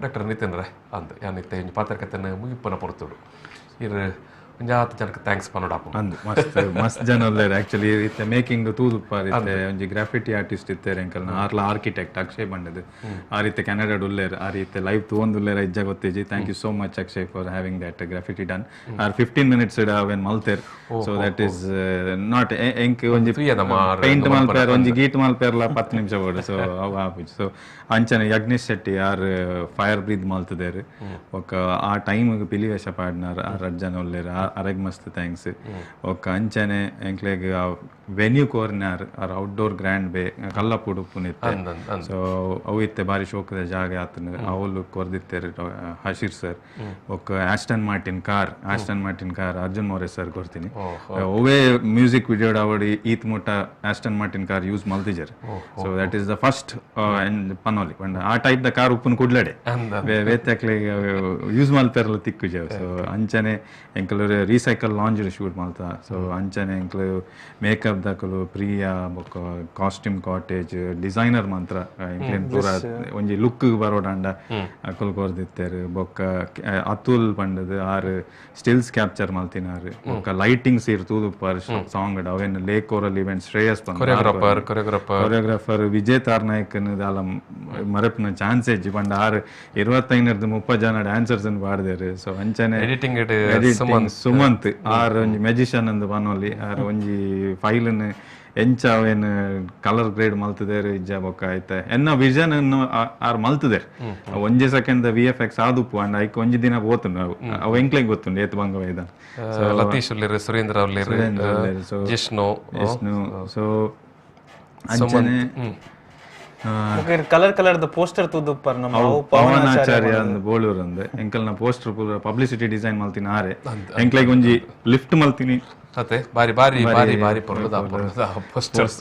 ಡಾಕ್ಟರ್ ನಿತಿನ್ ರೇ ಅಂದ್ ಯಾನ್ ಇತ್ತೆ ಒಂಜಿ ಪಾತ್ರಕತೆನ ಮುಗಿಪ್ಪನ ಪೊರ್ತುಡು ಇರ್ ಒಂಜಾತ್ ಜನಕ್ಕೆ thanks ಪನೋಡಾಪು ಅಂದ್ ಮಸ್ತ್ ಮಸ್ತ್ ಜನ ಉಲ್ಲೇರ್ ಆಕ್ಚುಲಿ ಇತ್ತೆ ಮೇಕಿಂಗ್ ತೂದುಪ್ಪಾರ್ ಇತ್ತೆ ಒಂಜಿ ಗ್ರಾಫಿಟಿ ಆರ್ಟಿಸ್ಟ್ ಇತ್ತೇರ್ ಎಂಕಲ್ನ ಆರ್ಲ ಆರ್ಕಿಟೆಕ್ಟ್ ಅಕ್ಷಯ್ ಬಂಡದು ಆ ರೀತಿ ಕೆನಡಾಡ್ ಉಲ್ಲೇರ್ ಆ ರೀತಿ live ತೂವೊಂದುಲ್ಲೇರ್ ಇಜ್ಜ ಗೊತ್ತಿಜಿ. Thank you so much Akshay for having that graffiti done. Or 15 minutes ಅವೇನ್ ಮಲ್ತೇರ್. ಸೊ that is not ಎಂಕ್ ಒಂಜಿ ಪೇಂಟ್ ಮಲ್ಪೇರ್ ಒಂಜಿ ಗೀಟ್ ಮಲ್ಪೇರ್ಲ 10 ನಿಮಿಷ ಬೋಡು. ಸೊ ಅವು ಆಪುಜಿ. ಸೊ ಅಂಚನೆ ಯಜ್ಞೇಶ್ ಶೆಟ್ಟಿ ಆರ್ ಫೈರ್ ಬ್ರೀದ್ ಮಲ್ತದೇರ್ ಒಕ್ಕ ಆ ಟೈಮ್ ಪಿಲಿ ವೇಷ ಪಾಡ್ನಾರ್ ಆ ರಡ್ಡ್ ಜನ ಉಲ್ಲೇರ್ ಅರೆಗ್ ಮಸ್ತ್ thanks. ಒಕ್ಕ ಅಂಚನೆ ಎಂಕ್ಲೆಗ್ ವೆನ್ಯೂ ಕೋರ್ನಾರ್ ಆರ್ ಔಟ್ಡೋರ್ ಗ್ರ್ಯಾಂಡ್ ಬೇ ಕಲ್ಲಪುಡು ಉಪ್ಪುನಿತ್ತೆ. ಸೊ ಅವು ಇತ್ತೆ ಬಾರಿ ಶೋಕದ ಜಾಗ ಆತನ ಅವಳು ಕೊರ್ದಿತ್ತೇರ್ ಹಶೀರ್ ಸರ್. ಒಕ್ಕ Aston Martin car Aston Martin car Arjun More sir ಕೊರ್ತೀನಿ. ಒವೇ music video ಅವಡಿ ಈತ್ ಮುಟ್ಟ ಆಸ್ಟನ್ ಮಾರ್ಟಿನ್ ಕಾರ್ ಯೂಸ್ ಮಲ್ತಿಜರ್. So that is the first ಪನೋಲಿ ಪಂಡ ಆ ಟೈಪ್ the car ಉಪ್ಪುನ ಕುಡ್ಲಡೆ ಬೇತಕ್ಲೆಗ್ ಯೂಸ್ ಮಲ್ಪೆರ್ಲ ತಿಕ್ಕುಜ. ಸೊ ಅಂಚನೆ ಎಂಕಲ್ ರೀಸೈಕಲ್ ಲಾಂಜ್ ಶೂಟ್ ಮಲ್ತ. ಸೊ ಅಂಚನೆ ಎಂಕ್ಲು ಮೇಕಪ್ ದಕಲು ಪ್ರಿಯಾ ಬೊಕ್ಕ ಕಾಸ್ಟ್ಯೂಮ್ ಕಾಟೇಜ್ ಡಿಸೈನರ್ ಮಾತ್ರ ಎಂಕ್ಲೆನ್ ಪೂರ ಒಂಜಿ ಲುಕ್ ಬರೋಡಾಂಡ ಅಕುಲು ಕೊರ್ದಿತ್ತೇರ್. ಬೊಕ್ಕ ಅತುಲ್ ಪಂಡದು ಆರ್ ಸ್ಟಿಲ್ಸ್ ಕ್ಯಾಪ್ಚರ್ ಮಲ್ತಿನಾರ್. ಬೊಕ್ಕ ಲೈಟಿಂಗ್ಸ್ ಇರ್ ತೂದುಪ್ಪಾರ್ ಸಾಂಗ್ ಅವೇನ್ lake coral event Shreyas choreographer Vijay Tarnayak ದಾಲ ಮರಪಿನ ಚಾನ್ಸ್ ಹೆಜ್ಜಿ ಪಂಡ ಆರ್ 25-30 ಜನ ಡ್ಯಾನ್ಸರ್ಸ್ ಪಾಡ್ದೇರ್. ಸೊ ಅಂಚನೆ ಎಡಿಟಿಂಗ್ ಸುಮಂತ್ ಆರ್ ಒಂಜಿ ಮ್ಯಾಜಿಷಿಯನ್ ಅಂದ್ ಪನೊಲಿ. ಆರ್ ಒಂಜಿ ಫೈಲ್ ಎಂಚ ಅವೇನ್ ಕಲರ್ ಗ್ರೇಡ್ ಮಲ್ತದೇರ್ ಇಜ್ಜ ಬೊಕ್ಕ ಐತೆ ಎನ್ನ ವಿಷನ್ ಆರ್ ಮಲ್ತದೇರ್. ಒಂಜಿ ಸೆಕೆಂಡ್ ವಿ ಎಫ್ ಎಕ್ಸ್ ಆದುಪ್ಪು ಅಂಡ್ ಐಕ್ ಒಂಜಿ ದಿನ ಪೋತುಂಡು ಅವು ಅವು ಎಂಕ್ಲೆಗ್ ಗೊತ್ತುಂಡು ಏತ್ ಬಂಗ ವೈದ. ಲತೀಶ್ ಉಲ್ಲೇರ್, ಸುರೇಂದ್ರ ಉಲ್ಲೇರ್, ಜಿಷ್ಣು ವಿಷ್ಣು. ಸೊ ಅಂಚನೆ ಕಲರ್ ಕಲರ್ the poster ತೂದುಪ್ಪರ್ ನಮ್ಮ ಪವನಾಚಾರ್ಯ ಅಂದ್ ಬೋಳೂರ್ ಅಂದ್ ಎಂಕಲ್ನ ಪೋಸ್ಟರ್ ಪೂರ ಪಬ್ಲಿಸಿಟಿ ಡಿಸೈನ್ ಮಲ್ತಿನ ಆರೆ ಎಂಕ್ಲೆಗ್ ಒಂಜಿ ಲಿಫ್ಟ್ ಮಲ್ತಿನಿ. ಅತ್ತೆ ಬಾರಿ ಬಾರಿ ಬಾರಿ ಬಾರಿ ಪೊರ್ಲುದ ಪೊರ್ಲುದ ಪೋಸ್ಟರ್ಸ್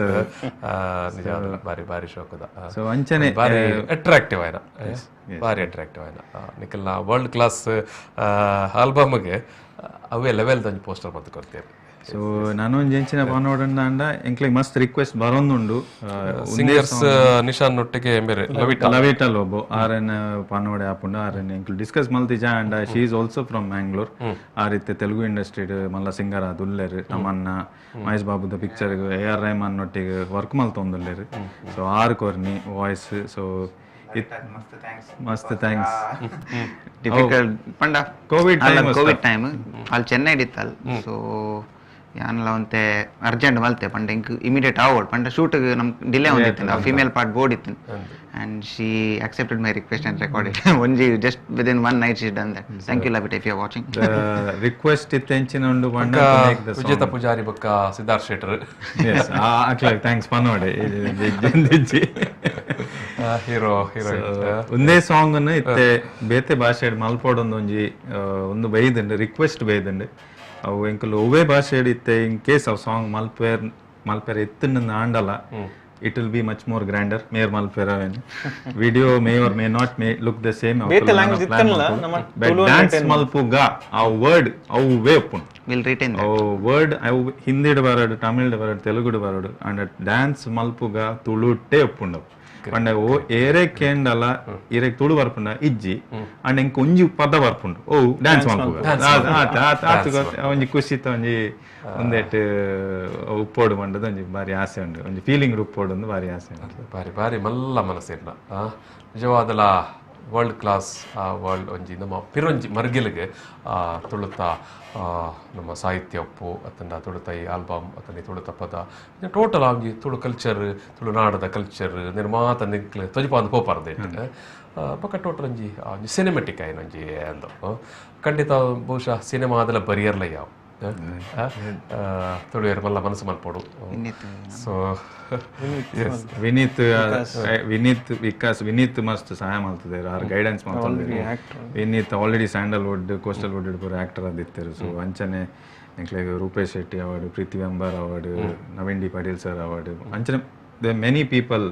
ನಿಜ ಬಾರಿ ಬಾರಿ ಶೋಕದ. ಸೊ ಅಂಚನೆ ಬಾರಿ ಅಟ್ರಾಕ್ಟಿವ್ ಆಯ್ನ ಬಾರಿ ಅಟ್ರಾಕ್ಟಿವ್ ಆಯ್ನ ನಿಕಲ್ನ ವರ್ಲ್ಡ್ ಕ್ಲಾಸ್ ಆಲ್ಬಮ್ಗೆ ಅವೇ ಲೆವೆಲ್ ಒಂಜಿ ಪೋಸ್ಟರ್ ಮಲ್ತ್ ಕೊರ್ತೀರಿ. ಸೊ ನಾನೊಂಜಿ ಎಂಚಿನ ಪನೋಡಂಡ ಅಂಡ ಎಂಕ್ಲೆಗ್ ಮಸ್ತ್ ರಿಕ್ವೆಸ್ಟ್ ಬರೋಂದುಂಡು. ಸಿಂಗರ್ಸ್ ನಿಶಾನ್ ನೊಟ್ಟಿಗೆ ಮೇರೆ ಲವಿಟಾ ಲೋಬೋ ಆರ್ ಎನ್ ಪನೋಡೆ ಆಪುಂಡು. ಆರ್ ಎನ್ ಎಂಕ್ಲು discuss ಮಲ್ತಿಜ and she is also from Mangalore. ಆ ರೀತಿ ತೆಲುಗು ಇಂಡಸ್ಟ್ರಿ ಮಲ್ಲ ಸಿಂಗರ್ ಆದ್ ಉಲ್ಲೇರ್. ತಮನ್ನ ಮಹೇಶ್ ಬಾಬುದ ಪಿಕ್ಚರ್ ಎ ಆರ್ ರೆಹಮಾನ್ ನೊಟ್ಟಿಗೆ ವರ್ಕ್ ಮಲ್ತೊಂದುಲ್ಲೇರ್. ಸೊ ಆರ್ ಕೊರ್ನಿ ವಾಯ್ಸ್. ಸೊ ಮಸ್ತ್ thanks. Difficult ಪಂಡ ಕೋವಿಡ್ ಟೈಮ್ ಅಲ್ಲಿ ಚೆನ್ನೈ ಇತ್ತಲ್. ಸೊ ಯಾನ್ಲ ಒಂತೆ ಅರ್ಜೆಂಟ್ ಮಲ್ತೆ ಪಂಡ ಇಂಕ್ ಇಮಿಡಿಯೇಟ್ ಆವೋಡ್ ಪಂಡ ಶೂಟ್ ನಮ್ ಡಿಲೇ ಒಂದಿತ್ತು ಆ ಫಿಮೇಲ್ ಪಾರ್ಟ್ ಬೋರ್ಡ್ ಇತ್ತು. And she accepted my request and recorded ಒಂಜಿ just within one night she done that. Thank you Lavita if you are watching. Request ಇತ್ತು ಎಂಚಿನ ಉಂಡು ಪಂಡ ವಿಜೇತ ಪೂಜಾರಿ ಬೊಕ್ಕ ಸಿದ್ಧಾರ್ಥ್ ಶೆಟ್ಟರ್ ಎಸ್ ಅಕ್ಲ thanks ಪನೋಡೆ ಹೀರೋ ಹೀರೋ ಒಂದೇ ಸಾಂಗ್ ಅನ್ನು ಇತ್ತೆ ಬೇತೆ ಭಾಷೆ ಮಲ್ಪೋಡೊಂದು ಒಂಜಿ ಒಂದು ಬೈದಂಡು ರಿಕ್ವೆಸ್ಟ್ ಬೈದಂಡು. ಅವು ಎಂಕುಲು ಒವ್ವೇ ಭಾಷೆ ಇತ್ತೆ ಇನ್ ಕೇಸ್ ಅವು ಸಾಂಗ್ ಮಲ್ಪೇರ್ ಮಲ್ಪೇರ್ ಎತ್ತುಂಡು ಆಂಡಲ it will be much more grander ಮೇರ್ ಮಲ್ಪೇರ್ ಅವೇನು video may or may not may look the same dance ಮಲ್ಪುಗ ಆ ವರ್ಡ್ ಅವು ವೇ ಉಪ್ಪುಂಡು will retain ಅವು ವರ್ಡ್ ಅವು ಹಿಂದಿಡ್ ಬರೋಡು ತಮಿಳ್ ಬರೋಡು ತೆಲುಗುಡು ಬರೋಡು ಅಂಡ್ ಡ್ಯಾನ್ಸ್ ಮಲ್ಪುಗ ತುಳುಟೇ ಉಪ್ಪುಂಡು. ಪಂಡ ಓ ಏರೆ ಕೇಂಡಲ ಏರೆ ತುಳು ಬರ್ಪುಂಡ ಇಜ್ಜಿ ಅಂಡ್ ಎಂಕ್ ಒಂಜಿ ಪದ ಬರ್ಪುಂಡು ಓ ಡ್ಯಾನ್ಸ್ ಮಲ್ಪುಗ ಒಂಜಿ ಖುಷಿತ ಒಂಜಿ ಒಂದೆಟ್ ಉಪ್ಪೋಡು ಪಂಡದ ಒಂಜಿ ಬಾರಿ ಆಸೆ ಉಂಡು ಒಂಜಿ ಫೀಲಿಂಗ್ ಉಪ್ಪೋಡು ಒಂದು ಬಾರಿ ಆಸೆ ಉಂಡು. ಬಾರಿ ಬಾರಿ ಮಲ್ಲ ಮನಸ್ಸಿರ್ನ ನಿಜವಾದಲ ವರ್ಲ್ಡ್ ಕ್ಲಾಸ್ ವರ್ಲ್ಡ್ ಒಂಜಿ ನಮ್ಮ ಪಿರೊಂಜಿ ಮರ್ಗಿಲಿಗೆ ತುಳುತ ನಮ್ಮ ಸಾಹಿತ್ಯ ಒಪ್ಪು ಅತ್ತಂಡ ತುಳುತ ಈ ಆಲ್ಬಮ್ ಅತ್ತಂಡ ತುಳುತ ಪದ ಟೋಟಲ್ ಒಂಜಿ ತುಳು ಕಲ್ಚರ್ ತುಳುನಾಡದ ಕಲ್ಚರ್ ನಿರ್ಮಾತ ನಿಕ್ಲು ತೊಜಿಪಾಂದು ಪೋಪಾರ್ದು ಇಟ್ಟು ಬೊಕ್ಕ ಟೋಟಲ್ ಒಂಜಿ ಒಂಜಿ ಸಿನಿಮೆಟಿಕ್ ಆಯ್ನ ಒಂಜಿ ಅಂದು ಖಂಡಿತ ಬಹುಶಃ ಸಿನಿಮಾದಲ ಬರಿಯರ್ಲ ಯಾವ ತುಳುವೆರ್ ಮಲ್ಲ ಮನಸ್ಸು ಮಲ್ಪೋಡು. ಸೊ ವಿನೀತ್ ವಿನೀತ್ ವಿಕಾಸ್ ವಿನೀತ್ ಮಸ್ತ್ ಸಹಾಯ ಮಾಡ್ತಿದ್ದಾರೆ ಆರ್ ಗೈಡೆನ್ಸ್ ಮಾಡ್ತಿದ್ದಾರೆ. Vineeth already Sandalwood coastal wood ಪೂರ ಆಕ್ಟರ್ ಆದಿತ್ತಾರೆ. ಸೊ ಅಂಚನೆ ಎಂಕ್ಲೆಗ್ Rupesh Shetty award, Prithvi Ambar award, Naveen D Patil sir award, ಅಂಚನೆ ದೆ ಮೆನಿ ಪೀಪಲ್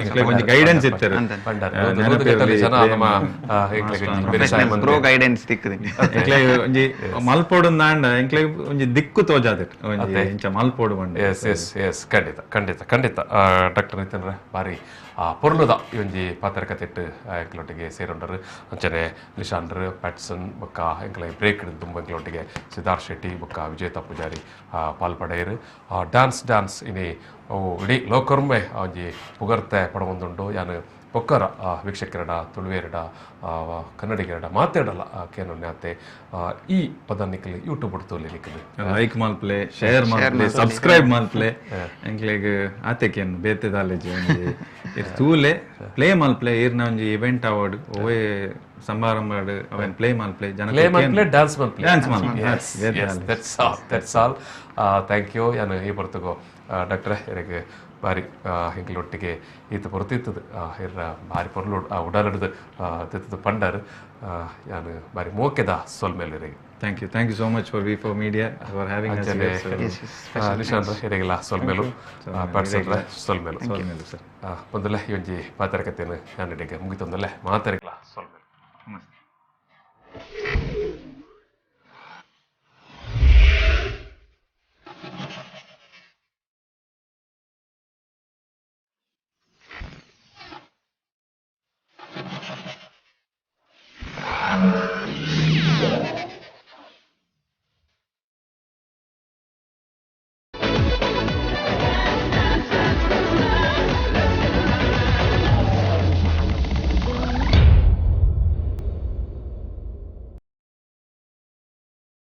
ಎಂಕ್ಲೆಗ್ ಒಂಜಿ ಗೈಡೆನ್ಸ್ ಇತ್ತೆರ್. ಪಂಡರ್ ನೂದುಗಟ್ಟಲೆ ಜನ ನಮ್ಮ ಎಂಕ್ಲೆಗ್ ಬೆರಿಸಾಯ ಮಂತೆ. ಪ್ರೋ ಗೈಡೆನ್ಸ್ ತಿಕ್ಕುದಿನಿ. ಎಂಕ್ಲೆಗ್ ಒಂಜಿ ಮಲ್ಪೊಡು ಅಂಡ ಎಂಕ್ಲೆಗ್ ಒಂಜಿ ದಿಕ್ಕು ತೋಜಾದೆರ್, ಒಂಜಿ ಇಂಚ ಮಲ್ಪೊಡು ಪಂಡ. ಎಸ್ ಎಸ್ ಎಸ್, ಖಂಡಿತ ಖಂಡಿತ ಖಂಡಿತ. ಡಾಕ್ಟರ್ ನಿತಿನ್ ರೇ ಬಾರಿ ಪೊರ್ಲುದ ಈ ಒಂಜಿ ಪಾತ್ರಕತೆಟ್ ಎಂಕ್ಲೊಟ್ಟಿಗೆ ಸೇರೊಂಡರು. ಅಂಚನೆ ನಿಶಾನ್ರ್ ಪ್ಯಾಟ್ಸನ್ ಬೊಕ್ಕ ಎಂಕ್ಲೆ ಬ್ರೇಕ್ ದುಂಬು ಎಂಕ್ಲೊಟ್ಟಿಗೆ ಸಿದ್ಧಾರ್ಥ್ ಶೆಟ್ಟಿ ಬೊಕ್ಕ ವಿಜೇತಾ ಪೂಜಾರಿ ಪಾಲ್ಪಡೆಯರು. ಡ್ಯಾನ್ಸ್ ಡ್ಯಾನ್ಸ್ ಇನಿ ಅವು ಇಡೀ ಲೋಕರ್ಮೆ ಒಂಜಿ ಪುಗರ್ತೆ ಪಡವೊಂದುಂಡು. ಯಾನ್ ಬೊಕ್ಕರ ವೀಕ್ಷಕರಡ, ತುಳುವೇರಡ, ಕನ್ನಡಿಗರಡ ಮಾತಾಡಲ್ಲ ಕೇನೊನ್ಯಾತೆ, ಈ ಪದ ನಿಕ್ಲೆ ಯೂಟ್ಯೂಬ್ ತೋಲಿ ನಿಕ್ಲೆ ಲೈಕ್ ಮಲ್ಪ್ಲೆ, ಶೇರ್ ಮಲ್ಪ್ಲೆ, ಸಬ್ಸ್ಕ್ರೈಬ್ ಮಲ್ಪ್ಲೆ. ಎಂಕ್ಲೆಗ್ ಆತೆಕೇನು ಬೇತೆ ದಾಲೇಜ್ ಒಂಜಿ ಇರ್ ತೂಲೆ, ಪ್ಲೇ ಮಲ್ಪ್ಲೆ. ಇರ್ನ ಒಂಜಿ ಇವೆಂಟ್ ಅವಾರ್ಡ್ ಒವ್ವೇ ಸಮಾರಂಭ ಅವೆನ್ ಪ್ಲೇ ಮಲ್ಪ್ಲೆ ಜನ. ಪ್ಲೇ ಮಲ್ಪ್ಲೆ, ಡ್ಯಾನ್ಸ್ ಮಲ್ಪ್ಲೆ. ಡ್ಯಾನ್ಸ್ ಮಲ್ಪ್ಲೆ. Yes yes, that's all, that's all. Thank you. ಯಾನ್ ಈ ಪೊರ್ತುಗು ಡಾಕ್ಟ್ರೆ ಎರೆಗ್ ಬಾರಿ ಎಂಕ್ಲೊಟ್ಟಿಗೆ ಈತ ಪೊರ್ತಿತ್ತದು ಇರ್ರ ಬಾರಿ ಪೊರ್ಲು ಉಡಾಲಡ್ದು ತಿತ್ತದು ಪಂಡರ್. ಯಾನ್ ಬಾರಿ ಮೋಕೆದ ಸೊಲ್ಮೆಲ್ ಇರೆಗ್. Thank you, thank you so much for V4 Media for having us. ಅಂಚನೆ ನಿಶಾಂತ್ ಎರೆಗೆಲ ಸೊಲ್ಮೆಲು, ಪ್ಯಾಟ್ಸನ್ರ ಸೊಲ್ಮೆಲು. ಸರ್. ಒಂದಲ್ಲ ಈ ಒಂಜಿ ಪಾತ್ರಕತೆಯನ್ನು ನಾನು ಮುಗಿತೊಂದಲ್ಲೇ ಮಾತಾಡಲ್ಲ ಸೊಲ್ಮೆಲು. ನಮಸ್ತೆ.